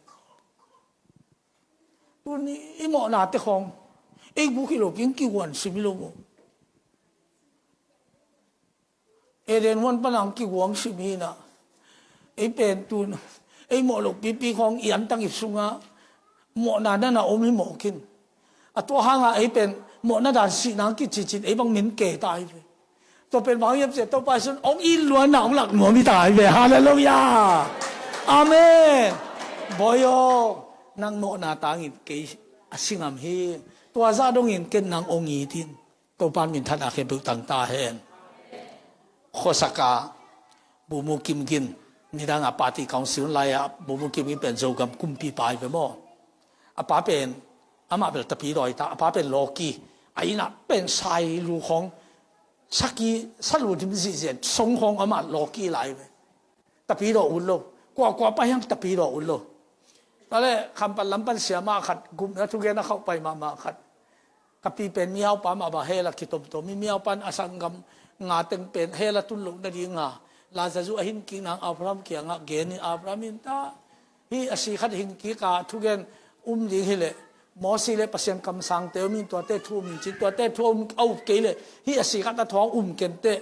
Tuni i mawhnate khawng ei guk hi lo, kei kiguan sim hi lo maw? Eden huan pana hong kiguang sim hi na. Ei pen tun ei mawh loh pipi khawng i antang ip sunga mawhna nana om hi mawk in. A tua hanga ei pen mawhna dan sihna hong kicicin ei bang min ke ta hi ve. Tua pen bang hiam cia Topa Jesuh hong it luanna hong lak nuam hi ta hi ve. Hallelujah. Amen. Bawi aw, nang mawhna tangin kei a singam hi. Tua zah dongin ken nang hong it in. Topan minthanna khempeuh tang ta hen. Khuasaka Bumu Kim Gin, nidanga party council lai-a Bumu Kim Gin pen Zogam kumpipa hi ve maw? A pa pen amah bel Tapidaw hi ta, a pa pen lawki, a innah pen sailu khawng, saki salu dim zihzian song khawng amah lawki lai ve. Tapidaw ut lo. Kuakua pai hiam Tapidaw ut lo. Tale Khampat lam pan siama khat gupna thugen a khauh pai mahmah khat. Ka pi pen mihaupa mah ba hela kitomtom hi, mihaupan a sanggam nga teng pen hela tun loh nadinga Lazarus a hin kik nang Abraham kiangah gen in Abraham in ta. Hih a si khat hin kika thugen um ding hileh Mosi le Pasian kamsangte um in tuate thu um in cin, tuate thu a um a up kei leh hih a si khat a thuang um kenteh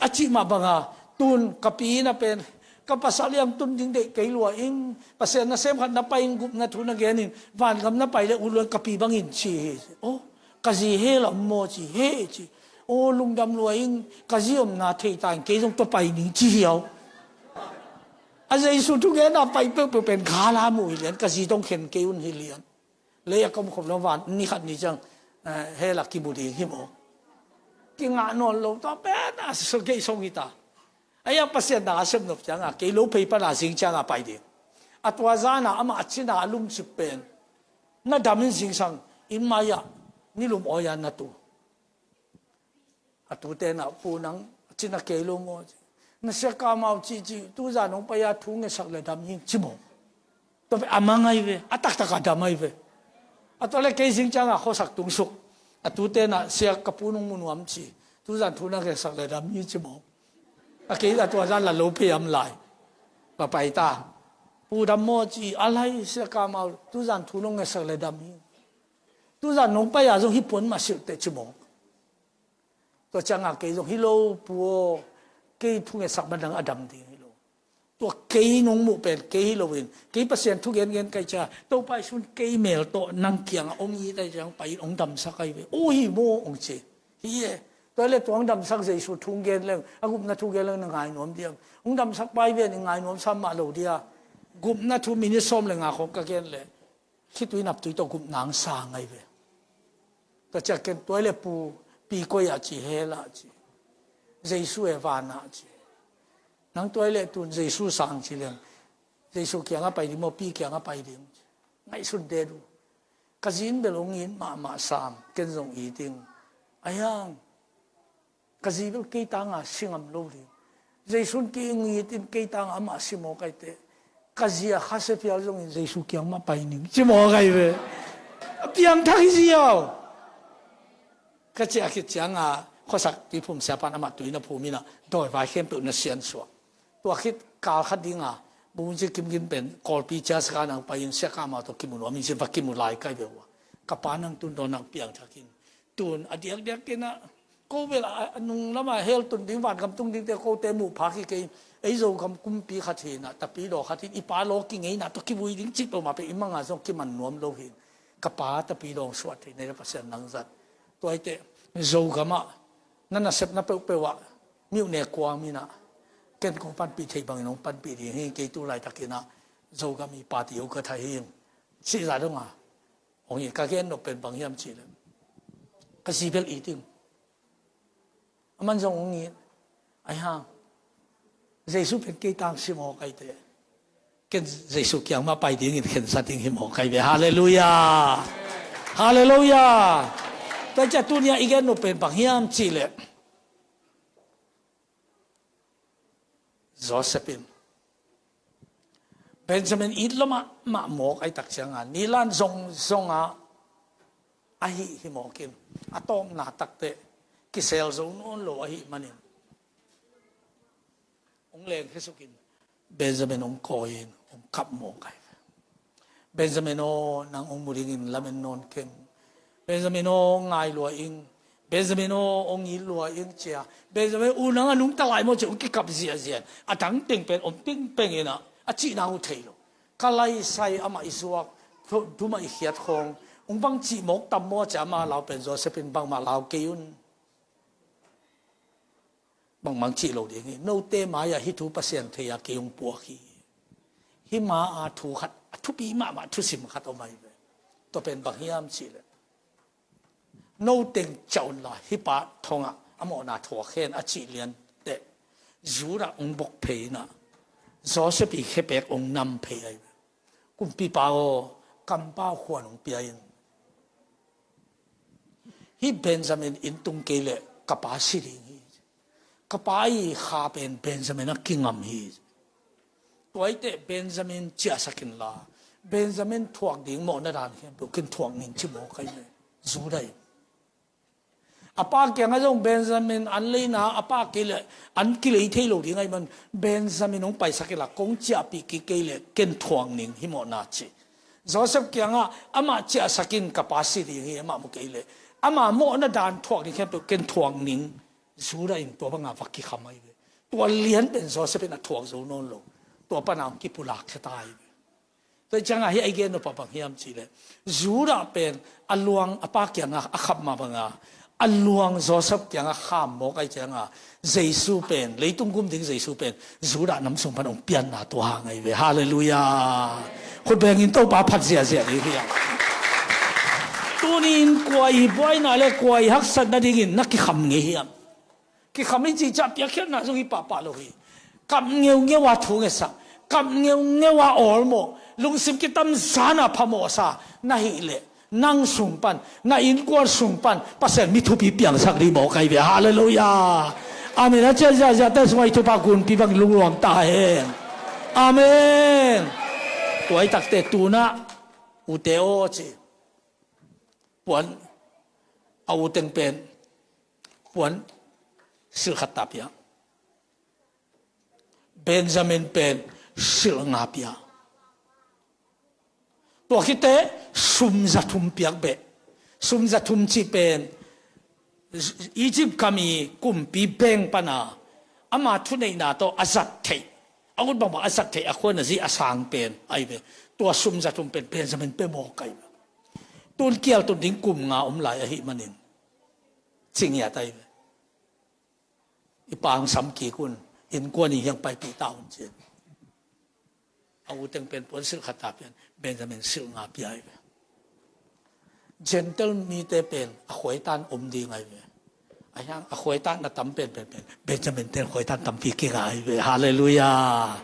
a cih mah banga tun ka pi in a pen ka pasal hiam tun ding deih kei lua in Pasian nasem khat na pai in gupna thu na gen in vangam na pai le ut luan ka pi bangin ci hi. Oh, ka zi he lam maw ci he ci. Oh, lungdam lua in ka zi omna thei ta in kei zong tua pai ning ci hiau. A Jesu thugenna pai peuhpeuh pen gala mu hi lian, ka zi tawh khen kei un hi lian. Lei a ka om khop lo van ni khat ni ciang, eh, hell ah kimu ding hi maw? Kingah nawn lo, tua pen a sawt kei song hi ta. A iang Pasian na a sem nop ciangah kei lo phei pana zing ciangah pai ding. A tua zana amah a cina a lungcip pen na dam in zingsang in mai-ah nilum awi-a na tu. A tute na pu nang a cina kei lo maw? Na siaka mau cici tuzan hong pai-a thu ngetsak le dam hing ci maw? Tua pen a mang ai ve, a taktak a dam ai ve. A tua le kei zing ciangah khuasak tungsuk. A tute na siak ka pu nong mu nuam ci. Tuzan thu na ngetsak le dam hing ci maw? A kei a tua zan la lo phei am lai. Ba pai ta. Pu dam maw ci a lai siaka mau tuzan thu nong ngetsak le dam hing. Tuzan nong pai-a zong hi puan mah silh teh ci maw? Tua ciangah kei zong hi lo pu aw, kei thu ngetsak man dang a dam ding hi lo. Tua kei nong muh pen kei hi loin kei Pasian thu gengen kai cia Topa Jesu in kei mel tawh nang kiangah hong it ai ciang pai in hong damsak ai ve. O hi maw hong ci. Hi e. Tua le tua hong damsak Jesu thu gen leng a gupna thu gen leng na ngai nuam diam? Hong damsak pai ven i ngai nuam sam mah lo dia. Gupna thu minit sawm le nga khawng ka gen leh khitui naptui tawh gupna hong sang ai ve. Tua ciah ken tua i le pu pi koi ah ci hell ah ci. Jesu e van ah ci. Nang tua i le tun Jesu sang ci liang. Jesu kiangah pai ding maw pi kiangah pai ding ci. Ngaihsun det uh. Ka zin bel hong it mahmah sam ken zong it ding. A hiang ka zi bel kei tanga si ngam lo ding. Jesu in kei ngitin kei tanga amah si mawk ai teh ka zi a khasia phial zongin Jesu kiang mah pai ning ci mawk ai ve. A piangthak hi ziau. Ka ciah khit cianga khuasak tuiphum siapan amah tui na phum inah dawivai khempeuh na siansuah. Tua khit kal khat dinga Bungci Kimgin pen Kawlpi cia saka nang pai in siaka mau tawh kimu nuam in si va kimu lai kai ve ua. Ka pa nang tun dawn nang piangthak in tun a diakdiak kena ko bel a nung lama hell tun ding vangam tung dingte kote muh phak hi kei. Ei Zogam kumpi khat hinah tapidaw khat hin i pa law kingeina tawh kivui ding cih peuhmah peh i manga zong kiman nuam lo hin. Ka pa tapidaw suah thei nei le Pasian nang zat. Tuaite Zogamah na nasepna peuhpeuh ah miuh ne kuang minah ken kong panpih thei bangin hong panpih ding hi. Kei tu laitakinah Zogam i pati uh ka thai hi. Sihzah dongah hong hi ka gen nop pen bang hiam cihleh ka zi bel i ting. A man zong hong hi. Ai hang Jesu pen kei tang si mawk ai teh ken Jesu kiang mah pai dingin khensa ding hi mawk ai ve. Halleluiah. Halleluiah. Tua ciah tunia i gen nop pen bang hiam cihleh Joseph in Benjamin it lawmah mah mawk ai tak cianga nilan zong zonga ahi hi mawkin a tawpna takte kisel zo nawn lo ahi manin hong leng hesukin Benjamin hong kawi in hong kap mawk ai. Benjamin aw nang hong mu dingin lamen nawn keng. Benjamin aw hong ngai lua ing. Benjamin aw hong it lua ing cia Benjamin u nang a nungta lai maw cia hong kikap ziahziah a dang teng pen om tengpeng inah a cihna uh thei lo. Ka laisai amah i zuak thumah i khiat khawng hong bang cih mawk tam maw cia ama lau pen Joseph in bangmah lau kei un. Bangmang cih lo ding hi. Note mai-ah hih thu Pasian thei-a kei hong puak hi. Hih ma-a thu khat a thupi mahmah thusim khat om ahi ve. Tua pen bang hiam cihleh no teng ciah unla hih pa thongah a mawhna thuak hen a cih lianteh Judah hong bok phei inah Joseph i khepek hong nam phei ahi ve. Kumpipa aw kampau khuan hong pia in. Hih Benjamin in tung kei leh ka pa si ding hi. Ka pa i kha pen Benjamin a kingam hi. Tuaite Benjamin ciahsak inla Benjamin thuak ding mawhna dan khempeuh ken thuak ning ci mawk ai ve. Judah in a pa kiangah zong Benjamin an leina a pa kei leh an kilei thei lo ding ahi man Benjamin hong paisak inla kong ciahpih kik kei leh ken thuak ning hi mawhna ci. Joseph kiangah amah ciahsak in ka pa si ding hi amah mu kei leh ama mawhna dan thuak ding khempeuh ken thuak ning. Judah in tua banga va kikham ahi ve. Tua lian pen Joseph in a thuak zo nawn lo. Tua pana hong kipulak khia ta ahi ve. Tua ciangah hih a i gen nop ah bang hiam cihleh Judah pen a luang a pa kiangah a khap mah banga A luang Joseph kiangah kham mawk ahih ciangah Jesu pen, leitung gum ding Jesu pen Judah nam sung pan hong pianna tua hang ahi ve. Halleluiah. Khut bengin Topa phat ziahziah ding hi hang. Tuni-in kua i buaina le kua i haksat nadingin na kikham ngei hiam? Kikham i cih ciang piakkhiatna zong hi pahpah lo hi. Kap ngeungeu a thu ngetsak, kap ngeungeu a awlmawh, lungsim kitamzan a phamawhsa na hih leh, nang sung pan, na innkuan sung pan Pasian mi thupi piangsak ding mawk ahi ve. Halleluiah. Amen. A ciah ziahziahte sungah i thupha gunpi bang lungnuam ta hen. Amen. Tua i takte tunah, ute aw ci, puan, a u teng pen puan silh khat ta pia. Benjamin pen silh nga pia. Tua khit teh sum za thum piak beh. Sum za thum cih pen Egypt gam i kumpi bank pana ama thuneihna tawh a zat theih, a ut bangbang a zat theih, a khuan a zi a sang pen ahi ve. Tua sum za thum pen Benjamin pia mawk ahi ve. Tun kial tun ding kum nga om lai ahih manin ci ngiat ahi ve. I pa hong sam kik un, innkuan i hiang paipih ta un ci-in a u teng pen puan silh khat ta pia-in Benjamin silh nga pia ahi ve. Gentile mite pen a khuaitan om ding ahi ve. A hiang a khuaitan a tam penpen pen Benjamin ten khuaitan tampi kingah ahi ve. Halleluiah.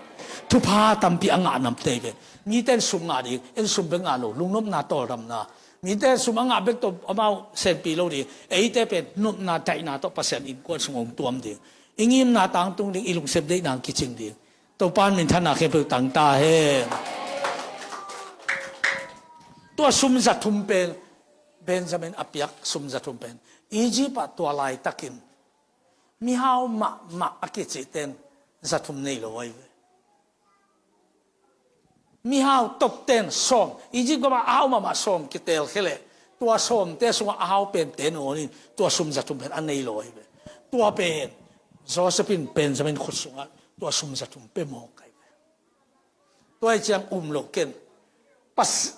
Thupha tampi a ngah namte ahi ve. Mite in sum ngah ding, en sum bek ngah lo, lungnopna tawldamna. Mite sum a ngah bek tawh amau senpi lo ding. Eite pen nopna daihna tawh Pasian innkuan sung hong tuam ding. I ngimna tangtung ding, i lungsim deihna hong kicing ding. Topa in minthanna khempeuh tang ta hen. Tua sum za thum pen, Benjamin a piak sum za thum pen Egypt ah tua laitakin mihau mahmah a kicihte in za thum nei lo ahi ve. Mihau tokte in sawm, Egypt gam ah a hau mahmah sawm kitelkhia leh tua sawmte sungah a hau pente nawn in tua sum za thum pen a nei lo ahi ve. Tua pen Joseph in Benjamin khut sungah tua sum za thum pia mawk ahi ve. Tua ahih ciang um lo ken.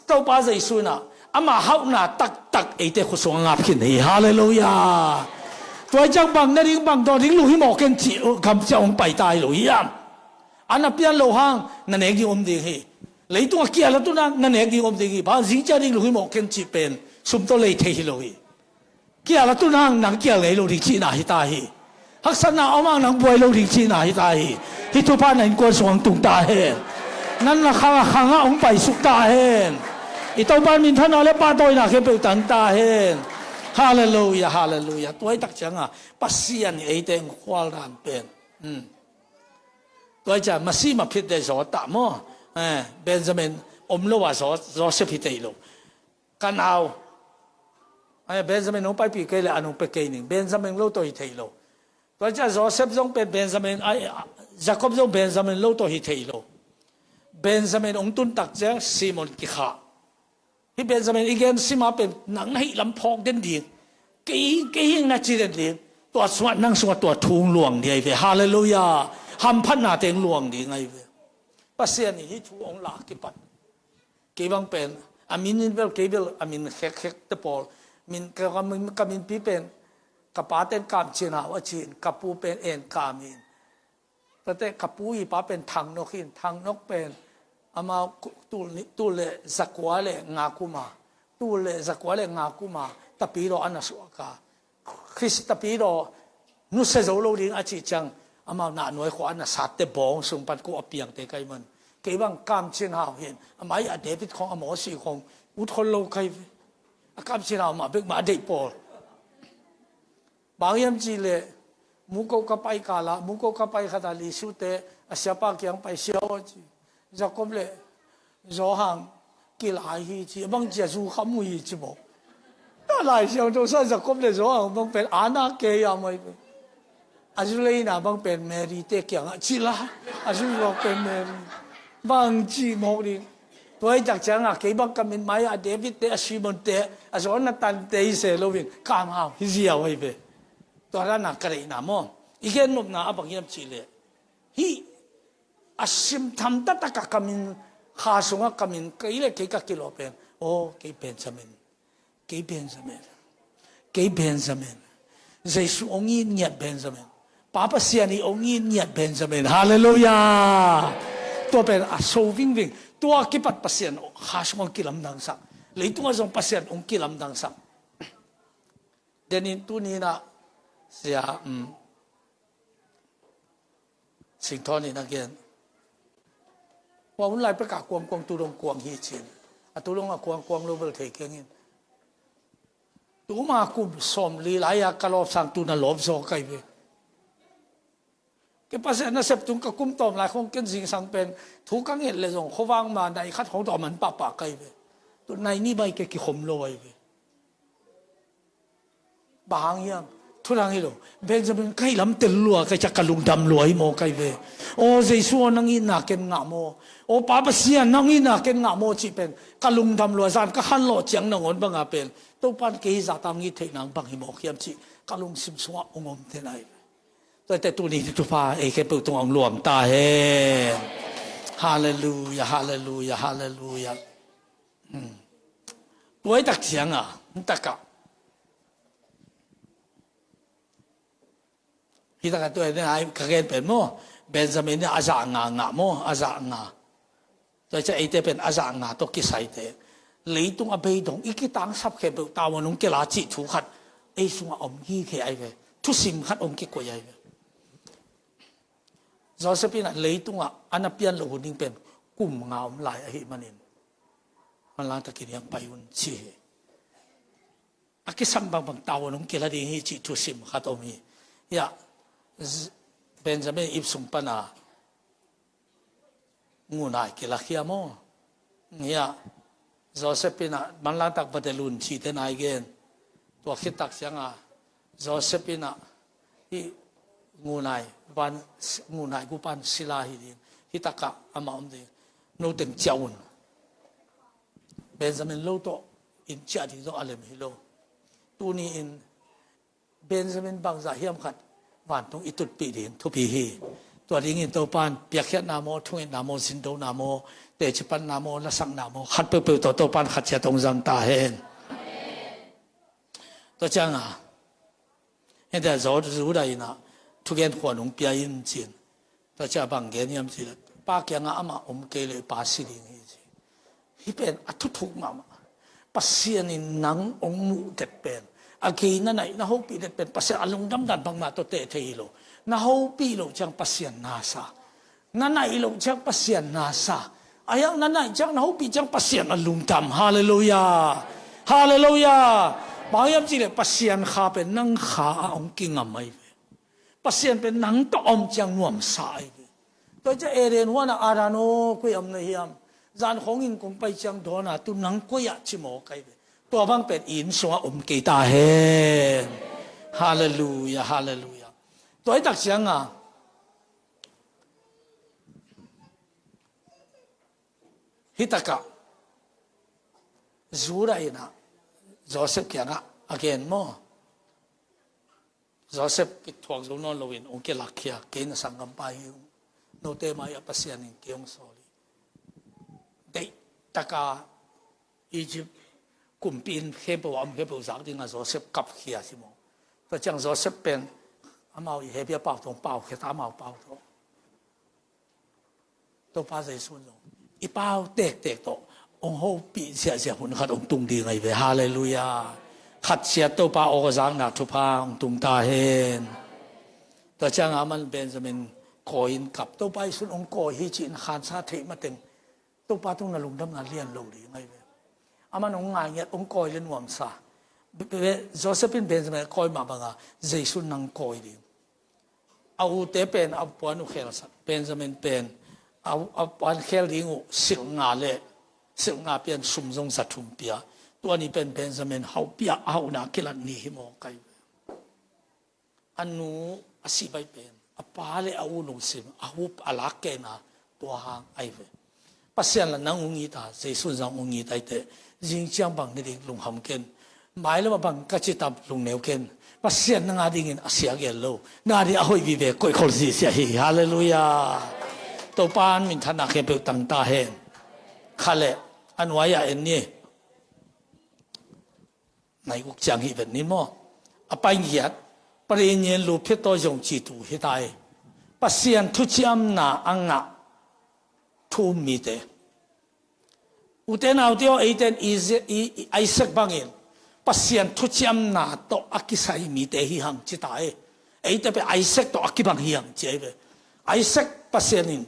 Topa Jesu in ah ama hauhna taktak eite khut sungah ngap khin hi. Halleluiah. Tua ahih ciang bang ne ding, bang dawn ding lunghimawh ken cih kamciam hong pai ta hi lo hiam? A na pian loh hang na nek ding om ding hi. Leitung a kial a tun hang na nek ding om ding hi. Bang zing ciang ding lunghimawh ken cih pen sum tawh lei thei hi lo hi. Kial a tun hang nang kial ngei lo ding cihna hi ta hi. Haksatna a om hang nang buai lo ding cihna hi ta hi. Hih thupha na innkuan sung hong tung ta hen. Nan na khang a khang ah hong paisuk ta hen. I Topa in minthanna le pahtawina khempeuh tang ta hen. Halleluiah, halleluiah. Tua ahih tak ciangah Pasian in eite hong khual dan pen. Tua ahih ciang Masi ma phit deh zaw ta maw? Benjamin om lo a Joseph hi thei lo. Ka nau, Benjamin hong paipih kei leh an hong pia kei ning. Benjamin lo tawh hi thei lo. Tua ahih ciang Joseph zong pen Benjamin, Jacob zong Benjamin lo tawh hi thei lo. Benjamin hong tun tak ciang Simon kikhah. Hih Benjamin i gen sim a pen nang na hih lam phawk den ding. Kei, kei hing na ci den ding. Tua sungah nang sungah tua thu hong luang ding ahi ve. Halleluiah. Hamphatnate hong luang ding ahi ve. Pasian in hih thu hong lak kipan kei bang pen a min in bel, kei bel a min khekkhek te pawl. Min, ka, ka min, ka minpi pen ka pa ten Kam Cin Hau a ci in, ka pu pen En Kam in. Tate ka pu i pa pen Thang Nok in, Thang Nok pen amau tul le zakua le nga kum a, tul le zakua le nga kum a Tapidaw a na suak a. Khrist Tapidaw nusia zo lo ding a cih ciang amau Nahnuai khua a na satte bawng sung pan ko a piangte ka hih man. Kei bang Kam Cin Hau hi in, a mai a David khawng a Mawsi khawng ut khol lo ka hi ve. A Kam Cin Hau mah bek mah a deih pawl. Bang hiam cih leh, muko ka pai kal ah, muko ka pai khat ah Lisute a siapa kiang pai, sia aw ci. Jacob le Johan kilai hi ci, a bang ci a zu kham uh hi ci maw. Tua Lai Siangtho sungah Jacob le Johan bang pen a na kei a mai pen. A zu leina bang pen Mary te kiangah ci la, a zu zuak pen Mary. Bang ci mawk ding. Tua ahih tak ciangah kei bang ka min mai a David te, a Simon te, a zawn a tante hi se lo in, Kam Hau hi ziau ahi ve. Tua dan a ka deihna maw. I gen nopna a bang hiam cih leh, hih a simtham taktak a ka min, kha sungah ka min, kei le kei ka kilawh pen, aw, kei Benjamin, kei Benjamin, kei Benjamin. Jesu hong it ngiat Benjamin. Pa Pasian i hong it ngiat Benjamin. Halleluiah. Tua pen a so vingving. Tua kipat Pasian kha sung hong kilamdangsak. Leitungah zong Pasian hong kilamdangsak. Denin tuni-in ah sia, um, Singthawn in a gen. Hua hun lai pekah kuangkuang tu dong kuang hi cin. A tu dong a kuangkuang lo bel thei keng in. Tuma kum sawmli lai-a ka lawpsang tu na lawp zaw kai ve. Ke Pasian nasep tung ka kum tawm lai khong ken zingsang pen thu ka nget le zong khuavang ma nai khat khong tawh man pahpah kai ve. Tu nai ni bai ke kikhom lo ai ve. Bang hang hiam? Thu dang hi lo. Benjamin ka hih lam tel lua, ka hih ciang ka lungdam lua hi maw kai ve. Aw Jesu aw, nang itna ken ngah maw? Aw Pa Pasian, nang itna ken ngah maw cih pen ka lungdam lua, zan ka khanlawh ciang nangawn banga pen Topan kei hih zahta hong it theih nang bang hi mawk hiam cih ka lungsim sungah hong om te nai. Tuate tuni ni thupha ei khempeuh tungah hong luang ta hen. Halleluiah, halleluiah, halleluiah. Hmm. Tua i tak ciangah, takah. Hi takah tua i ka gen pen maw? Benjamin in a zah nga ngah maw? A zah nga. Tua i ciah eite pen a zah nga tawh kisaite. Leitung a beidong i kitangsap khempeuh tavuan hong kila cih thu khat ei sungah om gige ai ve. Thusim khat hong kikoih ai ve. Joseph in ah leitungah a na pian loh hun ding pen kum nga om lai ahih manin manlangtakin hiang pai un ci hi. A kisam bangbang tavuan hong kila ding hi cih thusim khat om hi. Hiah Benjamin ip sung pana ngunai kila khia maw? Hiah Joseph in ah manlangtak bate lun cite nai gen. Tua khit tak ciangah Joseph in ah hih ngunai van, ngunai gupan sila hi ding. Hih takah amah om ding. No teng ciah un. Benjamin lo tawh in ciah ding zong a lem hi lo. Tuni-in Benjamin bangzah hiam khat vantung i tutpih ding thupi hi. Tua dingin Topan piakkhiatna maw, thungetna maw, zindona maw, tecipatna maw, lasakna maw, khat peuhpeuh tawh Topan khat ciat hong zang ta hen. Tua ciangah hente Judah in ah thugen khuan hong pia in cin. Tua ciah bang gen hiam cih leh, Pa kiangah amah om kei leh pa si ding hi ci. Hih pen a thuthuk mahmah. Pasian in nang hong muh det pen, a gei na naih na hopih det pen Pasian a lungdam dan bangmah tawh teh thei hi lo. Na hopih loh ciang Pasian na sa. Na naih loh ciang Pasian na sa. A hiang na naih ciang na hopih ciang Pasian a lungdam. Halleluiah. Halleluiah. Bang hiam cih leh Pasian kha pen nang kha ah hong kingam ai ve. Pasian pen nang tawh om ciang nuamsa ai ve. Tua ciah Eden huanah Adam aw, koi ah om na hiam? Zan khawngin kong pai ciang dawn a, tu nang koi ah ci mawk ai ve. Tua bang pen inn sungah om kei ta hen. Halleluiah, halleluiah. Tua i tak ciangah hih takah Judah in ah Joseph kiangah a gen maw? Joseph kithuak zo nawn loin hong kilakkhia, kei na sanggampa hi ung. Note mai-ah Pasian in kei hong sawl hi. Deih taka Egypt kumpi inn khempeuh a om khempeuh zak dingah Joseph kapkhia hi maw? Tua ciang Joseph pen amau i hehpih a pau tawh hong paukhia ta, amau pau tawh. Topa Jesu in zong i pau tektek tawh hong hopih ziahziah hun khat hong tung ding ahi ve. Halleluiah. Khat ciat Topa awkzakna thupha hong tung ta hen. Tua ciangah aman Benjamin kawi in kap, Topa Jesu in hong kawi hi ci-in khansa theih mateng Topa tung na lungdamna lian lo ding ahi ve. Aman hong ngaingiat, hong kawi le nuamsa. Be-, be-, Joseph in Benjamin a kawi mah banga Jesu in nang kawi ding. A ute pen a puan uh khelsak, Benjamin pen a, a puan khel ding uh silh nga le silh nga pia in sum zong za thum pia. Tua ni pen Benjamin hauh pia, a hauhna kilat ni hi maw kai ve. A nu a sih baih pen a pa le a u lungsim a hup a lak kehna tua hang ahi ve. Pasian la nang hong it a, Jesu in zong hong it ahi teh, zing ciang bang ne ding lungham ken. Mailam ah bang ka ci tam lungneu ken. Pasian nang a dingin a sia gel lo, nang a ding a hoih vive koihkhol ziahziah hi. Halleluiah. Topa in minthanna khempeuh tang ta hen. Kha le a nuai-ah en ni. Nai guk ciang hih vet ni maw? A pai ngiat. Parian in lu phit tawi zong ci tu hi ta hi. Pasian thuciamna a ngah thu um mite. Ute naute aw, eite in Isaac bangin Pasian thuciamna tawh a kisai mite hi hang ci ta hi. Eite pen Isaac tawh a kibang hi hang ci ahi ve. Isaac Pasian in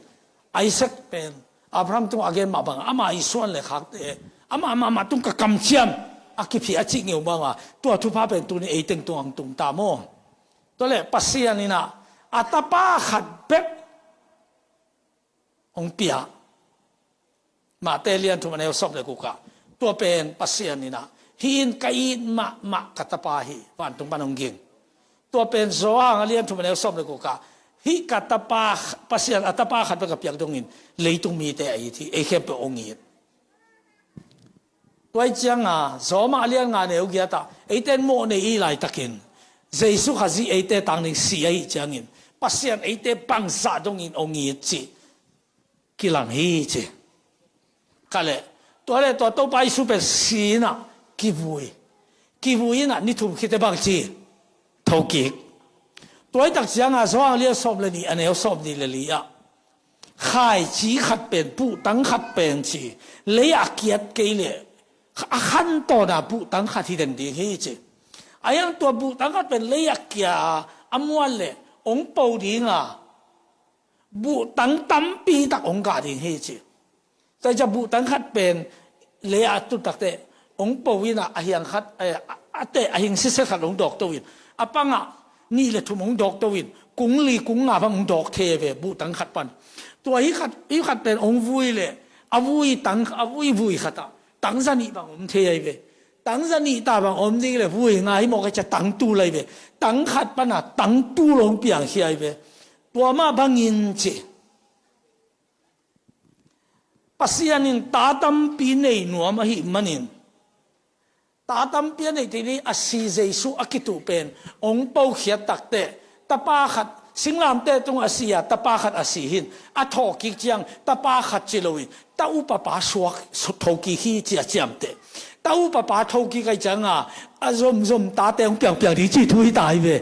Isaac pen Abraham tungah a gen mah bangin ama ii suan le khakte, ama mahmah tung ka kamciam a kipia a cih ngeu bangin, tua thupha pen tuni eite tungah hong tung ta maw. Tua leh Pasian in a tapa khat bek hong pia. Mate lian thum a neu sawm le guk ah, tua pen Pasian in a, "Hih in ka it mahmah ka tapa hi," vantung pan hong ging. Tua pen Johan a lian thum a neu sawm le guk ah, "Hih ka tapa, Pasian a tapa khat bek a piak dongin leitung mite a it hi," ei khempeuh hong it. Tua ahih ciangin Rom a lian nga neu giat ah, eite in mawh nei i hih laitakin Jesu Khazih eite tang ding si ahih ciangin Pasian eite bangzah dongin hong it cih kilang hi ci. Khat leh, tua leh tua Topa Jesu pen si in a kivui. Kivui in a ni thum khit teh bang ci? Thokik. Tua ahih tak ciangin Johan a lian sawm le nih a neu sawmnih le li ah, khaici khat pen, buhtang khat pen ci, lei ah a kiat kei leh a khantawn a buhtang khat hi den ding hi ci. A hiang tua buhtang khat pen lei ah a kia a, a muat leh hong po ding a, buhtang tampi tak hong gah ding hi ci. Tua ahih ciang buhtang khat pen lei ah a tut tak teh hong po in a, a hiang khat, eh, a, a teh a hing siset khat hong dawk to in, a pang ah nih le thum hong dawk to in, kung li kung nga bang hong dawk thei ve buhtang khat pan. Tua hih khat, hih khat pen hong vui leh a vui tang, a vui vui khat ah tang za nih bang om thei ahi ve. Tang za nih ta bang om ding leh vui nga hi mawk ahih ciang tang tul ahi ve. Tang khat pan a tang tul hong piang hi ahi ve. Tua mah bangin ci, Pasian in ta tampi nei nuam ahih manin, ta tampi a neih theih ding a si Jesu a kituh pen hong po khiat tak teh, tapa khat, singlamteh tungah a si a, tapa khat a si hi in, a thawhkik ciang tapa khat ci lo in, ta upapa suak, su-, thokik hi ci a ciamteh. Ta upapa thokik ahih ciangin a zomzom tate hong piangpiang ding cih thu hi ta hi ve.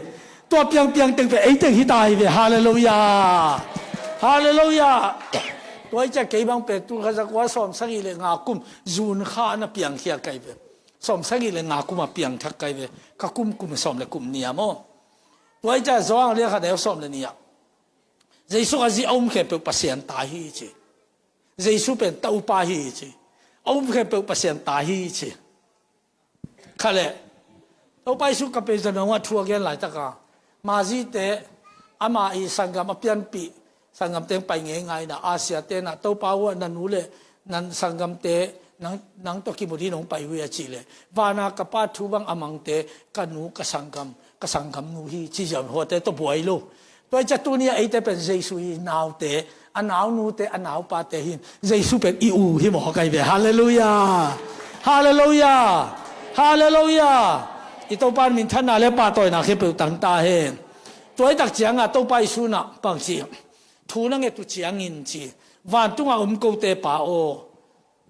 Tua piangpiang teng pen ei teng hi ta hi ve. Halleluiah. Halleluiah. Tua ahih ciang kei bang pen tul khat za kua sawm sagih le nga kum June kha na piangkhia ka hi ve. Sawm sagih le nga kum a piangthak ka hi ve. Ka kum kum sawm le kum nih a maw. Tua ahih ciang Johan a lian khat a neu sawm le nih ah, Jesu Khazih a um khempeuh Pasian ta hi ci. Jesu pen ta upa hi ci. A um khempeuh Pasian ta hi ci. Khat leh, Topa Jesu Kapernaum ah thu a gen laitak a, Mazite, ama ii sanggam a pianpih sanggam teng pai ngeingai in a, Asia te in a, "Topa aw, na nu le na sanggamte nang, nang tawh kimu dingin hong pai uh hi," a cih leh, "Van a ka Pa thu bang a mangte ka nu, ka sanggam, ka sanggam nu hi," ci ziau, huate tawh buai lo. Tua ahih ciang tuni a eite pen Jesu ii naute, a naunute, a naupate hi in, Jesu pen i u hi mawk ahi ve. Halleluiah. Halleluiah. Halleluiah. I Topa in minthanna le pahtawina khempeuh tang ta hen. Tua ahih tak ciangin Topa Jesu in a bang ci, thu na nget uh ciangin ci, "Vantung a om kote Pa aw,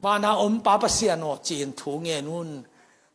van a om Pa Pasian aw," ci-in thu ngen un.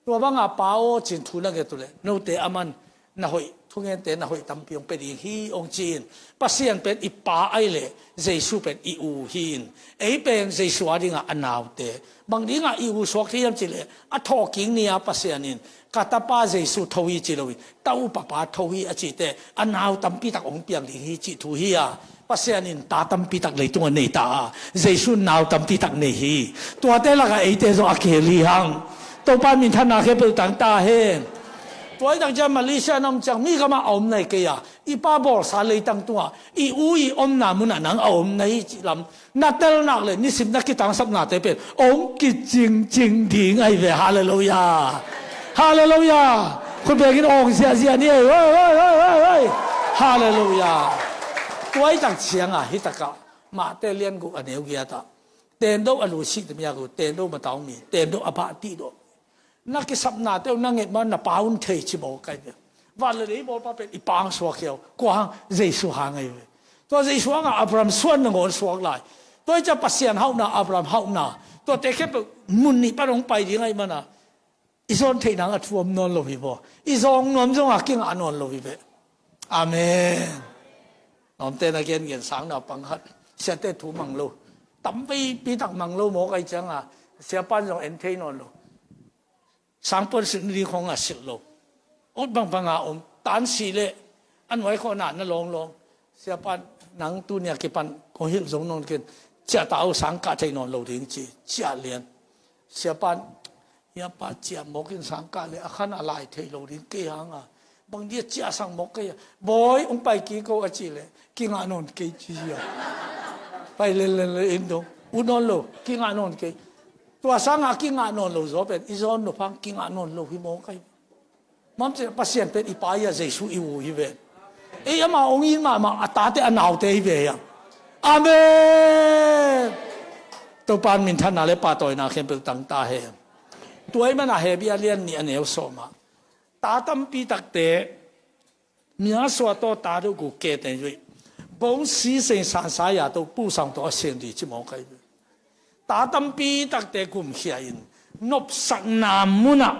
Tua bang a Pa aw ci-in thu na nget uh leh, note a man na hoih, thungente na hoih tampi hong pia ding hi hong ci-in, Pasian pen i Pa ahih leh Jesu pen i u hi in, ei pen Jesu a ding a, a naute. Bang ding a i u suak thei hiam cih leh, a thawhkik ni a Pasian in, "Ka tapa Jesu tho hi," ci lo in, "Ta upapa tho hi," a cih teh, a nau tampi tak hong piang ding hi cih thu hi a. Pasian in ta tampi tak leitung ah nei ta a, Jesu in nau tampi tak nei hi. Tuate lakah eite zong a kihel hi hang. Topa in minthanna khempeuh tang ta hen. Tua ahih tak ciang Malaysia na om ciang, mi gam ah a om nai kei a, i pa bawlsa leitang tungah i u i omna mun ah nang a om na hi cih lam na tel nak leh, nisim na kitangsapnate pen hong kicingcing ding ahi ve. Halleluiah. Halleluiah. Khut bengin awng ziahziah ni ei. Hoi, hoi, hoi, hoi, hoi. Halleluiah. Tua ahih tak ciangin hih takah Mate lian guk a neu giat ah, "Tendoh a lu sih tamiak uh, tendoh matau mi, tendoh a bah tihdoh." Na kisapnate uh na nget ma, na Pa un thei ci mawk ahi ve. Van le lei bawlpa pen i Pa hong suak hi a, kua hang? Jesu hang ahi ve. Tua Jesu hangah Abraham suan nangawn suak lai. Tua ahih ciang Pasian hauhna, Abraham hauhna, tuate khempeuh mun nih pan hong pai ding ahih manin, i zawn theih nang a thu om nawn lo hi maw. I zawng nuam zong a kingah nawn lo hi ve. Amen. Lawmte na gengen sang naupang khat, siate thu mang lo, tampi pitak mang lo mawk ahih ciangin siapa'n zong en thei nawn lo. Sangpuan silh ni ding khawng a silh lo. Ut bangbang a om, tan si leh a nuai khawng na na lawnglawng. Siapa'n, nang tuni a kipan kong hilh zo nawn ken, ciah ta o, sang kah thei nawn lo ding ci, ciah lian. Siapa'n, hia pa, ciah mawk in sang kah leh a khan a lai thei lo ding, kei hang a bang dia ciah sang mawk kei a, Bawi, hong pai kik o a cih leh, kingah nawn kei ci hi a. Pai lel lel lel in dong, ut nawn lo, kingah nawn kei. Tua sang a kingah nawn lo zaw pen i zawn nop hang kingah nawn lo hi mawk ahi. Mam cih leh Pasian pen i Pa hi a, Jesu i U hi ve. Ei, amah hong it mahmah a tate a naute hi ve hi a. Amen. Topa'n minthanna leh pahtawina khempeuh tang ta hen. Tua ahih manin Hebru a lian nih a neu sawm ah, ta tampi takte mya sua tawh ta deuh guk kei teng zui, bawng si seng san sa ya tawh pu sang tawh a seng ding ci mawk ahi ve. Ta tampi takte gumkhia in, nopsakna mun ah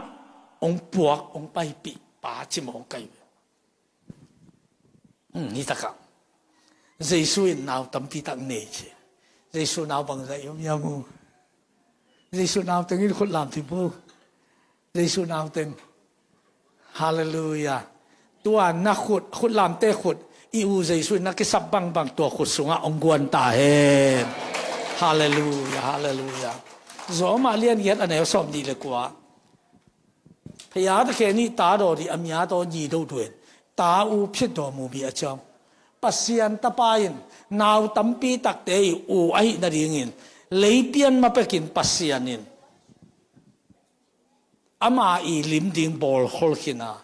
hong puak, hong paipih pa ci mawk ahi ve. Hmm, hi tak ah, Jesu in nau tampi tak nei ci. Jesu nau bangzah i om hiam uh? Jesu nau teng in khut lam thip uh. Jesu nau teng. Halleluiah. Tua na khut, khut lamte khut, i U Jesu in na kisap bangbang tua khut sungah hong guan ta hen. Halleluiah, halleluiah. Rom a lian giat a neu sawm nih leh kua. Phaya ta khe nih ta daw dih a mya tawh ni do duen, ta u phit daw mu mi a ciang. Pasian Tapa in nau tampi takte i U ahih nadingin, lei pian ma pekin Pasian in ama i lim ding bawl khol khin a,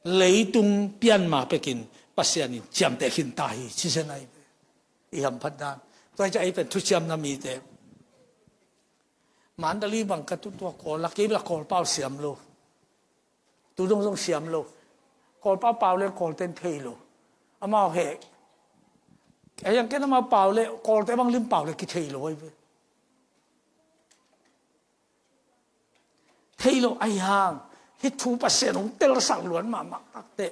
leitung pian ma pekin Pasian in ciamteh khin ta hi ci zen ahi ve. I hamphat dan. Tua hi ciang ei pen thuciamna mite. Mandali bang ka tut tua Kawl la, kei la Kawl pau siam lo. Tu dong zong siam lo. Kawl pau pau leng Kawlte'n thei lo. Amau heh. Ei ang ken amau pau leh Kawlte bang lim pau leh kithei lo ahi ve. Thei lo ahi hang, hih thu Pasian hong telsak luat mahmah takte.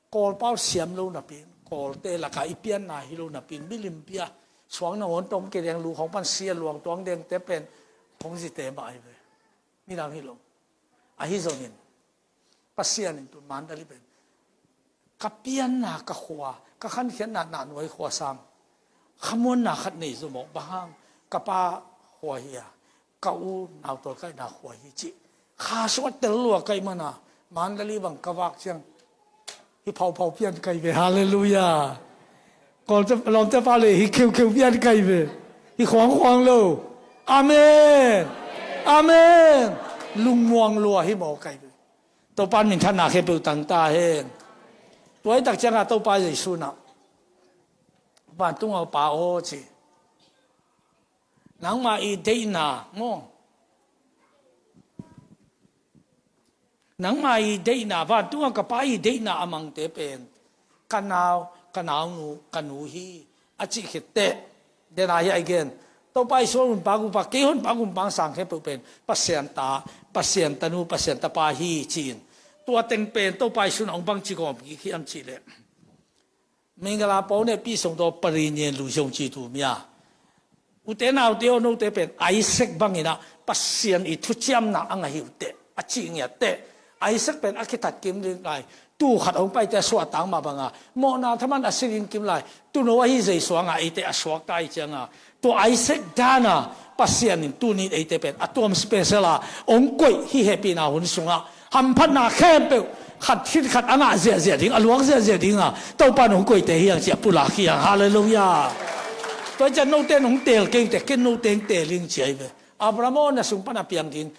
Kawl pau siam lo napi-in, Kawlte lakah i pianna hi lo napi-in, milim pia, suang nangawn tawh kei deng lu khawng pan sia luang tuang dengte pen hong zite mah ahi ve. Midang hi lo. Ahi zongin Pasian in tun Mandali pen, ka pianna ka khua, ka khankhiatna Nahnuai khua sang khamuanna khat nei zaw mawk, bang hang, ka pa khua hi a, ka u nautawlkaihna khua hi cih kha sungah tel lua ka hih manin, Mandali bang ka vak ciang hih phauphau pian ka hi ve. Halleluiah. Kawlte, lawmte pau leh hih kheukheu pian ka hi ve. Hih khuangkhuang lo. Amen. Amen. Lungmuang lua hi mawk ka hi ve. Topa'n minthanna khempeuh tang ta hen. Tua hi tak ciangin Topa Jesu in ah, vantung a Pa aw ci, nangma i deihna maw, nangma i deihna, vantung a ka Pa i deihna a mangte pen ka nau, ka naunu, ka nu hi, a cih khit teh, den a hiah i gen, Topa Jesu a hun pa gumpa, kei hun pa gumpa sang khempeuh pen Pasian ta, Pasian tanu, Pasian tapa hi ci-in, tua teng pen Topa Jesu in ah hong bangci gawm kik hiam cih leh, Mingala pau ne pi song to pari nyen lu zong ci tu mia. Ute naute aw, note pen Isaac bangin ah Pasian i thuciamna a ngah hi uh teh, a cih ngiat teh. Isaac pen a kithat kim ding lai, tuu khat hong paite a suahtak mah banga, mawhna thaman a si ding kim lai, tuuno ahi Jesu a ngah eite a suakta ahih cianga, tua Isaac dan a Pasian in tuni eite pen a tuam special a hong koih hi. Hehpihna hun sungah hamphatna khempeuh khat khit khat a ngah ziahziah ding, a luak ziahziah dinga Topa in hong koihte hi hang ci a pulak hi hang. Halleluiah. Tua hi ciang note in hong teel kei uh teh, ken note hong teel ing ci ahi ve. Abraham aw, na sung pan a piang ding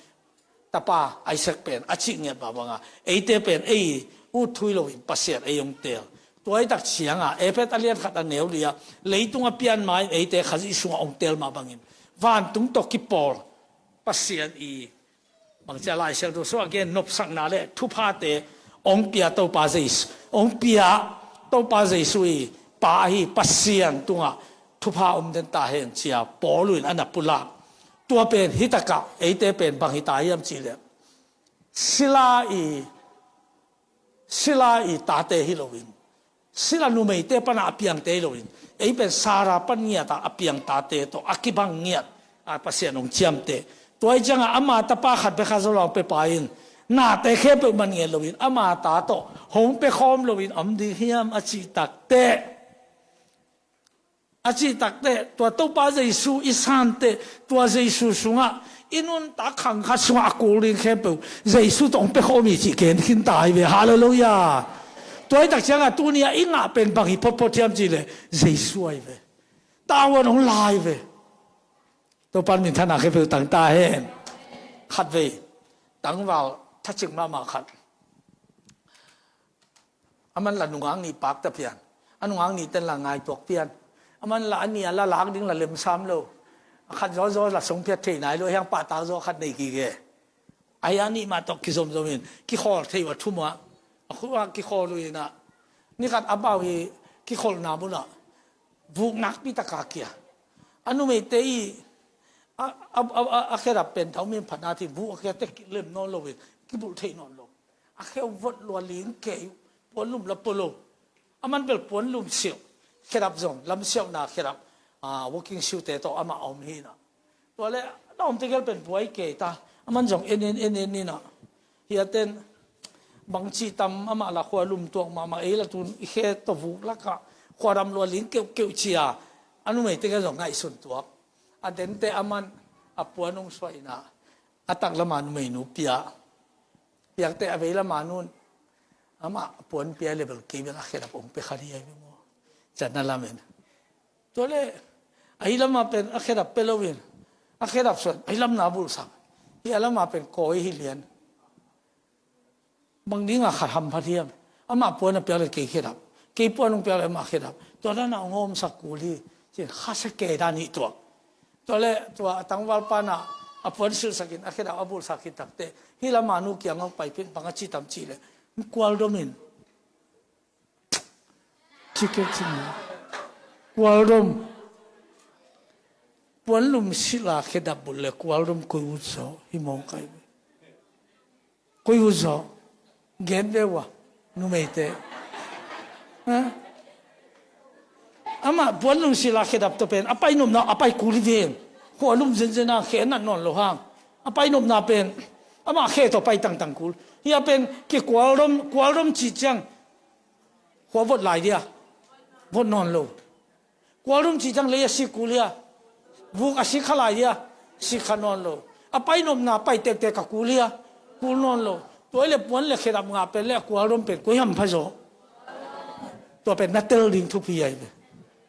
tapa Isaac pen a cih ngiat mah banga, eite pen ei ut thui loin Pasian ei hong teel. Tua hi tak cianga Efesa a lian khat a neu li-a, leitung a pian ma-in eite Khazih sungah hong teel mah bangin, vantung tawh kipawl Pasian i, bangci a Lai Siangtho sungah gen, nopsakna le thuphate hong pia Topa Jesu, hong pia Topa Jesu i Pa ahi Pasian tungah thupha om den ta hen ci-a Paul in a na pulak. Tua pen hi takah eite pen bang hi ta hiam cih leh, sila i sila i tate hi loin, sila numeite pana a piangte hi loin, ei pen Sarah pan ngiata a piang tate tawh a kibang ngiat a Pasian hong ciamteh. Tua hi cianga ama tapa khat bek kha zo lo pia pa in, nate khempeuh man ngen loin ama ta tawh hong pia khawm loin om ding hiam a cih takteh, a cih takteh, tua Topa Jesu i santeh, tua Jesu sungah i nuntak khang khat sungah a kul ding khempeuh Jesu tawh hong pia khawm hi cih gen khin ta hi ve. Halleluiah. Tua hi tak ciangah tuni-ah i ngah pen bang hi photphot hiam cihleh Jesu ahi ve. Tavuan hong lai ve. Topa in minthanna khempeuh tang ta hen. Khatvei tangval thacing mahmah khat, a man la nungak nih pakta pian, a nungak nih ten la ngaihtuak pian, a man la a nih a la lak ding la lemsam lo, a khat zawzaw la songphiat thei nai lo, hiang pahtak zaw khat nei kik e. Ahi a nih mah tawh kizomzom in kikhawl thei uh a thum uh ah, a khu ah kikhawl uh inah, nikhat a bau hi kikholhna munah vuk nakpi taka kia. A numeite i a, a, a, a, a khedap pen thaum in phatna ti vuk a kia te kilem nawn loin kibulh theih nawn lo. A kheu vot lua ling kei uh, puanlum la pua lo. A man bel puanlum siauh, khedap zong lamsiauhna khedap, ah, working shoe te tawh amah a om hinah. Tua le na omte gel pen buai kei ta. A man zong en en en en ninah, hiaten bangci tam amah la khualum tuak mahmah, ei la tun i khe tawh vuk lakah khuadam lua ling keuhkeuh cia. A numeite gel zong ngaihsun tuak. A dente a man a puan hong suah inah, a taklama numeinu pia. Piakte a vei lama nun amah a puan pia le bel kei bel a khedap hong pia kha dih ahi ve maw? Catna lamen. Tua le ahi lama pen a khedap pia loin, a khedap suan ahi lamna bulhsak. Hi a lama pen kawi hi lian. Bang dinga khat hamphat hiam? Amah puan a piak le kei khedap, kei puan hong piak le amah khedap. Tua dana hong hawmsak kul hi. Cin khasa kei dan hi tuak. Tua le tua a tangval pana a puan silhsakin a khedap a bulhsak hi takteh, hi lama nu kiang hong paipin bang a ci tam cihleh, kualdomin, ci kei cin, kualdom. Puanlum sila khedap bulh le kualdom koi ut zaw hi mawngkai ve. Koi ut zaw? Gen ve ua numeite. Ha? Amah puanlum sila khedap tawh pen a pai nopna a pai kul hi ven. Khualum zenzen a khe nat nawn lo hang a pai nopna pen amah khe tawh pai tangtang kul. Hia pen kikualdom, kualdom cih ciang khua vot lai dia? Vot nawn lo. Kualdom cih ciang lei a sik kul hia? Vuk a sik kha lai hia? Sik kha nawn lo. A pai nopna pai tektek a kul hia? Kul nawn lo. Tua hi le puan le khedap ngah pen le a kualdom pen koi hampha zaw? Tua pen na tel ding thupi ahi ve.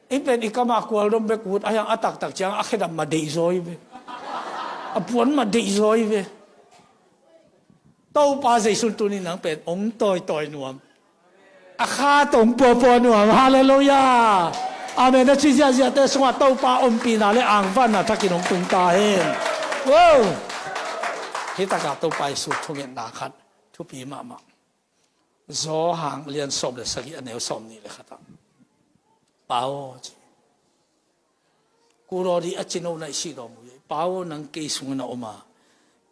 In pen i kamah kualdom bek ut a hiang a taktak ciang a khedap mah deih zaw hi ve. A puan mah deih zaw hi ve. Topa Jesu in tuni nang pen hong tawitawi nuam. A kha tawh hong puapua nuam. Halleluiah. Amen. A ci ziahziahte sungah Topa ompihna le angvanna thakin hong tung ta hen. Wow. Hi takah Topa Jesu thungetna khat thupi mahmah. Johan lian sawm le sagih a neu sawm nih le khatah, Pa aw, ci. Kul aw dih a cino na i sihdawm uh hi. Pa aw, nang kei sungah na om a,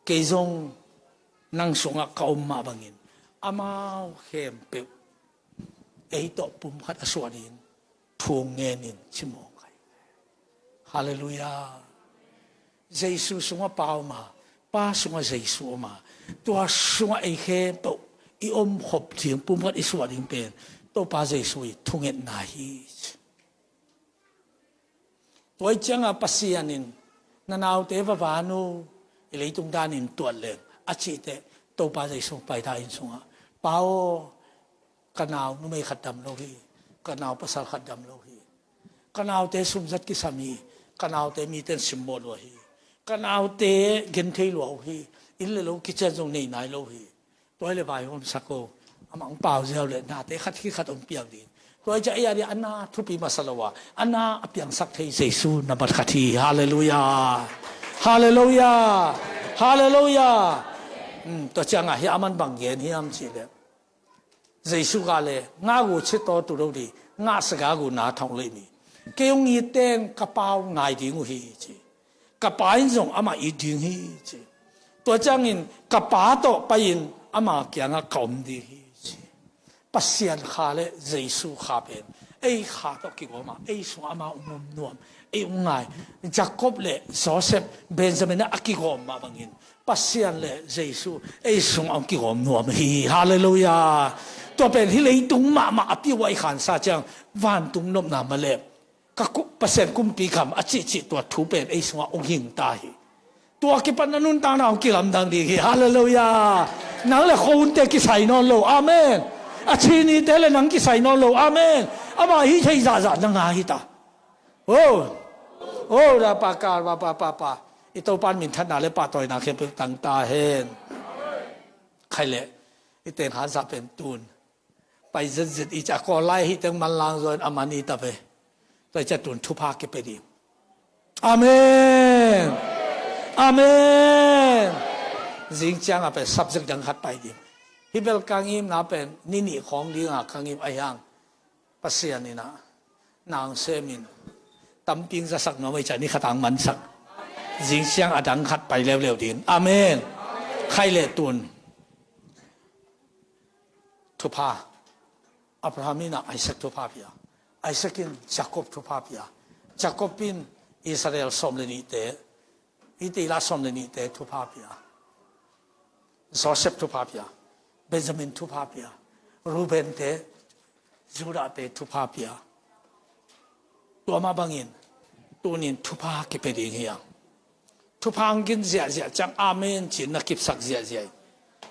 kei zong nang sungah ka om mah bangin amau khempeuh ei tawh pumkhat a suah dingin thu hong ngen in, ci mawk ahi. Halleluiah. Jesu sungah Pa om a, Pa sungah Jesu om a, tua sungah ei khempeuh i omkhop ding, pumkhat i suah ding pen Topa Jesu i thungetna hi. Tua hi cianga Pasian in na naute va van uh, i leitung danin tuat leng a cihteh Topa Jesu paita inn sungah, Pa aw, ka nau numei khat dam lo hi, ka nau pasal khat dam lo hi, ka naute sumzat kisam hi, ka naute miten simmawh lua hi, ka naute genthei lua uh hi, inn le lo kician zong nei nai lo hi. Tua hi le vaihawmsak o, amah hong pau ziau le nate khat khi khat hong piang ding. Tua hi ciah ei a dih a na thupi masa lo a, a na a piangsak thei Jesu nambat khat hi. Halleluiah. Halleluiah. Halleluiah. Tua ciangah hi a man bang gen hiam cihleh, Jesu ka le ngak uh citaw tu lo dih, ngak sagagu na thong lei mi. Kei hong it teng ka pau ngai ding uh hi, ci. Ka Pa in zong amah it ding hi, ci. Tua ciangin ka Pa tawh pai-in ama kiangah ka om ding hi, ci. Pasian kha le Jesu kha pen ei kha tawh kigawm a, ei sungah amau hong om nuam, ei hong ngai. Jacob le Joseph, Benjamin a kigawm mah bangin Pasian le Jesu ei sungah hong kigawm nuam hi. Halleluiah. Tua pen hih leitung mahmah a piuh a i khansa ciang vantung nopna mah le ka ku-, Pasian kumpi kham a cihcih tua thu pen ei sungah hong hing ta hi. Tua kipan a nuntakna hong kilamdang ding hi. Halleluiah. Nang le khuahunte kisai nawn lo. Amen. A chinite le nang kisai nawn lo. Amen. Amah hih thei zahzah na ngah hi ta. Oh. Oh, da pa ka, pa, pa, pa, pa. I Topa in minthanna le pahtawina khempeuh tang ta hen. Khai le, i teng hazah pen tun pai zetzet i ci a, Kawl lai hih teng manlang zaw in a man i ta ve. Tua i ci a tun thupha kipia ding. Amen. Amen. Zing ciang a pen subject dang khat pai ding. Hih bel ka ngimna pen ni nih khawng ding a ka ngim a hiang. Pasian in a nang sem in tampi hong zasak nuam a i ci a ni khat a hong mansak. Zing ciang a dang khat pai leuleu ding. Amen. Khai le tun thupha. Abraham in a Isaac thupha pia. Isaac in Jacob thupha pia. Jacob in Israel sawm le nihte, i ti la sawm le nihte thupha pia. Joseph thupha pia. Benjamin thupha pia. Reuben te, Judah te thupha pia. Tua mah bangin tunin thupha kipia ding hi a. Thupha hong gin ziahziah ciang amen ci-in na kipsak ziahziah hi.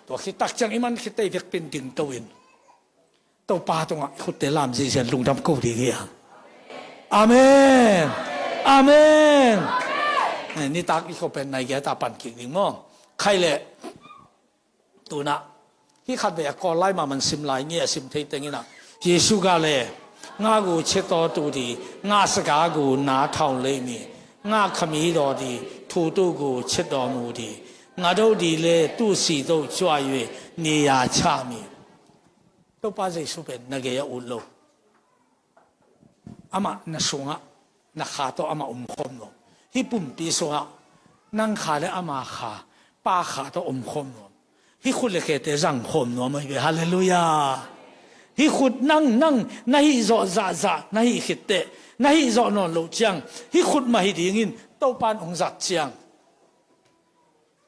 Tua khit tak ciang i man khit tei vekpi-in dingto in Topa tungah i khutte lam ziahziah in lungdam ko ding hi a. Amen. Amen. Eh, nitak i khuapen nai giat a pan kik ding maw? Khai le. Tun a hih khatvei a Kawl lai mahmah sim lai nge a sim thei teng in a, Jesu ga le, nga gu chet daw tu di, nga sa ga gu na thau lei mi, nga khami daw di, thu tu gu chet daw mu di, nga do di le tu si do cuai we ni ya cha mi. Topa Jesu pen na gei a ut lo. Amah na sungah, na kha tawh amah omkhawm nuam. Hih pumpi sungah nang kha le ama kha, Pa kha tawh omkhawm nuam. Hih khut le khete zangkhawm nuam ahi ve. Halleluiah. Hih khut nang, nang na hih zawh zahzah na hih khitteh, na hih zawh nawn loh ciang hih khut mah hi dingin Topa in hong zat ciang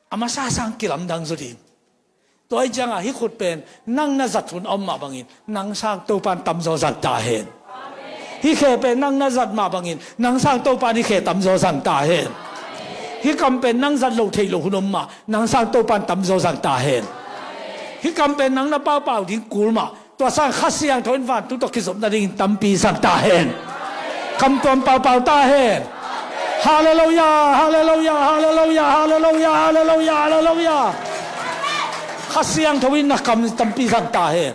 a masa sang kilamdang zaw ding. Tua hi ciangah hih khut pen nang na zat hun a om mah bangin nang sang Topa in tamzaw zang ta hen. Hih khe pen nang na zat mah bangin nang sang Topa in hih khe tamzaw zang ta hen. Hih kam pen nang zat loh theih loh hun om mah nang sang Topa in tamzaw zang ta hen. Hih kam pen nang na paupau ding kul mah tua sang Kha Siangtho in vantung tawh kizop nadingin tampi zang ta hen. Kamtuam paupau ta hen. Halleluiah, halleluiah, halleluiah, halleluiah, halleluiah, halleluiah. Kha Siangtho in na kam tampi zang ta hen.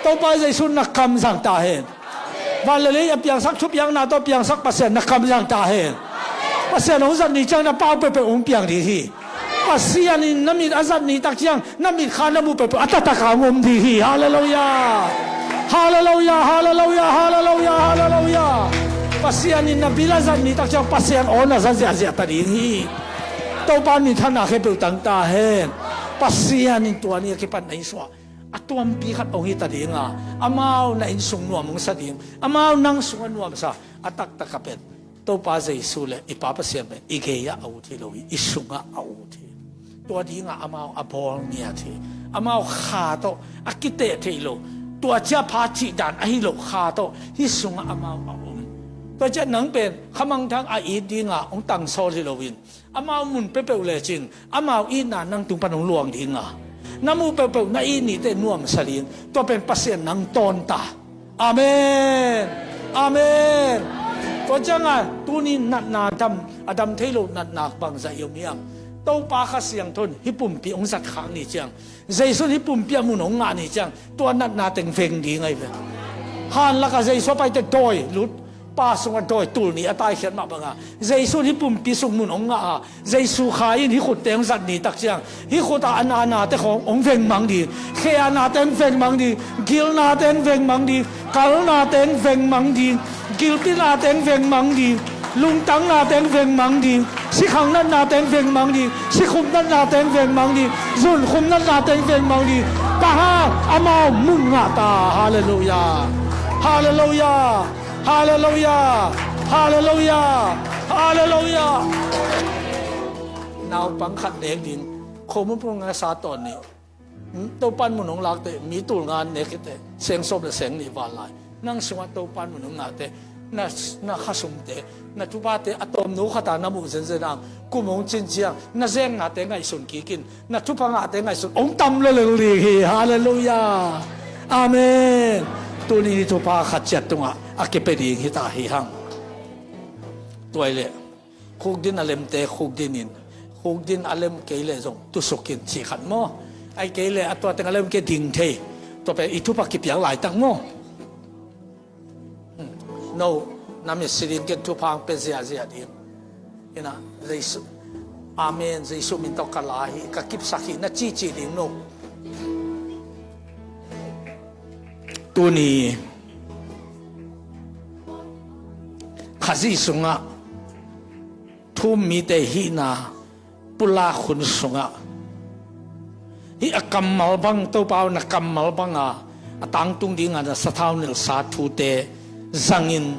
Topa Jesu in na kam zang ta hen. Van le lei a piangsak, thupiakna tawh piangsak Pasian na kam zang ta hen. Pasian hong zat ni ciang na pau peuhpeuh hong piang ding hi. Pasian in na mit a zat ni tak ciang na mitkha na muh peuhpeuh a taktak a hong om ding hi. Halleluiah. Halleluiah, halleluiah, halleluiah, halleluiah. Pasian in na bil a zat ni tak ciang Pasian aw na za ziahziah ta ding hi. Topa in minthanna khempeuh tang ta hen. Pasian in tua ni a kipan na inn sungah a tuampi khat hong hi ta ding a, amau na inn sung nuam hong sa ding, amau nang sungah nuamsa a taktak a pen Topa Jesu le i Pa Pasian pen i gei-ah a ut hi lo hi, i sungah a ut hi. Tua dingah amau a bawl ngiat hi. Amau kha tawh a kiteh theih lo. Tua ciah pha cih dan ahi lo kha tawh hih sungah amau a om. Tua ciah nang pen khamangthang a it dingah hong tangsawl hi loin amau mun peuhpeuh lecin amau itna nang tung pan hong luang ding a, na muh peuhpeuh na it nite nuamsa ding. Tua pen Pasian nang tawnta. Amen. Amen. Tua ciangah tuni natna dam, a dam thei lo natna bangzah i om hiam? Topa Kha Siangtho in hih pumpi hong zat khak ni ciang, Jesu in hih pumpi ah mun hong ngah ni ciang, tua natna teng veng ding ahi ve. Han lakah Jesu a paite dawi lut, pa sungah dawi tul nih a taikhiat mah bangah Jesu in hih pumpi sung mun hong ngah a, Jesu Kha in hih khutte hong zat ni tak ciang hih khut ah a na nate khawng hong vengmang ding. Khe a nate hong vengmang ding. Gil nate hong vengmang ding. Kal nate hong vengmang ding. Gilpi nate hong vengmang ding. Lungtang nate hong vengmang ding. Sikhang nat nate hong vengmang ding. Sikhum nat nate hong vengmang ding. Zunkhum nat nate hong vengmang ding. Taha amau mun ngah ta. Halleluiah. Halleluiah. Halleluiah. Halleluiah. Halleluiah. Naupang khat nek ding. Khomun pung nga sa ton ni. Hmm? Topan mun hong lakte mi tul nga nek khite seng sawm le seng nih val lai. Nang sungah Topan mun hong ngahte, na, na khasumte, na thuphate a tawmnu khata na muh zenzen ang, kum hong cin ciang na zengnate ngaihsun kikin, na thupha ngahte ngaihsun hong tam lo lel ding hi. Halleluiah. Amen. Tuni ni thupha khat ciat tungah a kipia ding hita hi hang. Tuai le khukdin a lemte khukdin in, khukdin a lem kei le zong tusukin cih khat maw? Ai kei le a tua teng a lem kei ding thei. Tua pen i thupha kipiak laitak maw? Hmm. No, na mit si ding ken thupha ang pe ziazia ding. Ina, Jesu. Amen. Jesu min tawh ka la hi, ka kipsak hi, na cici ding no. Tuni Khazih sungah thu um mite hihna pulak hun sungah hih a kammal bang, Topa aw na kammal banga a tangtung dinga na sathau nilhsa thute zangin,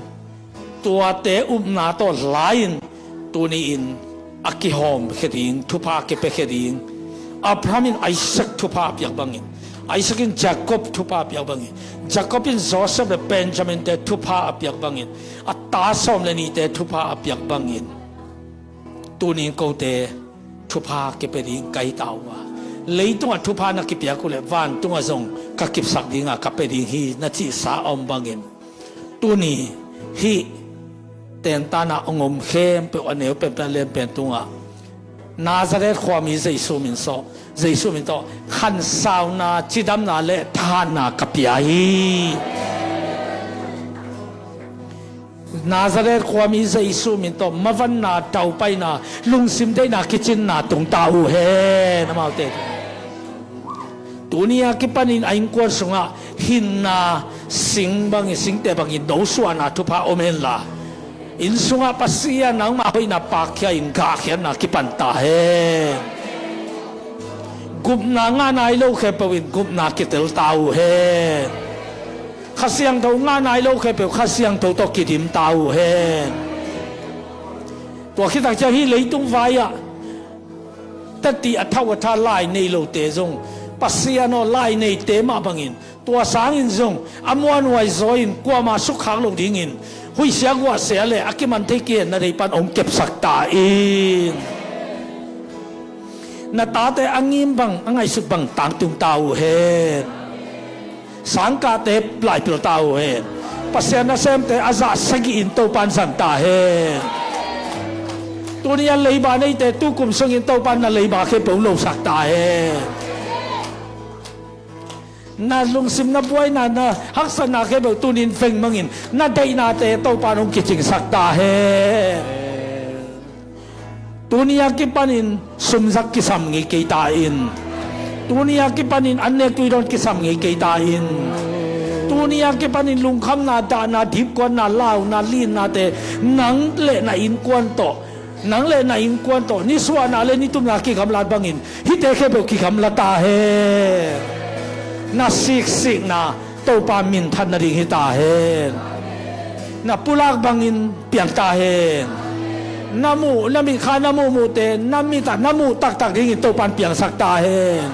tuate upna tawh lai-in tuni-in a kihawmkhia ding, thupha a kipiakhia ding. Abraham in Isaac thupha a piak bangin, Isaac in Jacob thupha a piak bangin, Jacob in Joseph le Benjamin-te thupha a piak bangin, a ta sawm le nihte thupha a piak bangin, tuni-in kote thupha kipia ding ka hi ta uh a, leitungah thupha na kipiak uh leh vantungah zong ka kipsak dinga ka pia ding hi na cihsa a om bangin, tuni hih tentana hong om khempeuh a neu penpen a lian pen tungah Nazareth khuami Jesu min sawh, Jesu min tawh khansauna, cidamna le thahatna ka pia hi. Nazareth khuami Jesu min tawh mavanna, daupaina, lungsim deihna, kicinna tungta uh hen. Amaute tuni a kipanin a innkuan sungah hinna, sing bangin, singte bangin nosuahna thupha om henla, inn sungah Pasian nangmah hoihna pakkhia-in gahkhiatna kipan ta hen. Gupna ngah nai lo khempeuh in gupna kitel ta uh hen. Kha Siangtho ngah nai lo khempeuh Kha Siangtho tawh kidim ta uh hen. Tua khit tak ciang hih leitung vai-ah tati a thau a tha lai nei lote zong, Pasian aw, lai neite mah bangin, tua sangin zong a muanhuai zaw-in kuamah sukkhak lo dingin huihsia guahsia le a kiman thei kihenna dei pan hong kepsak ta in. Na tate a ngim bang, a ngaihsut bang tangtung ta uh hen. Sangkahte laipil ta uh hen. Pasian nasemte a zah sagih in Topan zang ta hen. Tuni a leiba neite tukum sungin Topan na leiba khempeuh hong losak ta hen. Na lungsim, na buaina, na haksatna khempeuh tunin veng bangin na deihnate Topan hong kicingsak ta hen. Tuni a kipanin sumzak kisam ngei kei ta in. Tuni a kipanin an nek tui dawn kisam ngei kei ta in. Tuni a kipanin lungkhamna, dahna, dipkuatna, launa, linnate nang le na innkuan tawh, nang le na innkuan tawh nisuahna le nitumna kigamlat bangin hihte khempeuh kigamla ta hen. Na siksikna Topa minthan nading hi ta hen. Na pulak bangin piang ta hen. Na muh, na mitkha na muhmuhte na mitah na muh taktak dingin Topan piangsak ta hen.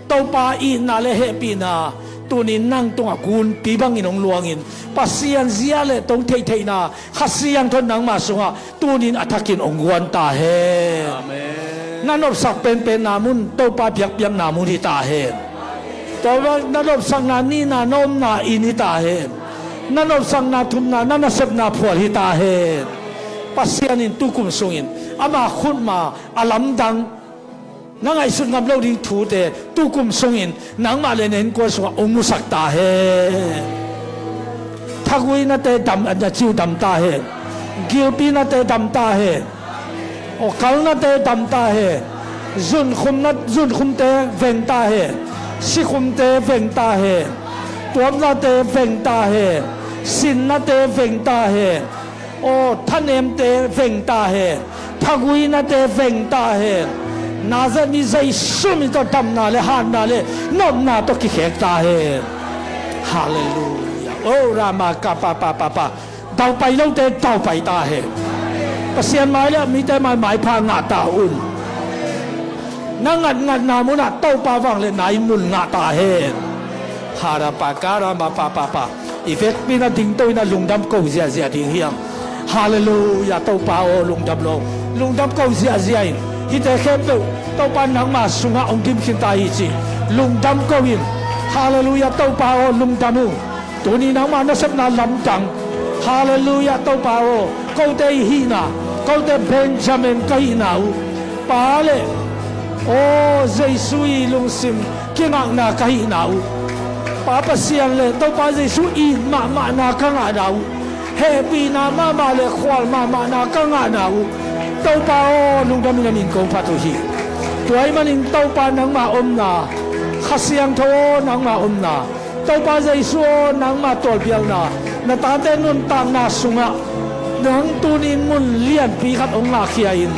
Topa itna le hehpihna tunin nang tungah gunpi bangin hong luangin, Pasian zia le tong theihtheihna Kha Siangtho nangmah sungah tunin a thakin hong guan ta hen. Amen. Na nopsak penpenna mun Topa biakpiakna mun hi ta hen. Topa na nopsakna nihna na omna inn hi ta hen. Na nopsakna thumna na nasepna phual hi ta hen. Pasian in tukum sungin ama khutma a lamdang na ngaihsut ngam lo ding thute tukum sungin nangmah le na innkuan sungah hong musak ta hen. Thaguinate dam, na ciu dam ta hen. Gilpinate dam ta hen. Aw, kalnate dam ta hen. Zunkhumna, zunkhumte veng ta hen. Sikhumte veng ta hen. Tuamnate veng ta hen. Sinnate veng ta hen. Aw, thanemte veng ta hen. Thaguinate veng ta hen. Nazareth mi Jesu min tawh damna le hatna le nopna tawh kikhek ta hen. Halleluia. O Rama ka pa pa pa pa. Daupai lote daupai ta hen. Pasian mai le mite mai maipha ngah ta un. Na ngatngatna munah Topa vangliatna in mun ngah ta hen. Harapa karama pa pa pa. I vekpi na dingto in a lungdam ko ziahziah ding hiam. Halleluia. Topa aw lungdam lo. Lungdam ko ziahziah in. Hihte khempeuh Topa nangma sungah hong dim khin ta hi ci. Lungdam ko in. Halleluia. Topa aw lungdam uh. Tuni nangma nasepna lamdang. Halleluia. Topa aw. Kote i hihna. Kote Benjamin ka hihna uh. Pa le aw Jesu i lungsim kingakna ka hihna uh. Pa Pasian le Topa Jesu it mahmahna ka ngahna uh. Hehpihna mahmah le khual mahmahna ka ngahna uh. Topa aw lungdam in a min kong phat uh hi. Tua ahih manin Topa nangma omna, Kha Siangtho aw nangma omna, Topa Jesu aw nangma tualbiakna, na tate nuntakna sungah nang tunin mun lianpi khat hong ngahkhia in.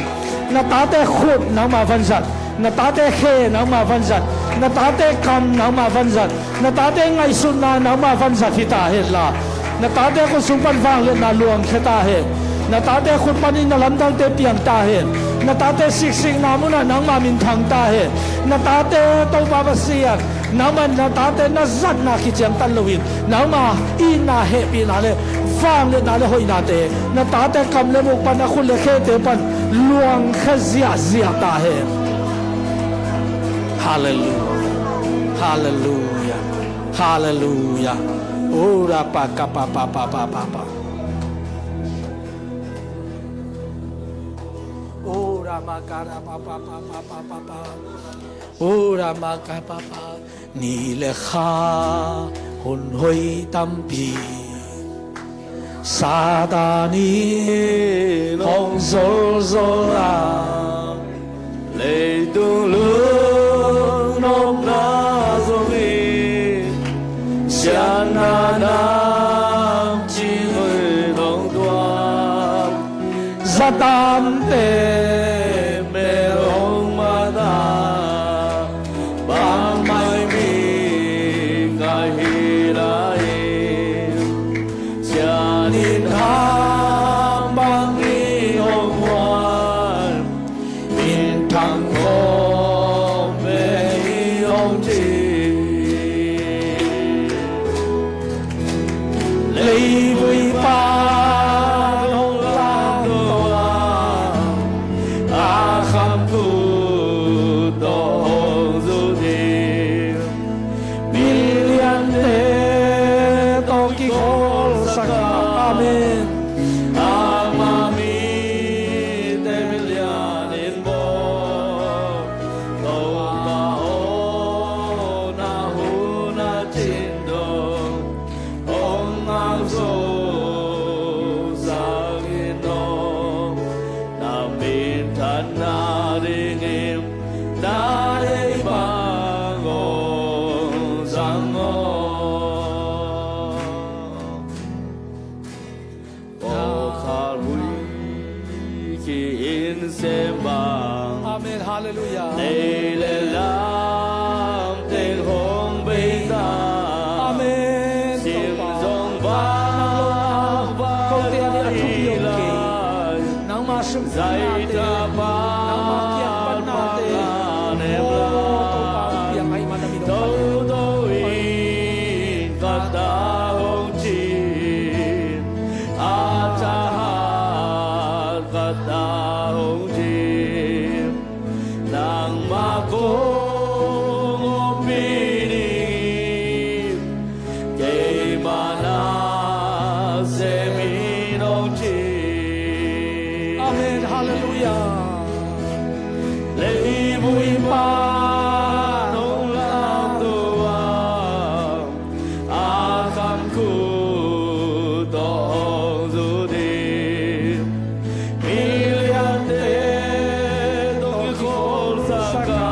Na tate khut nangma vanzat, na tate khe nangma vanzat, na tate kam nangma vanzat, na tate ngaihsutna nangma vanzat hi ta hen la. Na tate khut sung pan vangliatna luangkhia ta hen. Na tate khut panin na lamdangte piang ta hen. Na tate siksikna munah nangma minthang ta hen. Na tate Topa Pasian nangma na tate na zatna kiciangtan loin nangma itna hehpihna le vangliatna le hoihnate na tate kam le muk pan a khut le khete pan luangkhia ziahziah ta hen. Halleluia. Halleluia. Halleluia. Ora pa ka pa pa pa pa pa pa. Ora ma ka ra pa pa pa pa pa pa pa. Ora ma ka pa pa. Ni le kha hun hoi tampi Satan in hong zolzol a, leitung lung nopna zong hi, siatna nam ci hoi hong tuam. Zatamte mel hong mat a, bangmah mi ka hi lai. Cianin ham bang i hong huan, minthang khawm ve i hong ci. Leivui pa hong lamto a, a kham khut tawh hong zut hi. Miliante tawh kikholsak a. Amen. Ama mite milian in bawl, Topa aw na hun a cin dong hong ngak zo sak in aw. Na minthanna dingin na deih bang hong zang aw. Aw Calvary ki-inn sem bang. Amen. Halleluia. Nei le lam teng hong bei ta. Amen. Sim Topa. Zong vang vang kote a ni a thupi om kei. Nangma sung zaita pa nangma kiang panna te. Aw Topa hong piang ahih man a min hong pan. Toto in ka ta hong ci. A thahat ka ta hong ci. Nangmah kong ompih ding keimah na sem in hong ci. Amen. Halleluia. Leivui pa nong lamto a, a kham khut tawh hong zut hi. Miliante tawh kikholsak a,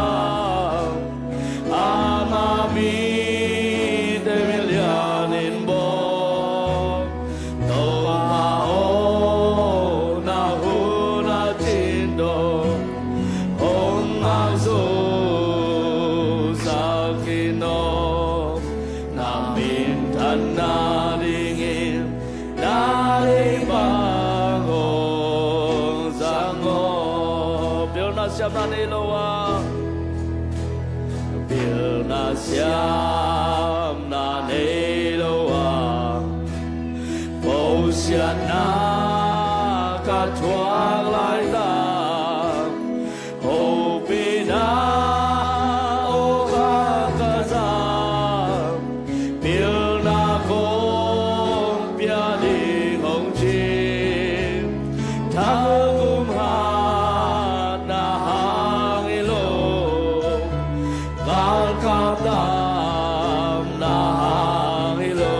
Damna hang hi lo,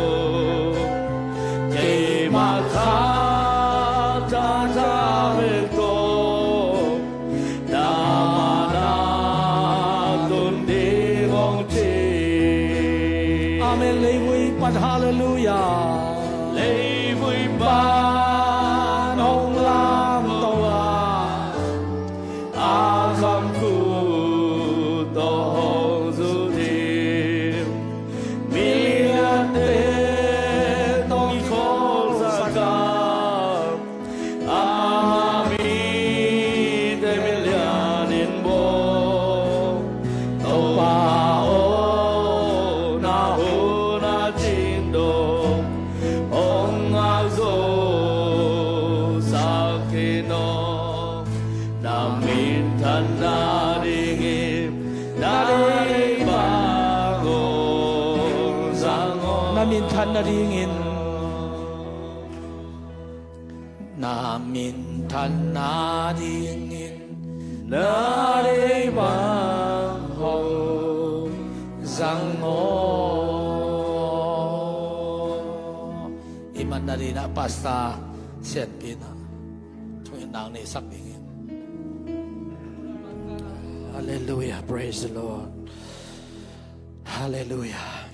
keimah khat a ta bek tawh damna tun ding hong ci. Amen. Leivui pan halleluiah. Leivui pan hong lamto a, a khamkul tawh hong zut hi. Miliante tawh kikholhsak a, ama mite milian in bawl. Topa aw, na hun a cin dong hong ngak zo sak in aw. Na minthanna dingin na deih bang hong zang aw. Na minthanna dingin, na minthanna dingin na deih bang hong zang aw. I man nading ah Pastor Sianpi in thungetna nei sak ding hi. Halleluiah, praise the Lord. Halleluiah.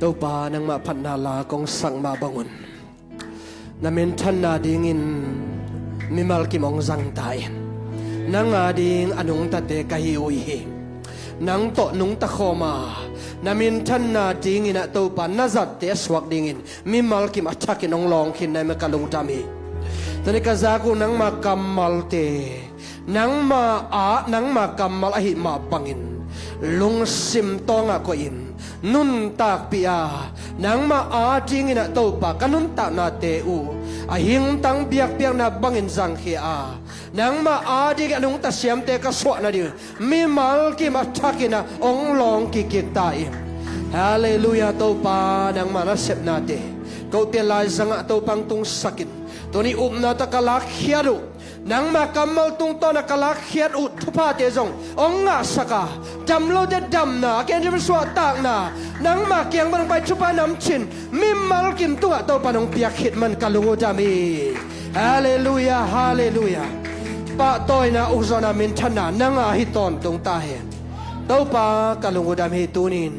Topa, nangmah phatna la kong sak mah bangun na minthanna dingin mimal kim hong zang ta in. Nang ading a nungtate ka hi uh hi. Nang tawh nungta khawm a, na minthanna dingin ah Topa na zatte a suak dingin mimal kim a thakin hong lawng khin na hi mah ka lungdam hi. Tuni ka zak uh nangma kammalte, nangma a, nangma kammal ahih mah bangin lungsim tawngah koihin nuntakpih a, nangma a dingin ah Topa ka nuntaknate uh a hingtang biakpiakna bangin zangkhia a, nangma a dingin a nungta siamte ka suah nading mimal kim a thakin ah hong lawng kikkik ta in. Halleluiah. Topa, nangma nasepnate ko pian lai zangah Topa hong tungsak in. Tuni upna tawh ka lakkhiat uh, nangma kammal tungtawn a ka lakkhiat uh thuphate zong hong ngahsak a, dam lote damna, a ken ding suahtakna, nangma kiang pan hong pai thupha namcin mimal kim tungah Topa nong piak khit man ka lung uh dam hi. Halleluiah, halleluiah. Pahtawina, ukzawhna, minthanna nang a hi tawntung ta hen. Topa, ka lung uh dam hi. Tunin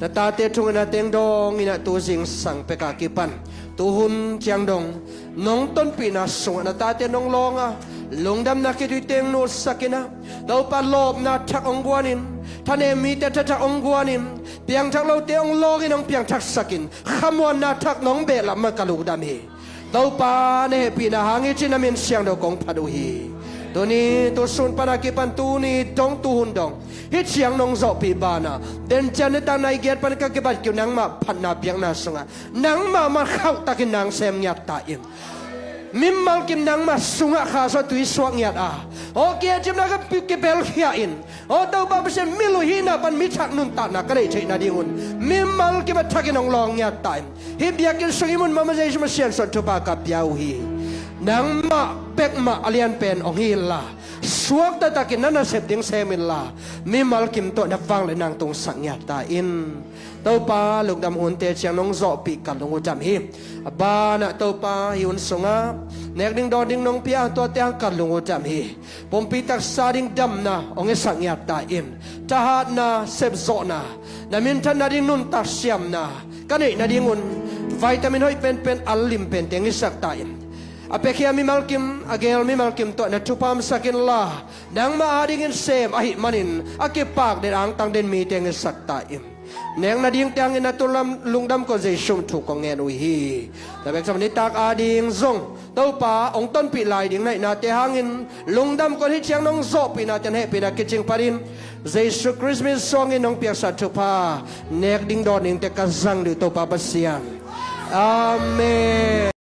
na tate thungetna teng dawngin ah tu zingsang pek a kipan tuhun ciang dong nong tonpihna sungah na tate nong lawng a, lungdamna khitui teng nutsak in ah, Topa, lawpna thak hong guan in, thanem mite thathak hong guan in, piangthak lote hong lawng in hong piangthaksak in, khamuanna thak nong behlap mah ka lungdam hi. Topa, na hehpihna hang hi cin na min siangtho kong phat uh hi. Tuni, tusun pan a kipan tuni dong, tuhun dong, hih ciang nong zawhpih banah, den ciang nitak nai giat pan ka kibat kiu nangmah phatna biakna sungah nangmah man khauhtakin nang sem ngiat ta in. Mimal kim nangmah sungah kha suak tui suak ngiat a, aw, kiatcipna ka pi-, kipelkhia in, aw, Topa Pasian, mi luhihna pan mi thak nuntakna ka neih theih nadingun mimal kim a thakin hong lawng ngiat ta in. Hih biakinn sung i mun mahmah Jesu min a siansuah thupha ka pia uh hi. Nangmah pekmah a lianpen hong hi inla, suakta takin na nasep ding sem inla, mimal kim tawh na vangliatna hong tungsak ngiat ta in. Topa, lungdam hunte ciang nong zawhpih ka lung uh dam hi. A banah Topa, hih hun sungah nek ding dawn ding nong pia tuate hang ka lung uh dam hi. Pumpi taksa ding damna hong hisak ngiat ta in. Thahatna, sepzawhna, na minthanna ding nuntak siamna ka neih nadingun vitamin hoih penpen, al lim pente hong hisak ta in. A piakhia mimal kim, a geel mimal kim tawh na thupha omsak inla, nangmah adingin sem ahih manin a kipak den, angtang den mite hong hisak ta in. Nek nadingte hangin na tung lam lungdam ko, Jesu min thu kong ngen uh hi. Tua bek tham nitak ading zong Topa, hong tonpih lai ding na hihnate hangin lungdam ko, hih ciang nong zawhpihnate na hehpihna kicing phatin Jesu Khrist min suangin nong piaksa thupha nek ding dawn dingte ka zang dih uh Topa Pasian. Amen.